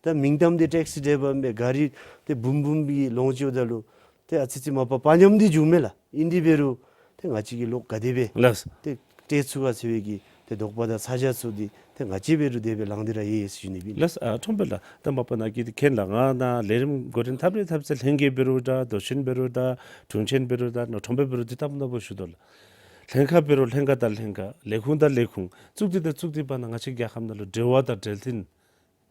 ད་མིང་གཏམ་འདི་ཊེག་སི་ཌའི་བར་མས་ག་རི་ཏེ་འབུམ་འབུམ་གྱི་ལོངས་སྤྱོད་ད་ལུ་ཏེ་ཨ་ཙི་ཙི་མ་པ་དཔའ་ཉམས་འདི་འབྱུངམ་མས་ལགས། ཨིན་དེ་འབད་རུང་ཏེ་ང་བཅས་ཀྱིས་གློག་ག་དེ་སྦེ་ལགས། ཏེ་སྤྲོད་ཚུགས་ག་ཟེར་བའི་གི་ཏེ་དོགས་པ་དང་ཚ་གྱང་ཚུ་འདི་ཏེ་ ཏེ་ང་བཅས་འབད་རུང་དེ་སྦེ་ལང་སྟེ་ར་ཡོད་ཟེར་ཞུ་ནི་ཨིན། ལགས། ཨ་ཁྲོམ་དཔོན་ལགས། ད་མ་པ་ནཱ་གི་འདི་མཁྱེན་ལགས། ང་ནཱ་ལས་རིམ་འགོ་འདྲེན་འཐབ་རེ་འཐབ་ཚེ་ལྷན་རྒྱས་འབད་རུང་འདྲ་མདོ་ཆེན་འབད་རུང་འདྲ་དྲུང་ཆེན་འབད་རུང་འདྲ་ནོ་ཁྲོམ་དཔོན་འབད་རུང་འདི་ལྟ་བུ་ནང་འབད་ཞུ་དོ་ལགས། ལྷན་ཁག་འབད་རུང་ལྷན་ཁག་དང་ལྷན་ཁག་ལས་ཁུངས་དང་ལས་ཁུངས་ཙུག་སྡེ་དང་ཙུག་སྡེ་བར་ན་ང་བཅས་རྒྱལ་ཁབ་ནང་ལུ་འབྲེལ་བ་དང་འབྲེལ་མཐུན་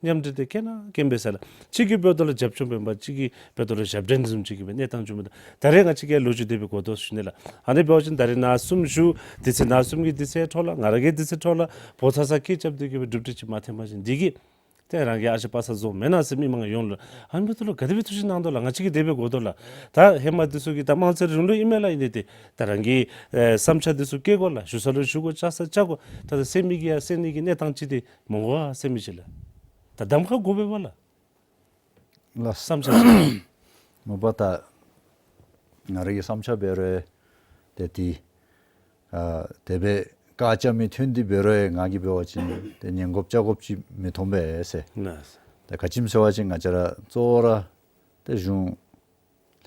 མཉམ་འབྲེལ་དེ་དཀོན་ན་དཀོན་པས་ཟེར་ལགས། ཕྱི་གི་འབདཝ་ད་ལུ་རྒྱབ་སྐྱོར་འབད་བ་ཕྱི་གི་འབདཝ་ད་ལུ་ཞབས་འདྲེན་བཟུམ་ཅིག་གི་སྦེ་གནས་སྟངས་བྱུང་མི་དང་ད་རེས་ང་བཅས་ཀྱི་ལོ་རྒྱུས་དེ་སྦེ་གོ་དོ་ཞུ་ནི་ལགས། ཨ་ནི་འབད་བ་ཅིན་ད་རེས་ནཱ་གསུམ་བཞུགས་དུས་ཚོད་ནཱ་གསུམ་གྱི་དུས་ཚོད་འཕྲོ་ལགས། ང་ར་གི་དུས་ཚོད་འཕྲོ་ལགས། འབོ་ཚ་ས་སྐད་རྐྱབ་སྟེ་གི་སྦེ་གྲུབ་འབྲས་ཅིག་མ་ཐོན་པ་ཅིན་འདི་གིས་ཏེ་རང་གི་ཨ་ཞེ་པ་ས་བཟོ་མེན་ན་ཟེར་མི་མང་ཡོད་ལགས། ཨ་ནི་འབདཝ་ད་ལུ་ག་དེ་སྦེ་ཐུགས་བཞེད་གནང་དོ་ལགས། ང་བཅས་ཀྱིས་དེ་སྦེ་གོ་དོ་ལགས། ད་ཧེ་མ་འདི་ཚུ་གི་ད་དམངས་གཙོའི་རིང་ལུགས་ཨིན་མས་ལགས། ཨིན་ཏེ་ཏེ་ད་རང་གི་ཨེ་བསམ་འཆར་འདི་ཚུ་བཀོད་དགོ་ལགས། ཞུ་ས་ལུ་ཞུ་དགོ། བཅར་ས་བཅར་དགོ། ད་ད་ཟེར་མི་གིས་ཡང་ཟེར་ནི་གི་གནས་སྟངས་ཅིག་འདི་མི་འོང་ཟེར་མི་ཅིག་ལགས། ད་གདམ་ཁ་དགོ་པས་པ་ལགས། ལགས། བསམ་འཆར་ཅིག། མ་པ་ད་ང་ར་གི་བསམ་འཆར་འབད་རུང་ཏེ་འདི་ཨ་དེ་སྦེ་བཀའ་རྒྱ་མི་ཐོན་ཏེ་འབད་རུང་ང་གིས་འབད་བ་ཅིན་ཏེ་ཉན་དགོཔ་བཅར་དགོཔ་ཅིག་མི་མཐོང་པས་ཟེར། ལགས། ཏེ་ག་ཅི་སྨོ་ཟེར་བ་ཅིན་ང་བཅས་ར་གཙོ་བོ་ར་ཏེ་གཞུང་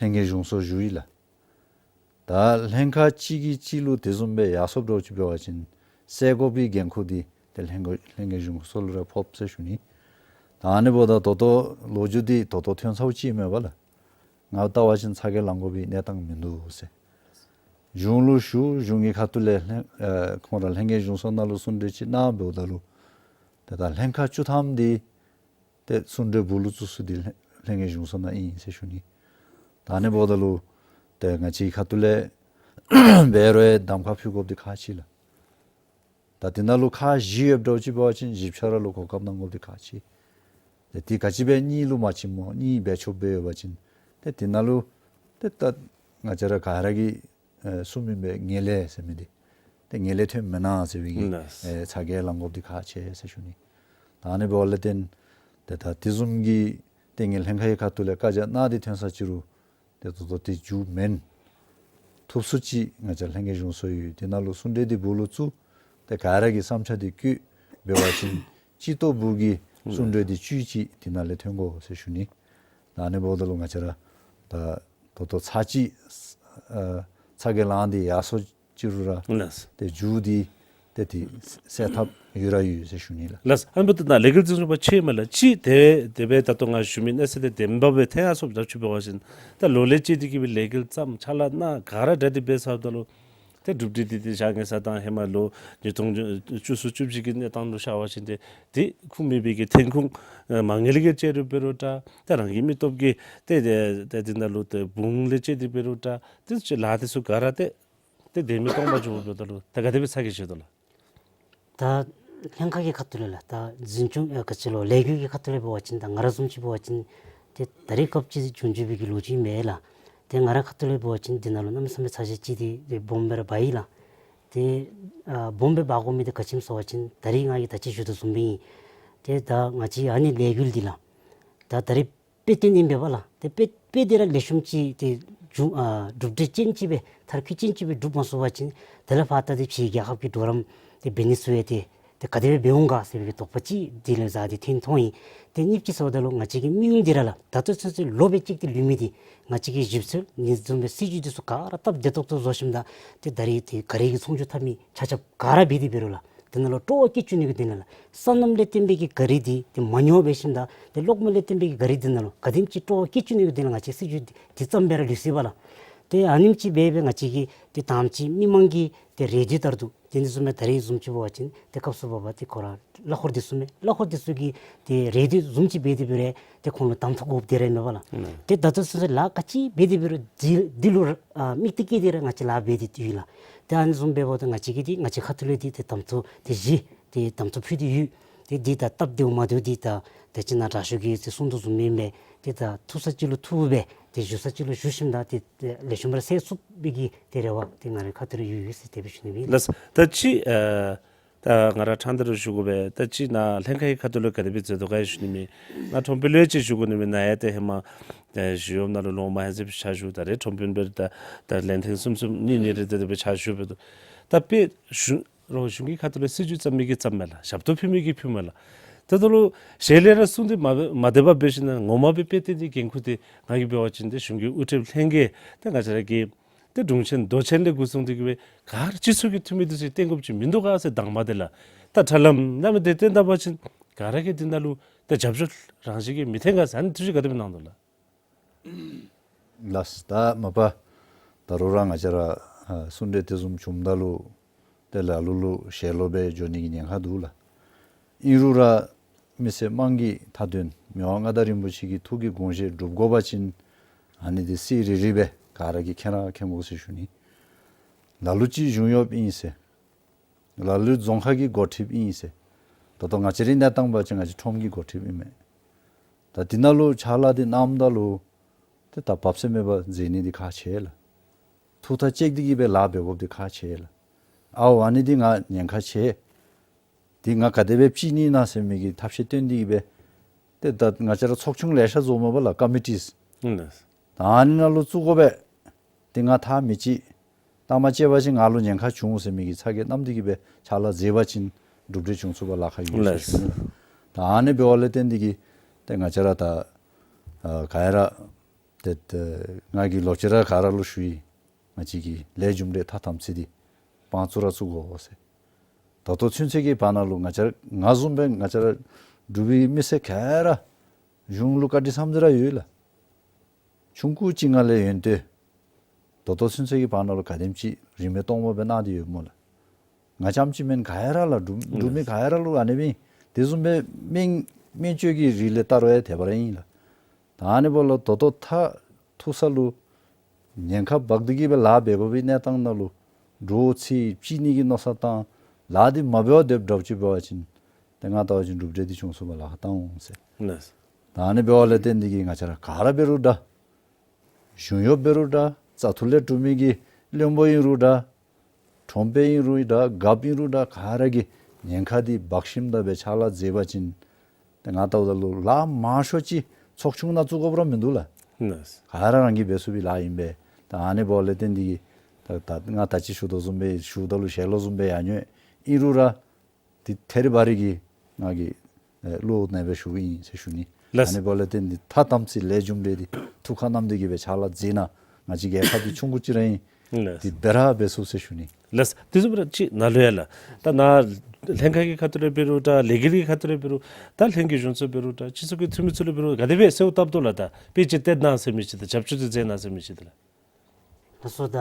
ལྷན་རྒྱས་གཞུང་སོགས་བཞུགས་ཡི་ལགས། ད་ལྷན་ཁག་གཅིག་གིས་གཅིག་ལུ་དེ་བཟུམ་སྦེ་ཡར་སོངམ་འདྲཝ་ཅིག་འབད་བ་ཅིན་སེལ་དགོ་པའི་འགན་ཁུར་འདི་ཏེ་ལྷན་ཁག་ལྷན་རྒྱས་གཞུང་སོགས་ལུ་ར་ཕོགཔ་ཟེར་ཞུ་ནི། ད་ཨ་ནི་འབདཝ་ད་ད་ལྟོ་ལོ་རྒྱུས་འདི་ད་ལྟོ་ཐོན་ཚརཝ་ཅིག་མས་པ་ལགས། ང་བལྟ་བ་ཅིན་ཚ་གྱང་ལང་དགོ་པའི་གནས་སྟངས་མིན་འདུག་ཟེར། གཞུང་ལུ་ཞུ་གཞུང་གི་ཁ་ཐུག་ལས་ལྷན་ཨེ་ཁོང་ར་ལྷན་རྒྱས་གཞུང་སོགས་ནང་ལུ་གསུང་གྲོས་ཅིག་གནང་འབདཝ་ད་ལུ་ཏེ་ད་ལྷན་ཁག་བཅུ་ཐམ་འདི་ཏེ་གསུང་གྲོས་སྦུག་ལུ་བཙུགས་ས་འདི་ལྷན་ལྷན་རྒྱས་གཞུང་སོགས་ནང་ཨིན་ཟེར་ཞུ་ནི། ད་ཨ་ནི་འབདཝ་ད་ལུ་ཏེ་ང་བཅས་ཁ་ཐུག་ལས་འབད་རུང་གདམ་ཁ་ཕུལ་དགོཔ་འདི་ཁག་ཆེ་ལགས། ད་འདི་ནང་ལུ་ཁག་བཞི་ཡོདཔ་འདྲཝ་ཅིག་འབད་བ་ཅིན་བཞི་ཆ་ར་ལུ་གོ་སྐབས་གནང་དགོཔ་འདི་ཁག་ཆེ། ཏེ་འདི་ག་ཅི་སྦེ་གཉིས་ལུ་མ་བྱིནམ་སྨོ། གཉིས་འབད་ཆོགཔ་སྦེ་ཡོད་པ་ཅིན་ཏེ་འདི་ནང་ལུ་ཏེ་ད་ང་བཅས་ར་ག་ར་གིས་ཨེ་གསུངམ་ཨིན་པས། ངན་ལྷད་ཟེར་མི་འདི་ཏེ་ངན་ལྷད་ཐོནམ་མེན་ན་ཟེར་བའི་གི་ལགས། ཨེ་ཚ་གྱང་ལང་དགོཔ་འདི་ཁག་ཆེ་ཟེར་ཞུ་ནི། ད་ཨ་ནི་འབདཝ་ལས་བརྟེན་ཏེ་ད་དེ་བཟུམ་གྱི་ཏེ་ངན་ལྷད་ཁག་གི་ཁ་ཐུག་ལས་བཀའ་རྒྱ་གནང་སྟེ་ཐོན་ས་ཅིག་རུང་ཏེ་ད་ལྟོ་ཏེ་མཇུག་མེན། ཐུབ་ཚོད་ཅིག་ང་བཅས་ལྷན་རྒྱས་གཞུང་སོགས་ཡོད། འདི་ནང་ལུ་གསུང་གྲོས་འདི་སྦུག་ལུ་བཙུགས། ཏེ་ག་ར་གི་བསམ་འཆར་འདི་བཀོད་འབད་བ་ཅིན་སྤྱི་ཏོག་སྦུག་གི་གསུང་གྲོས་འདི་བཅུད་ཅིག་འདི་ནང་ལས་ཐོན་དགོ་ཟེར་ཞུ་ནི། ད་ཨ་ནི་འབདཝ་ད་ལུ་ང་བཅས་ར་ད་ད་ལྟོ་ཚར་གཅིག་ཨ་ཚ་གྱང་ལངས་ཏེ་ཡར་སོང་ཅི་རུང་ར་ལགས། ཏེ་མཇུག་འདི་ཏེ་འདི་སེལ་ཐབས་ཡོད་ར་ཡོད་ཟེར་ཞུ་ནི་ལགས། ལགས། ཨ་ནི་འབདཝ་ད་ནཱ་ལས་འགུལ་འཛིན་སྐྱོང་པ་ཁྱེད་མས་ལགས། ཅིག་དེ་དེ་སྦེ་ད་ལྟོ་ང་ཞུ་མི་གནས་ཚུལ་དེ་བདེན་པ་སྦེ་ཐོན་ཡར་སོངམ་འདྲཝ་ཅིག་འབད་བ་ཅིན་ད་ལོ་ལེགས་བཅས་ཏེ་གི་སྦེ་ལས་འགུལ་བརྩམས་ཕྱག་ལཱ་གནང་ག་ར་དྲག་སྟེ་འབད་ཚརཝ་ད་ལུ་ཏེ་གྲུབ་འབྲས་འདི་ཏེ་བཞག་ནི་ས་དང་ཧེ་མ་ལོ་ཉིས་སྟོང་བཅུ་གསུམ་བཅུ་བཞི་གི་གནས་སྟངས་ལུ་བཞག་པ་ཅིན་ཏེ་འདི་ཁུངས་མེད་པའི་གི་ཐོན་ཁུངས་ཨ་མ་དངུལ་གྱི་བཅའ་རུབ་འབད་རུང་འདྲ་ཏེ་རང་གི་མི་སྟོབས་ཀྱིས་ཏེ་ཏེ་ཏེ་འདི་ནང་ལུ་ཏེ་བུང་ལེགས་བཅས་ཏེ་འབད་རུང་འདྲ་ཏེ་ཅིག་ལཱ་འདི་ཚུ་ག་ར་ཏེ་ཏེ་དེ་མི་སྟོང་པ་འགྱོཝ་འབདཝ་ད་ལུ་ད་ག་དེ་སྦེ་ཚ་གྱང་བཞེས་དོ་ལགས། ད་ལྷན་ཁག་གི་ཁ་ཐུག་ལས་ལགས། ད་འཛིན་སྐྱོང་ཨ་ག་ཅི་ལོ་ལས་འགུལ་གྱི་ཁ་ཐུག་ལས་འབད་བ་ཅིན་ད་ང་ར་བཟུམ་ཅིག་འབད་བ་ཅིན་ཏེ་ད་རེས་སྐབས་ཅིག་བྱུང་བྱུང་བའི་གི་ལོ་རྒྱུས་མེན་ལགས། ཏེ་ང་ར་ཁ་ཐུག་ལས་འབད་བ་ཅིན་འདི་ནང་ལུ་གནམ་མེད་ས་མེད་ཚ་གྱང་ཅིག་འདི་ཏེ་སྦོམ་སྦེ་ར་འབག་ཡི་ལགས། ཏེ་ཨ་སྦོམ་སྦེ་འབག་དགོ་མི་འདི་ག་ཅི་སྨོ་ཟེར་བ་ཅིན་ད་རེས་ང་གིས་ད་ཅི་ཞུ་དོ་བཟུམ་སྦེ་ཨིན། ཏེ་ད་ང་བཅས་ཨ་ནི་ལས་འགུལ་འདི་ལགས། ད་ད་རེས་དཔེ་སྟོན་ཨིན་པས་པ་ལགས། ཏེ་དཔེ་དཔེ་འདི་ར་ལེགས་ཤོམ་ཅིག་ཏེ་འགྱུར་ཨ་གྲུབ་འབྲས་ཅན་ཅིག་སྦེ་མཐར་འཁྱོལ་ཅན་ཅིག་སྦེ་གྲུབ་མ་ཚུགས་པ་ཅིན་དེ་ལས་ཕར་ད་ཏེ་ཕྱིའི་རྒྱལ་ཁབ་ཀྱི་གྲོགས་རམ་ཏེ་འབད་ནི་ཚུ་ཡང་ཏེ་ཏེ་ག་དེ་སྦེ་འབད་འོང་ག་ཟེར་བའི་གི་དོགས་པ་ཅིག་འདི་ལས་བཟའ་སྟེ་ཐོན་འོང་ཡི། ཏེ་གཉིས་པ་ཅིག་ཟེརཝ་ད་ལུ་ང་བཅས་ཀྱི་དམིགས་ཡུལ་འདི་ར་ལགས། ད་ལྟོ་ཚུན་ཚོད་ལོ་སྦེ་གཅིག་ཏེ་ལུས་མི་འདི་ང་བཅས་ཀྱི་ཞིབ་འཚོལ་ནི་བཟུམ་སྦེ་སྲིད་བྱུས་འདི་ཚུ་ག་ར་སྟབས་བདེ་ཏོག་ཏོ་བཟོ་ཞིནམ་ད་ཏེ་ད་རེས་ཏེ་ག་རི་གི་ཚོང་སྒྱུར་འཐབ་མི་ཆ་ཁྱབ་ག་ར་འབད་དེ་འབད་རུང་ལགས། དེ་ནང་ལུ་སྤྲོ་བ་སྐྱེ་བཅུག་ནི་གི་དོན་ལས་ལགས། སོ་ནམ་ལས་བརྟེན་པའི་གི་ག་རི་འདི་ཏེ་མ་ཉོ་འབད་ཞིནམ་ད་ཏེ་གློག་མེ་ལས་བརྟེན་པའི་གི་ག་རི་འདི་ནང་ལུ་ག་དེམ་ཅིག་སྤྲོ་བ་སྐྱེ་བཅུག་ནི་གི་དོན་ལས་ང་བཅས་སྲིད་བྱུས་འདི་འདི་བརྩམས་སྦེ་ར་ལུས་སོ་ཡི་པ་ལགས། ཏེ་ཨ་ནེམ་ཅིག་འབད་འབད་ང་བཅས་ཀྱིས་ཏེ་དང་པ་ཅིག་མི་མང་གི་ཏེ་རེ་འདུན་ལྟར་དུ་ཏེ་འདི་བཟུམ་སྦེ་ད་རེས་བཟུམ་ཅིག་འབད་བ་ཅིན་ཏེ་སྐབས་སུ་བབ་པ་ཏེ་ཁོ་ར་གླ་འཁོར་འདི་ཚུ་མས། གླ་འཁོར་འདི་ཚུ་གི་ཏེ་རེ་འདུན་བཟུམ་ཅིག་འབད་དེ་འབད་རུང་ཏེ་ཁོང་ལུ་གདམ་འཐུ་དགོཔ་འདི་ར་མས་པ་ལགས། ཨུམ། ཏེ་ད་ལྟོ་ཚུན་ཚོད་ལཱ་ག་ཅི་འབད་དེ་འབད་རུང་འདི་འདི་ལུ་ར་ཨ་དམིགས་གཏད་བསྐྱེད་དེ་ར་ང་བཅས་ལཱ་འབད་དེ་འདུག་ལགས། ཏེ་ཨ་ནི་བཟུམ་འབདཝ་ད་ང་བཅས་ཀྱིས་ཏེ་ང་བཅས་ཁ་ཐུག་ལས་འདི་ཏེ་གདམ་འཐུ་འདི་བཞེས་ཏེ་གདམ་འཐུ་ཕུལ་ཏེ་ཡོད། ཏེ་འདི་ད་སྟབས་བདེཝ་མ་བདེཝ་འདི་ད་ད་ཅི་ནཱ་དྲག་ཤོས་ཀྱིས་ཏེ་གསུང་དོ་བཟུམ་ཨིན་པས། ཏེ་ད་ཐུག་ས་ཅིག་ལུ་ཐུག་སྦེ་ཏེ་བཞུགས་ས་ཅིག་ལུ་བཞུགས་ཞིནམ་ད་ཏེ་ཏེ་ལེགས་ཤོམ་སྦེ་ར་སེལ་ཚུགས་པའི་གི་ཏེ་རེ་བ་ཏེ་ང་རའི་ཁ་ཐུག་ལས་ཡོད་ཡོད་ཟེར་དེ་སྦེ་ཞུ་ནི་ཨིན། ལགས། ད་ཅི་ཨ་ད་ང་ར་ཕྲང་སྟེ་ར་ཞུ་དགོ་པས། ད་ཅི་ནཱ་ལྷན་ཁག་གི་ཁ་ཐུག་ལུ་ག་དེ་སྦེ་མཛད་དོ་ག་ཞུ་ནི་མས། ང་ཁྲོམ་དཔོན་ལུ་ཅིག་ཞུ་དགོ་ནི་མས། ནཱ་ཡང་ཏེ་ཧེ་མ་ཏེ་ཞི་གཡོག་ནང་ལུ་ལོ་མང་ཧེ་ཟེར་ཕྱག་ཞུ། ད་རེས་ཁྲོམ་དཔོན་སྦེ་ད་ད་ལན་ཐེངས་གསུམ་གསུམ་གཉིས་གཉིས་རེ་ཏེ་དེ་སྦེ་ཕྱག་ཞུ་སྦེ་འདུག། ད་དཔེ་ཞུ་རོགས་གཞུང་གི་ཁ་ཐུག་ལས་སྲིད་བྱུས་བརྩམ་མི་གིས་བརྩམས་མས་ལགས། ཞབས་ཏོག་ཕུལ་མི་གིས་ཕུལ་མས་ལགས། ད་ལྟོ་ལུ་ཞལ་ལས་ར་གསུངས་ཏེ་མ་མ་བདེ་བ་འབད་ཞིནམ་ན་ངོ་མ་སྦེ་དཔེ་སྟོན་ནིའི་འགན་ཁུར་འདི་ང་གིས་འབད་བ་ཅིན་ཏེ་གཞུང་གི་དབུ་ཁྲིད་ལྷན་རྒྱས་ཏེ་ང་བཅས་ར་གི་ཏེ་དྲུང་ཆེན་མདོ་ཆེན་ལས་འགོ་བཟུང་སྟེ་གི་སྦེ་ག་ར་སྤྱི་ཚོགས་ཀྱི་འཐུས་མི་འདི་ཚུ་བསྟེན་དགོཔ་ཅིག་མིན་འདུག་ག་ཟེར་དང་པ་དེ་ལགས། ད་དྲ་ལམ་ནང་མི་དེ་བསྟན་ད་པ་ཅིན་ག་ར་གིས་འདི་ནང་ལུ་ད་རྒྱབ་སྐྱོར་རང་བཞིན་གྱིས་མི་འཐོན་ག་ཟེར་ཨ་ནི་ཐུགས་རྗེ་ག་དེ་སྦེ་གནང་དོ་ལགས། ལགས། ད་མ་པ་ད་རུང་ར་ང་བཅས་ར་ཨ་གསུང་གྲོས་དེ་བཟུམ་བྱུངམ་ད་ལུ་ཏེ་ལ་ལུ་ལུ་ཞལ་ལོག་སྦེ་འགྱོ་ནི་གི་ཉེན་ཁ་འདུག་ལགས། ཨིན་རུང་ར་མི་སེར་དམངས་ཀྱི་མཐའ་དོན་མི་དབང་མངའ་བདག་རིན་པོ་ཆེ་གི་ཐུགས་ཀྱི་དགོངས་བཞེད་སྒྲུབ་དགོ་པ་ཅིན་ཨ་ནི་འདི་སི་རི་རི་སྦེ་ག་ར་གིས་མཁྱེན་ར་མཁྱེན་དགོ་ཟེར་ཞུ་ནི། ལ་ལུ་ཅིག་གཞུང་གཡོགཔ་ཨིན་ཟེར། ལ་ལུ་རྫོང་ཁག་གི་འགོ་ཁྲིདཔ་ཨིན་ཟེར། ད་ལྟོ་ང་བཅས་རའི་གནས་སྟངས་འབད་བ་ཅིན་ང་བཅས་ཁྲོམ་གྱི་འགོ་ཁྲིདཔ་ཨིན་མས། ད་འདི་ནང་ལུ་ཕྱག་ལཱ་འདི་གནངམ་ད་ལུ་ཏེ་ད་བབས་ཚེ་མེད་པར་མཛད་ནི་འདི་ཁག་ཆེ་ལགས། ཐུགས་ཐག་བཅད་དེ་གི་སྦེ་ལཱ་འབད་དགོཔ་འདི་ཁག་ཆེ་ལགས། ཨའོ་ཨ་ནི་འདི་ང་ཉེན་ཁ་ཆེ། འདི་ང་ག་དེ་སྦེ་བཅད་ནི་ཨིན་ན་ཟེར་མི་གི་ཐབས་ཤེས་སྟོན་ཏེ་གི་སྦེ་ཏེ་ད་ང་བཅས་ར་ཚོགས་ཆུང་ལེ་ཤ་བཟོཝ་མས་པ་ལགས། ཀོ་མི་ཊིས། ཨིན་ལགས། ད་ཨ་ནི་ནང་ལུ་བཙུགས་དགོ་པས། ཏེ་ང་ཐག་མི་བཅད། ད་མ་བཅད་པ་ཅིན་ང་ལུ་ཉེན་ཁ་བྱུང་ཟེར་མི་གི་ཚ་གྱང་བསྣམས་ཏེ་གི་སྦེ་ཕྱག་ལཱ་མཛད་པ་ཅིན་གྲུབ་འབྲས་བྱུང་ཚུགས་པར་ལཱ་ཁག་ཡོད་ཟེར་ཞུ་ནི། ད་ཨ་ནི་འབདཝ་ལས་བརྟེན་ཏེ་གི་ཏེ་ང་བཅས་ར་ད་ཨ་ག་ར་ཏེ་ཏེ་ང་གིས་ལོག་ཅི་ར་ག་ར་ལུ་ཞུ་ཡི། ང་བཅས་ཀྱི་ལས་རྒྱུ་འབྲས་མཐའ་དམ་ཚིག་འདི་དཔང་བཙུགས་ར་བཙུགས་དགོ་ཟེར། ད་ལྟོ་ཚུན་ཚོད་ཀྱི་བར་ན་ལུ་ང་བཅས་ང་བཟུམ་སྦེ་ང་བཅས་ར་འབྲུག་པའི་མི་སེར་ག་ར་གཞུང་ལུ་བཀའ་དྲིན་བསམ་ཚུལ་ར་ཡོད་ལགས། ཆུང་ཀུ་ཅིག་ནང་ལས་ཡོན་ཏན་ད་ལྟོ་ཚུན་ཚོད་ཀྱི་བར་ན་ལུ་ག་དེམ་ཅིག་རིན་མེད་སྟོང་པ་སྦེ་གནང་སྟེ་ཡོད་སྨོ་ལགས། ང་རྐྱངམ་ཅིག་མེན་ག་ར་ལགས། འབྲུག་འབྲུག་མི་ག་ར་ལུ་ཨ་ནི་སྦེ་ཨིན། དེ་བཟུམ་སྦེ་སྨན་སྨན་བཅོས་ཀྱི་རིགས་ལས་བལྟ་རུང་ཡང་དེ་སྦེ་ར་ཨིན་ལགས། ད་ཨ་ནི་འབདཝ་ལས་ད་ལྟོ་མཐར་ཐུག་ས་ལུ་ཉེན་ཁ་འབག་སྟེ་གི་སྦེ་ལཱ་འབད་དགོ་པའི་གནས་སྟངས་ནང་ལུ་འདྲོག་ཚིག་བཅད་ནི་གི་མནོ་བསམ་བཏང་ལཱ་འདི་མ་འབད་བར་སྡོདཔ་འདྲཝ་ཅིག་འབད་བ་ཅིན་ཏེ་ང་བལྟ་བ་ཅིན་གྲུབ་འབྲས་འདི་བྱུང་ཚུགས་པར་ལཱ་ཁག་བཏང་འོང་ཟེར། ལགས། ད་ཨ་ནི་འབདཝ་ལས་བརྟེན་ཏེ་གི་ང་བཅས་ར་ག་ར་འབད་རུང་འདྲ། གཞུང་གཡོགཔ་འབད་རུང་འདྲ། བཙག་འཐུ་ལས་གྲུབ་མི་གི་བློན་པོ་ཨིན་རུང་འདྲ། ཁྲོམ་དཔོན་ཨིན་རུང་འདྲ། རྒཔོ་ཨིན་རུང་འདྲ། ག་ར་གིས་ཉེན་ཁ་འདི་འབག་ཤེསཔ་ད་སྦེ་ཕྱག་ལཱ་མཛད་པ་ཅིན་ཏེ་ང་བལྟཝ་ད་ལུ་ལཱ་མང་ཤོས་ཅིག་ཚོགས་ཆུང་ནང་བཙུགས་དགོཔ་ར་མིན་འདུག་ལགས། ལགས། ག་ར་རང་གིས་འབད་ཚུགས་པའི་ལཱ་ཨིན་པས། ད་ཨ་ནི་འབདཝ་ལས་བརྟེན་ཏེ་གི་ད་ད་ང་ད་ཅི་ཞུ་དོ་བཟུམ་སྦེ་ཞུཝ་ད་ལུ་ཞལ་ལོག་བཟུམ་སྦེ་ཡང་ཉོན་ཨིན་རུང་ར་འདི་ཐད་རི་བ་རི་གི་ང་གིས་ཨེ་བློ་ནང་སྦེ་ཞུཝ་ཨིན་ཟེར་ཞུ་ནི། ལགས། ཨ་ནི་འབདཝ་ལས་བརྟེན་ཏེ་མཐའ་དམ་ཚིག་ལས་རྒྱུ་འབྲས་འདི་ཐུགས་ཁར་བསྣམས་ཏེ་གི་སྦེ་ཕྱག་ལཱ་མཛད་ན་ང་བཅས་རྒྱལ་ཁབ་འདི་ཆུང་ཀུ་ཅིག་ར་ཨིན། ལགས། འདི་འབད་ར་འབད་ཚུགས་ཟེར་ཞུ་ནི། ལགས། དེ་བཟུམ་ར་ཅིག་ནཱ་ལུ་ཡང་ལགས། ད་ནཱ་ལྷན་ཁག་གི་ཁ་ཐུག་ལས་འབད་རུང་འདྲ། ལས་འགུལ་གྱི་ཁ་ཐུག་ལས་འབད་རུང་ད་ལྷན་རྒྱས་གཞུང་ཚོགས་འབད་རུང་འདྲ། སྤྱི་ཚོགས་ཀྱི་འཐུས་མི་ཚུ་ལུ་འབད་རུང་ག་དེ་སྦེ་གསོལཝ་བཏབ་དོ་ལགས། ད་དཔེ་ཅིག་སྟོན་གནང་ཟེར་མི་ཅིག་དང་རྒྱབ་སྐྱོར་ཅིག་མཛད་གནང་ཟེར་མི་ཅིག་དང་ལགས། ལགས་སོ། ད་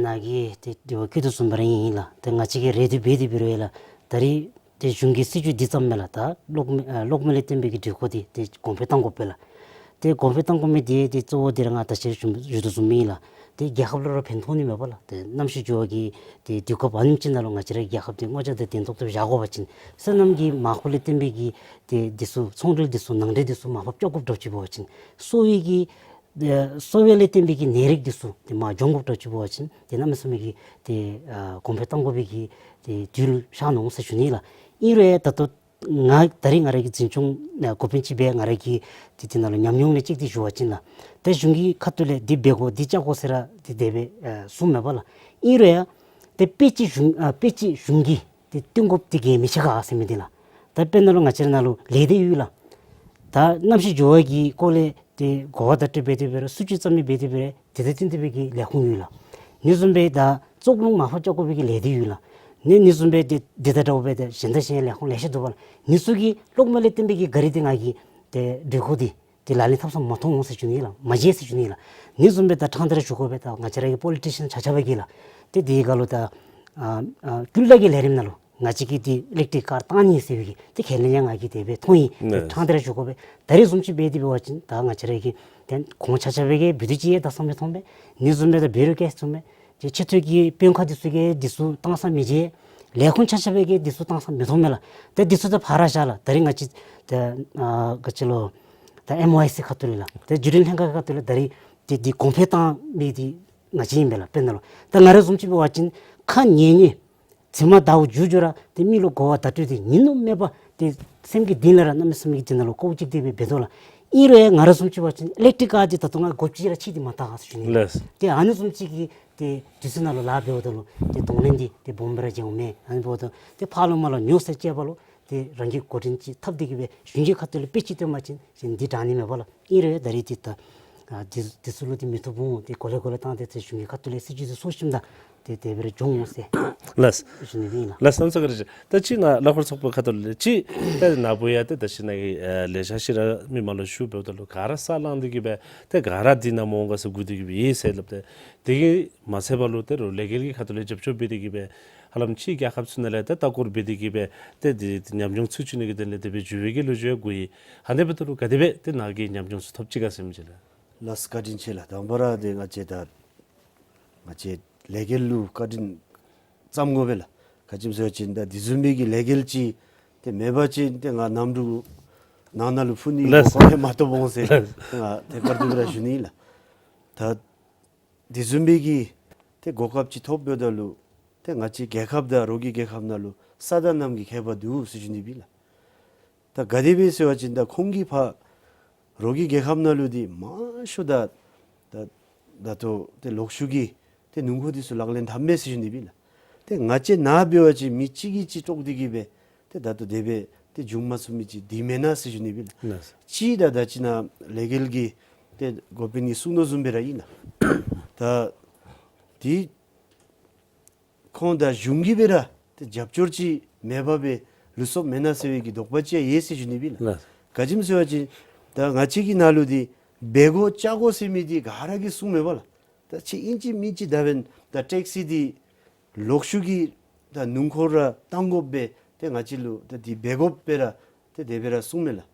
ནཱ་གིས་ཏེ་དྲི་བ་བཀོད་དོ་བཟུམ་སྦེ་ར་ཨིན་ལགས། ཏེ་ང་བཅས་ཀྱིས་རེ་འདུན་འབད་དེ་འབད་རུང་ཡང་ལགས། ད་རིས་ཏེ་གཞུང་གི་སྲིད་བྱུས་འདི་བརྩམས་མས་ལགས། ད་གློག་མེ་ཨ་གློག་མེ་ལས་བརྟེན་པའི་གི་སྒྲིག་བཀོད་འདི་ཏེ་གོང་འཕེལ་གཏང་དགོ་པས་ལགས། ཏེ་གོང་འཕེལ་གཏང་དགོ་མི་འདི་ཏེ་གཙོ་བོ་འདི་ར་ང་ད་ཅི་ཞུ་ཞུ་དོ་བཟུམ་ཨིན་ལགས། ཏེ་རྒྱལ་ཁབ་ལུ་ར་ཕན་ཐོགས་ནི་མས་པ་ལགས། ཏེ་གནམ་གཤིས་འགྱུར་བ་གི་ཏེ་དུས་སྐབས་ཨ་ནེམ་ཅིག་ནང་ལུ་ང་བཅས་ར་རྒྱལ་ཁབ་འདི་སྔོ་ལྗང་དང་ལྡན་ཏོག་ཏོ་བཞག་དགོ་པ་ཅིན་སོ་ནམ་གྱི་མར་ཁུ་ལས་བརྟེན་པའི་གི་ཏེ་འདི་ཚུ་ཚོང་འབྲེལ་འདི་ཚུ་ནང་འདྲེན་འདི་ཚུ་མར་ཕབ་རྐྱབ་དགོཔ་འདྲཝ་ཅིག་འབད་བ་ཅིན་གསོ་བའི་གི་ཨེ་གསོ་བ་ལས་བརྟེན་པའི་གི་ནད་རིགས་འདི་ཚུ་ཏེ་མར་འགྱོ་དགོཔ་འདྲཝ་ཅིག་འབད་བ་ཅིན་ཏེ་གནམ་མེད་ས་མེད་ཀྱི་ཏེ་ཨ་གོང་འཕེལ་གཏང་དགོ་པའི་གི་ཏེ་དུས་ལུ་ཤར་ནུག་ཟེར་ཞུ་ནི་ལགས། ཨིན་རུང་ད་ལྟོ་ང་ད་རིས་ང་ར་གི་འཛིན་སྐྱོང་ཨ་འགོ་དཔོན་ཅིག་སྦེ་ང་ར་གིས་ཏེ་དེ་ནང་ལུ་ཉམས་མྱོང་ལས་ཅིག་ཏེ་ཞུ་བ་ཅིན་ལགས། ཏེ་གཞུང་གི་ཁ་ཐུག་ལས་འདི་འབད་དགོ་འདི་རྐྱབ་དགོ་ཟེར་ར་ཏེ་དེ་སྦེ་ཨ་གསུངམ་མས་པ་ལགས། ཨིན་རུང་ཡང་ཏེ་དཔེ་ཅིག་གཞུང་ཨ་དཔེ་ཅིག་གཞུང་གིས་ཏེ་བཏོན་དགོཔ་འདི་ག་མི་ཆེ་ག་ཟེར་མི་འདི་ལགས། ད་དཔེར་ན་ལུ་ང་བཅས་ནཱ་ལུ་ལས་སྡེ་ཡོད་ལགས། ད་གནམ་གཤིས་འགྱུར་བ་གི་སྐོར་ལས་ཏེ་གོ་བ་བརྡ་སྤྲོད་འབད་དེ་འབད་རུང་སྲིད་བྱུས་བརྩམ་མི་འབད་དེ་འབད་རུང་དེ་དང་བསྟུན་ཏེ་སྦེ་གི་ལས་ཁུངས་ཡོད་ལགས། ཨ་ནི་བཟུམ་སྦེ་ད་བཙོག་རླུང་མར་ཕབ་རྐྱབ་དགོ་པའི་གི་ལས་སྡེ་ཡོད་ལགས། ཨ་ནི་ཨ་ནི་བཟུམ་སྦེ་ཏེ་འདི་དང་འདྲཝ་སྦེ་ཏེ་གཞན་དང་གཞན་ལས་ཁུངས་ལེ་ཤ་འདུག་པ་ལགས། ཨ་ནི་ཚུ་གིས་གློག་མེ་ལས་བརྟེན་པའི་གི་ག་རི་འདི་ང་གིས་ཏེ་སྒྲིག་བཀོད་འདི་ཏེ་ལག་ལེན་འཐབ་ས་མ་མཐོང་འོང་ཟེར་ཞུ་ནི་ལགས། མ་མཇལ་ཟེར་ཞུ་ནི་ལགས། ཨ་ནི་བཟུམ་སྦེ་ད་ཕྲང་སྟེ་ར་ཞུ་དགོ་པས། ད་ང་བཅས་ར་གི་པོ་ལི་ཊི་ཤཱན་ཆ་ཁྱབ་ཀྱིས་ལགས། ཏེ་དེའི་སྒང་ལུ་ད་ཨ་ཨ་ཀུན་ལ་གི་ལས་རིམ་ནང་ལུ་ང་བཅས་ཀྱིས་འདི་ཨི་ལེག་ཊིག་ཀར་བཏང་ནི་ཟེར་བའི་གི་ཏེ་ཁས་ལེན་ཡང་ང་གིས་དེ་སྦེ་མཐོང་ཡི། ཏེ་ཕྲང་སྟེ་ར་ཞུ་དགོ་པས། ད་རེས་བཟུམ་ཅིག་འབད་དེ་འབད་བ་ཅིན་ད་ང་བཅས་ར་གི་ཏེ་ཁོང་ཆ་ཁྱབ་ཀྱིས་འབད་དེ་ཅིག་ཡང་ད་བསམ་བློ་མཐོངམ་མས། ཨ་ནི་བཟུམ་སྦེ་ད་བེ་རུ་ཀེ་སི་བཟུམ་སྦེ་ཏེ་ཆེ་བསྟོད་ཀྱི་དཔོན་ཁག་འདི་ཚུ་གིས་འདི་ཚུ་བཏང་ས་མི་མཇལ། ལས་ཁུངས་ཆ་ཁྱབ་ཀྱིས་འདི་ཚུ་བཏང་ས་མི་མཐོང་མས་ལགས། ཏེ་འདི་ཚུ་ད་ཕར་བཞག་ལགས། ད་རིས་ང་བཅས་ཏེ་ཨ་ག་ཅི་ལོ་ད་ཨེམ་ཨོ་ཨའི་སི་ཁ་ཐུག་ལས་ལགས། ཏེ་བརྒྱུད་རིམ་ལྷན་ཁག་ཁ་ཐུག་ལས་ད་རིས་ཏེ་འདི་གོང་འཕེལ་བཏང་མི་འདི་ང་བཅས་ཨིན་པས་ལགས། དཔེར་ན་ལུ་ད་ང་ར་བཟུམ་ཅིག་འབད་བ་ཅིན་ཁ་ཉན་ཉན་རྫུན་མ་བརྡ་འགྱུར་འགྱུར་ར་ཏེ་མི་ལུ་གོ་བ་བརྡ་སྤྲོད་འདི་ཉིན་ནུབ་མེད་པར་ཏེ་སེམས་ཀྱི་གཏིང་ལས་ར་གནམ་མེད་ས་མེད་ཀྱི་འདི་ནང་ལུ་ལྐོག་ཅིག་ཏེ་སྦེ་འབད་དོ་ལགས། ཨིན་རུང་ཡང་ང་ར་བཟུམ་ཅིག་འབད་བ་ཅིན་ཨི་ལེག་ཊིག་ཀར་འདི་ད་ལྟོ་ང་དགོཔ་ཅིག་ར་ཅིག་འདི་མ་བཏགས་ཟེར་ཞུ་ནི་ལགས། ལགས། ཏེ་ཨ་ནི་བཟུམ་ཅིག་གི་ཏེ་དུས་ཚོད་ནང་ལུ་ལཱ་འབདཝ་ད་ལུ་ཏེ་གདོང་ལེན་འདི་ཏེ་སྦོམ་སྦེ་ར་མཇལཝ་མས། ཨ་ནི་འབདཝ་ད་ཏེ་ཕར་ལུ་མར་ལུ་ཉོ་སེལ་རྐྱབ་པ་ལུ་ཏེ་རང་གིས་འགོ་འདྲེན་ཅིག་འཐབ་སྟེ་གི་སྦེ་གཞུང་གི་ཁ་ཐུག་ལས་དཔེ་ཅིག་སྟོན་པ་ཅིན་ཅིན་འདི་དྲག་ནི་མས་པ་ལགས། ཨིན་རུང་ད་རིས་འདི་ད་ཨ་འདི་འདི་ཚུ་ལུ་ཏེ་མི་བཏུབ་འོང་། ཏེ་གོ་ལེ་གོ་ལེ་བཏང་སྟེ་ཏེ་གཞུང་གི་ཁ་ཐུག་ལས་སྲིད་བྱུས་འདི་སོར་ཞིནམ་ད་ ཏེ་དེ་སྦེ་ར་འབྱུང་འོང་ཟེར། ལགས། ཞུ་ནི་ཨིན་ལགས། ལགས་སོ། གནམ་མེད་ས་མེད་བཀའ་དྲིན་ཆེ། ད་ཅི་ནཱ་གླ་འཁོར་ཚོགས་པའི་ཁ་ཐུག་ལས་ཅིག་ད་ནཱ་བུ་ཡང་ཏེ་ད་ཅི་ནཱ་གི་ཨེ་ལེ་ཤ་ཅིག་ར་མི་མང་ལུ་ཞུ་འབདཝ་ད་ལུ་ག་ར་ས་ལངས་ཏེ་གི་སྦེ་ཏེ་ག་ར་འདི་ནང་མ་འོང་ག་ཟེར་སྒུག་སྟེ་གི་སྦེ་ཡོད་ཟེར་སླབ་སྟེ། དེ་གིས་མ་ཚད་པ་ལུ་ད་རུང་ལས་འགུལ་གྱི་ཁ་ཐུག་ལས་རྒྱབ་སྐྱོར་འབད་དེ་གི་སྦེ་ཧ་ལམ་ཕྱི་རྒྱལ་ཁབ་ཚུ་ནང་ལས་ད་ལྟ་སྐོར་འབད་དེ་གི་སྦེ་ཏེ་འདི་ཉམས་མྱོང་ཚུ་བྱིན་ནི་གི་དོན་ལས་དེ་སྦེ་འགྱོ་བའི་གི་ལོ་རྒྱུས་ཡང་གོ་ཡི། ཨ་ནི་འབདཝ་ད་ལུ་ག་དེ་སྦེ་ཏེ་ནཱ་གིས་ཉམས་མྱོང་ཚུ་ཐོབ་ཅི་ག་ཟེར་མི་ཅིག་ལགས། ལགས་སོ། བཀའ་དྲིན་ཆེ་ལགས། དང་པ་ར་ཏེ་ང་བཅས་ད་ང་བཅས་ལས་འགུལ་ལུ་བཀའ་དྲིན་བསམ་དགོ་པས་ལགས། ག་ཅི་སྨོ་ཟེར་བ་ཅིན་ད་དེ་བཟུམ་མའི་གི་ལས་འགུལ་ཅིག་ཏེ་མེད་པ་ཅིན་ཏེ་ང་གནམ་གྲུ་ནང་ན་ལུ་འཕུར་ནི་གི་ལགས། གོ་སྐབས་མ་ཐོབ་འོང་ཟེར་ལགས། ང་ཏེ་བཀའ་དྲིན་ར་ཞུ་ནི་ལགས། ད་དེ་བཟུམ་མའི་གི་ཏེ་གོ་སྐབས་ཅིག་ཐོབ་འབདཝ་ད་ལུ་ཏེ་ང་བཅས་རྒྱལ་ཁབ་དང་རོགས་ཀྱི་རྒྱལ་ཁབ་ནང་ལུ་ས་དང་གནམ་གྱི་ཁྱད་པར་འདུག་ཟེར་ཞུ་ནི་ཨིན་ལགས། ད་ག་དེ་སྦེ་ཟེར་བ་ཅིན་ད་ཁོང་གིས་ཕར་རོགས་ཀྱི་རྒྱལ་ཁབ་ནང་ལུ་འདི་མང་ཤོས་ད་ད་ད་ལྟོ་ཏེ་ལོག་ཤུགས་ཀྱིས་ཏེ་སྣུམ་འཁོར་འདི་ཚུ་ལག་ལེན་འཐབ་མས་ཟེར་ཞུ་ནི་ཨིན་ལགས། ཏེ་ང་བཅས་ནཱ་འབད་བ་ཅིན་མི་གཅིག་གིས་གཅིག་དཀྲོགས་ཏེ་གི་སྦེ་ཏེ་ད་ལྟོ་དེ་སྦེ་ཏེ་འབྱུང་མ་ཚུགས་མི་ཅིག་འདི་མེན་ན་ཟེར་ཞུ་ནི་ཨིན་ལགས། ལགས། གཅིག་ད་ད་ཅི་ནཱ་ལས་འགུལ་གྱི་ཏེ་འགོ་དཔོན་གྱིས་གསུང་དོ་བཟུམ་སྦེ་ར་ཨིན་ལགས། ད་འདི་ཁོང་དང་གཞུང་གིས་སྦེ་ར་ཏེ་རྒྱབ་སྐྱོར་ཅིག་མེད་པར་སྦེ་ལུས་སོཔ་མེན་ན་ཟེར་བའི་གི་དོགས་པ་ཅིག་ཡང་ཡོད་ཟེར་ཞུ་ནི་ཨིན་ལགས། ལགས། ག་ཅི་སྨོ་ཟེར་བ་ཅིན་ད་ང་བཅས་ཀྱི་ནང་ལུ་འདི་འབད་དགོ་བཅའ་དགོ་ཟེར་མི་འདི་ག་ར་གིས་གསུངམ་མས་པ་ལགས། ད་ཅི་ཨིན་ཅི་མིན་ཅི་ད་འབདན་ད་ཊེག་སི་འདི་ལོག་ཤུགས་ཀྱིས་ད་སྣུམ་འཁོར་ར་བཏང་དགོཔ་སྦེ་ཏེ་ང་བཅས་ལུ་ད་འདི་འབད་དགོཔ་སྦེ་ར་ཏེ་དེ་སྦེ་ར་གསུངམ་མས་ལགས།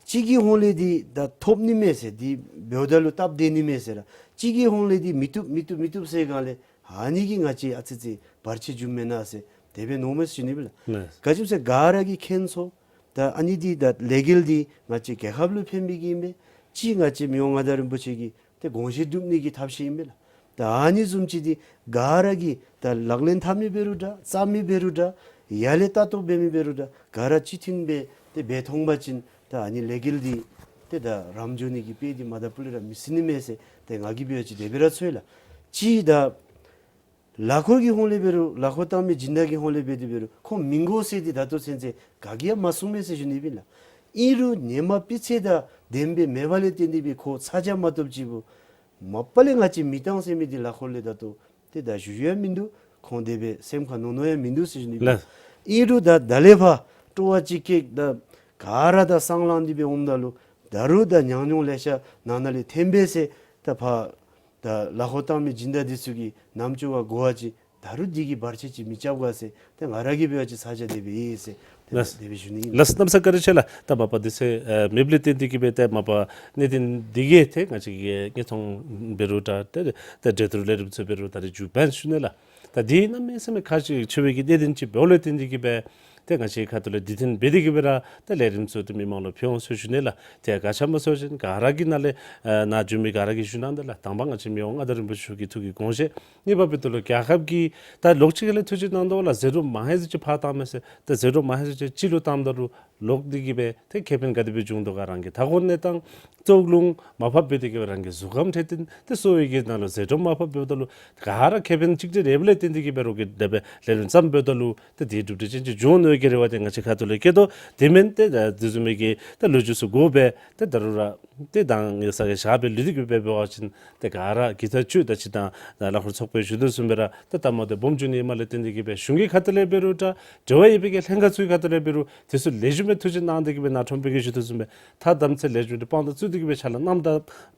གཅིག་གི་ཧོང་ལས་འདི་ད་ཐོབ་ནི་མས་ཟེར་འདི་འབདཝ་ད་ལུ་སྟབས་བདེ་ནི་མས་ཟེར་ར་གཅིག་གི་ཧོང་ལས་འདི་མི་བཏུབ་མི་བཏུབ་མི་བཏུབ་ཟེར་སྒང་ལས་ཨ་ནི་གིས་ང་བཅས་ཨ་ཙི་ཙི་བར་ཆད་འབྱུངམ་མེན་ན་ཟེར་དེ་སྦེ་མནོཝ་མས་ཟེར་ཞུ་ནི་ཨིན་ལགས། ལགས། ག་ཅི་སྨོ་ཟེར་ག་ར་གིས་མཁྱེན་སོང་། ད་ཨ་ནི་འདི་ད་ལས་འགུལ་འདི་ང་བཅས་རྒྱལ་ཁབ་ལུ་ཕན་པའི་གི་ཨིན་པས། གཅིག་ང་བཅས་མི་དབང་མངའ་བདག་རིན་པོ་ཆེ་གི་ཏེ་དགོངས་བཞེད་སྒྲུབ་ནི་གི་ཐབས་ཤེས་ཨིན་པས་ལགས། ད་ཨ་ནི་བཟུམ་ཅིག་འདི་ག་ར་གིས་ད་ལག་ལེན་འཐབ་མི་འབད་རུང་འདྲ་བརྩམ་མི་འབད་རུང་འདྲ་ཡར་ལས་ལྟ་རྟོག་འབད་མི་འབད་རུང་འདྲ་ག་ར་གཅིག་མཐུན་སྦེ་ཏེ་འབད་ཐོན་པ་ཅིན་ད་ཨ་ནི་ལས་འགུལ་འདི་ཏེ་ད་རམ་འགྱོ་ནི་གི་དཔེ་འདི་མ་ད་པུ་ལས་ར་མི་སྲིད་ནི་མས་ཟེར་ཏེ་ང་གིས་འབད་བ་ཅིན་དེ་སྦེ་ར་ཚོར་ལགས། གཅིག་ད་གླ་འཁོར་གྱི་ཧོང་ལས་འབད་རུང་གླ་འཁོར་བཏང་མི་སྦྱིན་བདག་གི་ཧོང་ལས་འབད་དེ་འབད་རུང་ཁོང་མི་དགོ་ཟེར་ཏེ་ད་ལྟོ་ཚུན་ཚོད་ག་གིས་ཡང་མ་གསུངམ་མས་ཟེར་ཞུ་ནི་ཨིན་ལགས། ཨིན་རུང་ཧེ་མ་སྤུས་ཚད་དང་ལྡནམ་སྦེ་མེད་པ་ལས་བརྟེན་ཏེ་སྦེ་ཁོ་ཚ་གྱང་མ་གཏོགས་ཅིག་པོ་མ་པ་ལས་ང་བཅས་མི་བཏང་ཟེར་མི་འདི་གླ་འཁོར་ལས་ད་ལྟོ་ཏེ་ད་ཞུ་ཡང་མིན་འདུག། ཁོང་དེ་སྦེ་སེམས་ཁར་མནོ་མནོ་ཡང་མིན་འདུག་ཟེར་ཞུ་ནི་ཨིན་ལགས། ཨིན་རུང་ད་ད་ལས་ཕར་སྤྲོ་བ་ཅིག་སྐྱེས་ད་ག་ར་ད་སང་ལངས་ཏེ་སྦེ་འོངམ་ད་ལུ་ད་རུང་ད་ཉམས་མྱོང་ལེ་ཤ་ནང་ན་ལས་ཐོན་པས་ཟེར་ད་ཕར་ད་གླ་འཁོར་བཏང་མི་སྦྱིན་བདག་འདི་ཚུ་གི་རྣམ་ཅོ་ཁར་གོ་བ་ཅིན་ད་རུང་འདི་གིས་བར་ཆད་ཅིག་མི་རྐྱབ་ག་ཟེར་ཏེ་ང་ར་གིས་འབད་བ་ཅིན་ཚ་གྱང་དེ་སྦེ་ཡོད་ཟེར་ཏེ་ལགས། དེ་སྦེ་ཞུ་ནི་ཨིན། ལགས་སོ། གནམ་མེད་ས་མེད་བཀའ་དྲིན་ཆེ་ལགས། ད་མ་པ་འདི་ཚེ་ཨེ་མེདཔ་ལས་བརྟེན་ཏེ་གི་སྦེ་ཏེ་མ་པ་གནད་དོན་འདི་གིས་ཏེ་ང་བཅས་ཀྱི་དངོས་མཐོང་འབད་རུང་འདྲ་ཏེ་ཏེ་གྲོས་བསྡུར་ལས་རིམ་ཚུ་འབད་རུང་ད་རེས་མཇུག་འབད་ཞུ་ནི་ལགས། ད་འདི་གནམ་མེད་ས་མེད་ཁག་ཆེ་ཆེ་བའི་གི་གནད་དོན་ཅིག་འབདཝ་ལས་བརྟེན་ཏེ་གི་སྦེ་ཏེ་ང་བཅས་ཁ་ཐུག་ལས་དུས་མཐུན་འབད་དེ་གི་སྦེ་ར་ཏེ་ལས་རིམ་ཚུ་ཏེ་མི་མང་ལུ་ཕུལ་འོང་ཟེར་ཞུ་ནི་ལགས། ཏེ་ག་ཅི་སྨོ་ཟེར་བ་ཅིན་ག་ར་གི་ནང་ལས་ཨེ་ནཱ་འབྱོན་མི་ག་ར་གིས་ཞུ་གནང་དོ་ལགས། དང་པ་ང་བཅས་མི་དབང་མངའ་བདག་རིན་པོ་ཆེ་གི་ཐུགས་ཀྱི་དགོངས་བཞེད། གཉིས་པ་འབདཝ་ད་ལུ་རྒྱལ་ཁབ་ཀྱི་ད་ལོགས་ཅིག་ཁ་ལས་ཐུགས་བཞེད་གནང་དོ་ལགས། ཟད་འགྲོ་མང་ཧེང་ཟེར་ཅིག་ཕར་བཏངམ་མས་ཟེར། ད་ཟད་འགྲོ་མང་ཧེང་ཟེར་ཅིག་གཅིག་ལུ་བཏངམ་ད་ལུ་ལོག་སྟེ་གི་སྦེ་ཏེ་ཁེ་ཕན་ག་དེ་སྦེ་འབྱུང་དོ་ག་རང་གི་མཐའ་འཁོར་གནས་སྟངས་ཙོག་ལུ་མར་ཕབ་འབད་དེ་གི་སྦེ་རང་གི་གཟུགས་ཁམས་འཕྲོད་བསྟེན་ཏེ་གསོ་བའི་གི་ནང་ལུ་ཟད་འགྲོ་མར་ཕབ་འབདཝ་ད་ལུ་ག་ར་ཁེ་ཕན་གཅིག་སྒྲིལ་ཡོདཔ་ལས་བརྟེན་ཏེ་གི་སྦེ་རོགས་ཀྱིས་དེ་སྦེ་ལས་རིམ་བརྩམས་འབདཝ་ད་ལུ་ཏེ་དེ་གྲུབ་འབྲས་ཅན་ཅིག་འབྱུང་ནི་གི་རེ་བ་ཏེ་ང་བཅས་ཁ་ཐུག་ལས་བསྐྱེད་དོ། དེ་མེན་ཏེ་ད་དེ་བཟུམ་མའི་གི་ད་ལོ་རྒྱུས་ཚུ་གོ་སྦེ་ཏེ་ད་རུང་ར་ཏེ་ད་ངེ་ས་གི་ཞག་སྦེ་ལུས་ཏེ་གི་སྦེ་འབད་བ་ཅིན་ཏེ་ག་ར་གི་ཐག་ཆོད། ད་ཅི་ད་གླ་འཁོར་ཚོགས་པའི་ཞུ་དོ་བཟུམ་སྦེ་ར་ཏེ་ལྟ་མ་དེ་སྦོམ་འགྱོ་ནི་ཨིནམ་ལས་བརྟེན་ཏེ་གི་སྦེ་གཞུང་གི་ཁ་ཐུག་ལས་འབད་རུང་འདྲ་འབྲེལ་བ་ཡོད་པའི་གི་ལྷན་ཁག་ཚུ་གི་ཁ་ཐུག་ལས་འབད་རུང་དེ་ཚུ་ལེགས་ཤོམ་སྦེ་ཐུགས་བཞེད་གནང་སྟེ་གི་སྦེ་ནཱ་ཁྲོམ་དཔོན་གྱིས་ཞུ་དོ་བཟུམ་སྦེ་ཐ་དམ་ཚིག་ལེགས་ཤོམ་སྦེ་དཔང་དུ་བཙུགས་ཏེ་གི་སྦེ་ཕྱག་ལཱ་གནངམ་ད་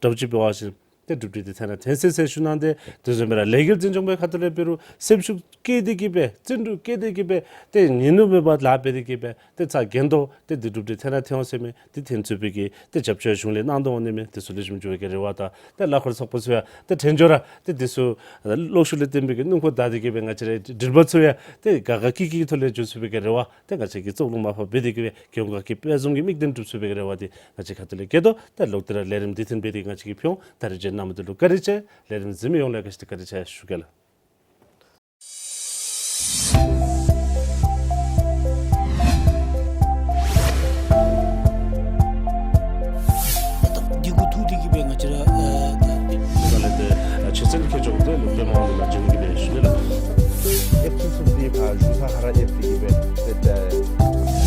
འདྲཝ་ཅིག་འབད་བ་ཅིན་ཏེ་གྲུབ་འབྲས་འདི་ཚེ་ན་ཐོན་སྲིད་ཟེར་ཞུ་གནང་སྟེ། དེ་བཟུམ་སྦེ་ར་ལས་འགུལ་འཛིན་སྐྱོང་པའི་ཁ་ཐུག་ལས་འབད་རུང་སེམས་ཤུགས་བསྐྱེད་དེ་གི་སྦེ་བརྩོན་འགྲུས་བསྐྱེད་དེ་གི་སྦེ་ཏེ་ཉིན་ནུབ་མེད་པར་ལཱ་འབད་དེ་གི་སྦེ་ཏེ་ཚ་གྱང་དོ་ཏེ་འདི་གྲུབ་འབྲས་ཚེ་ན་ཐོན་འོང་ཟེར་མི་འདི་ཐོན་ཚུགས་པའི་གི་ཏེ་རྒྱབ་སྐྱོར་གཞུང་ལས་གནང་དོ་འོང་ནི་མས། དེ་ཚུ་ལེགས་ཤོམ་འགྱོ་བའི་གི་རེ་བ་དང་ཏེ་གླ་འཁོར་ཚོགས་པ་ཚུ་ཡང་ཏེ་དྲན་འཇོག་ར་ཏེ་དེ་ཚུ་གློག་ཤུགས་ལས་བརྟེན་པའི་གི་སྣུམ་འཁོར་བདའ་སྟེ་གི་སྦེ་ང་བཅས་རའི་འགྲུལ་པ་ཚུ་ཡང་ཏེ་དགའ་དགའ་སྐྱིད་སྐྱིད་ཀྱི་ཐོག་ལས་འགྱོ་ཚུགས་པའི་གི་རེ་བ། ཏེ་ང་བཅས་ཀྱིས་ཙོག་ལུ་མར་ཕབ་འབད་དེ་གི་སྦེ་རྒྱལ་ཡོངས་དགའ་སྐྱིད་དཔལ་འཛོམས་ཀྱི་དམིགས་དོན་འགྲུབ་ཚུགས་པའི་གི་རེ་བ་འདི་ང་བཅས་ཁ་ཐུག་ལས་བསྐྱེད་དོ། ད་ལོག་སྟེ་ར་ལས་རིམ་འདི་ཐོན་འབད་དེ་ང་བཅས་ཀྱིས་ཕུལ་འོང་། ད་རེས་ཅིག་རྣམ་པ་ཚུ་ལུ་བཀའ་དྲིན་ཆེ། ལས་རིམ་གཟིགས་མི་ཡོངས་ལུ་བཀའ་དྲིན་ཆེ་ཞུ་གེ་ལགས། འདི་གུ་ཐུག་སྟེ་གི་སྦེ་ང་བཅས་ར་ཨ་ད་ད་ལས་ཏེ་ཨ་ཆོས་ཚན་ཁྱད་ཆོས་དེ་ལུ་དཔེ་མང་ལུ་ལ་འབྱོན་གི་སྦེ་ཞུ་ནི་ལགས། ཨེབ་ཚུ་ཚུ་འདི་ཕར་བཞུགས་ས་ཁར་ར་ཨེབ་སྟེ་གི་སྦེ་ཏེ་ད་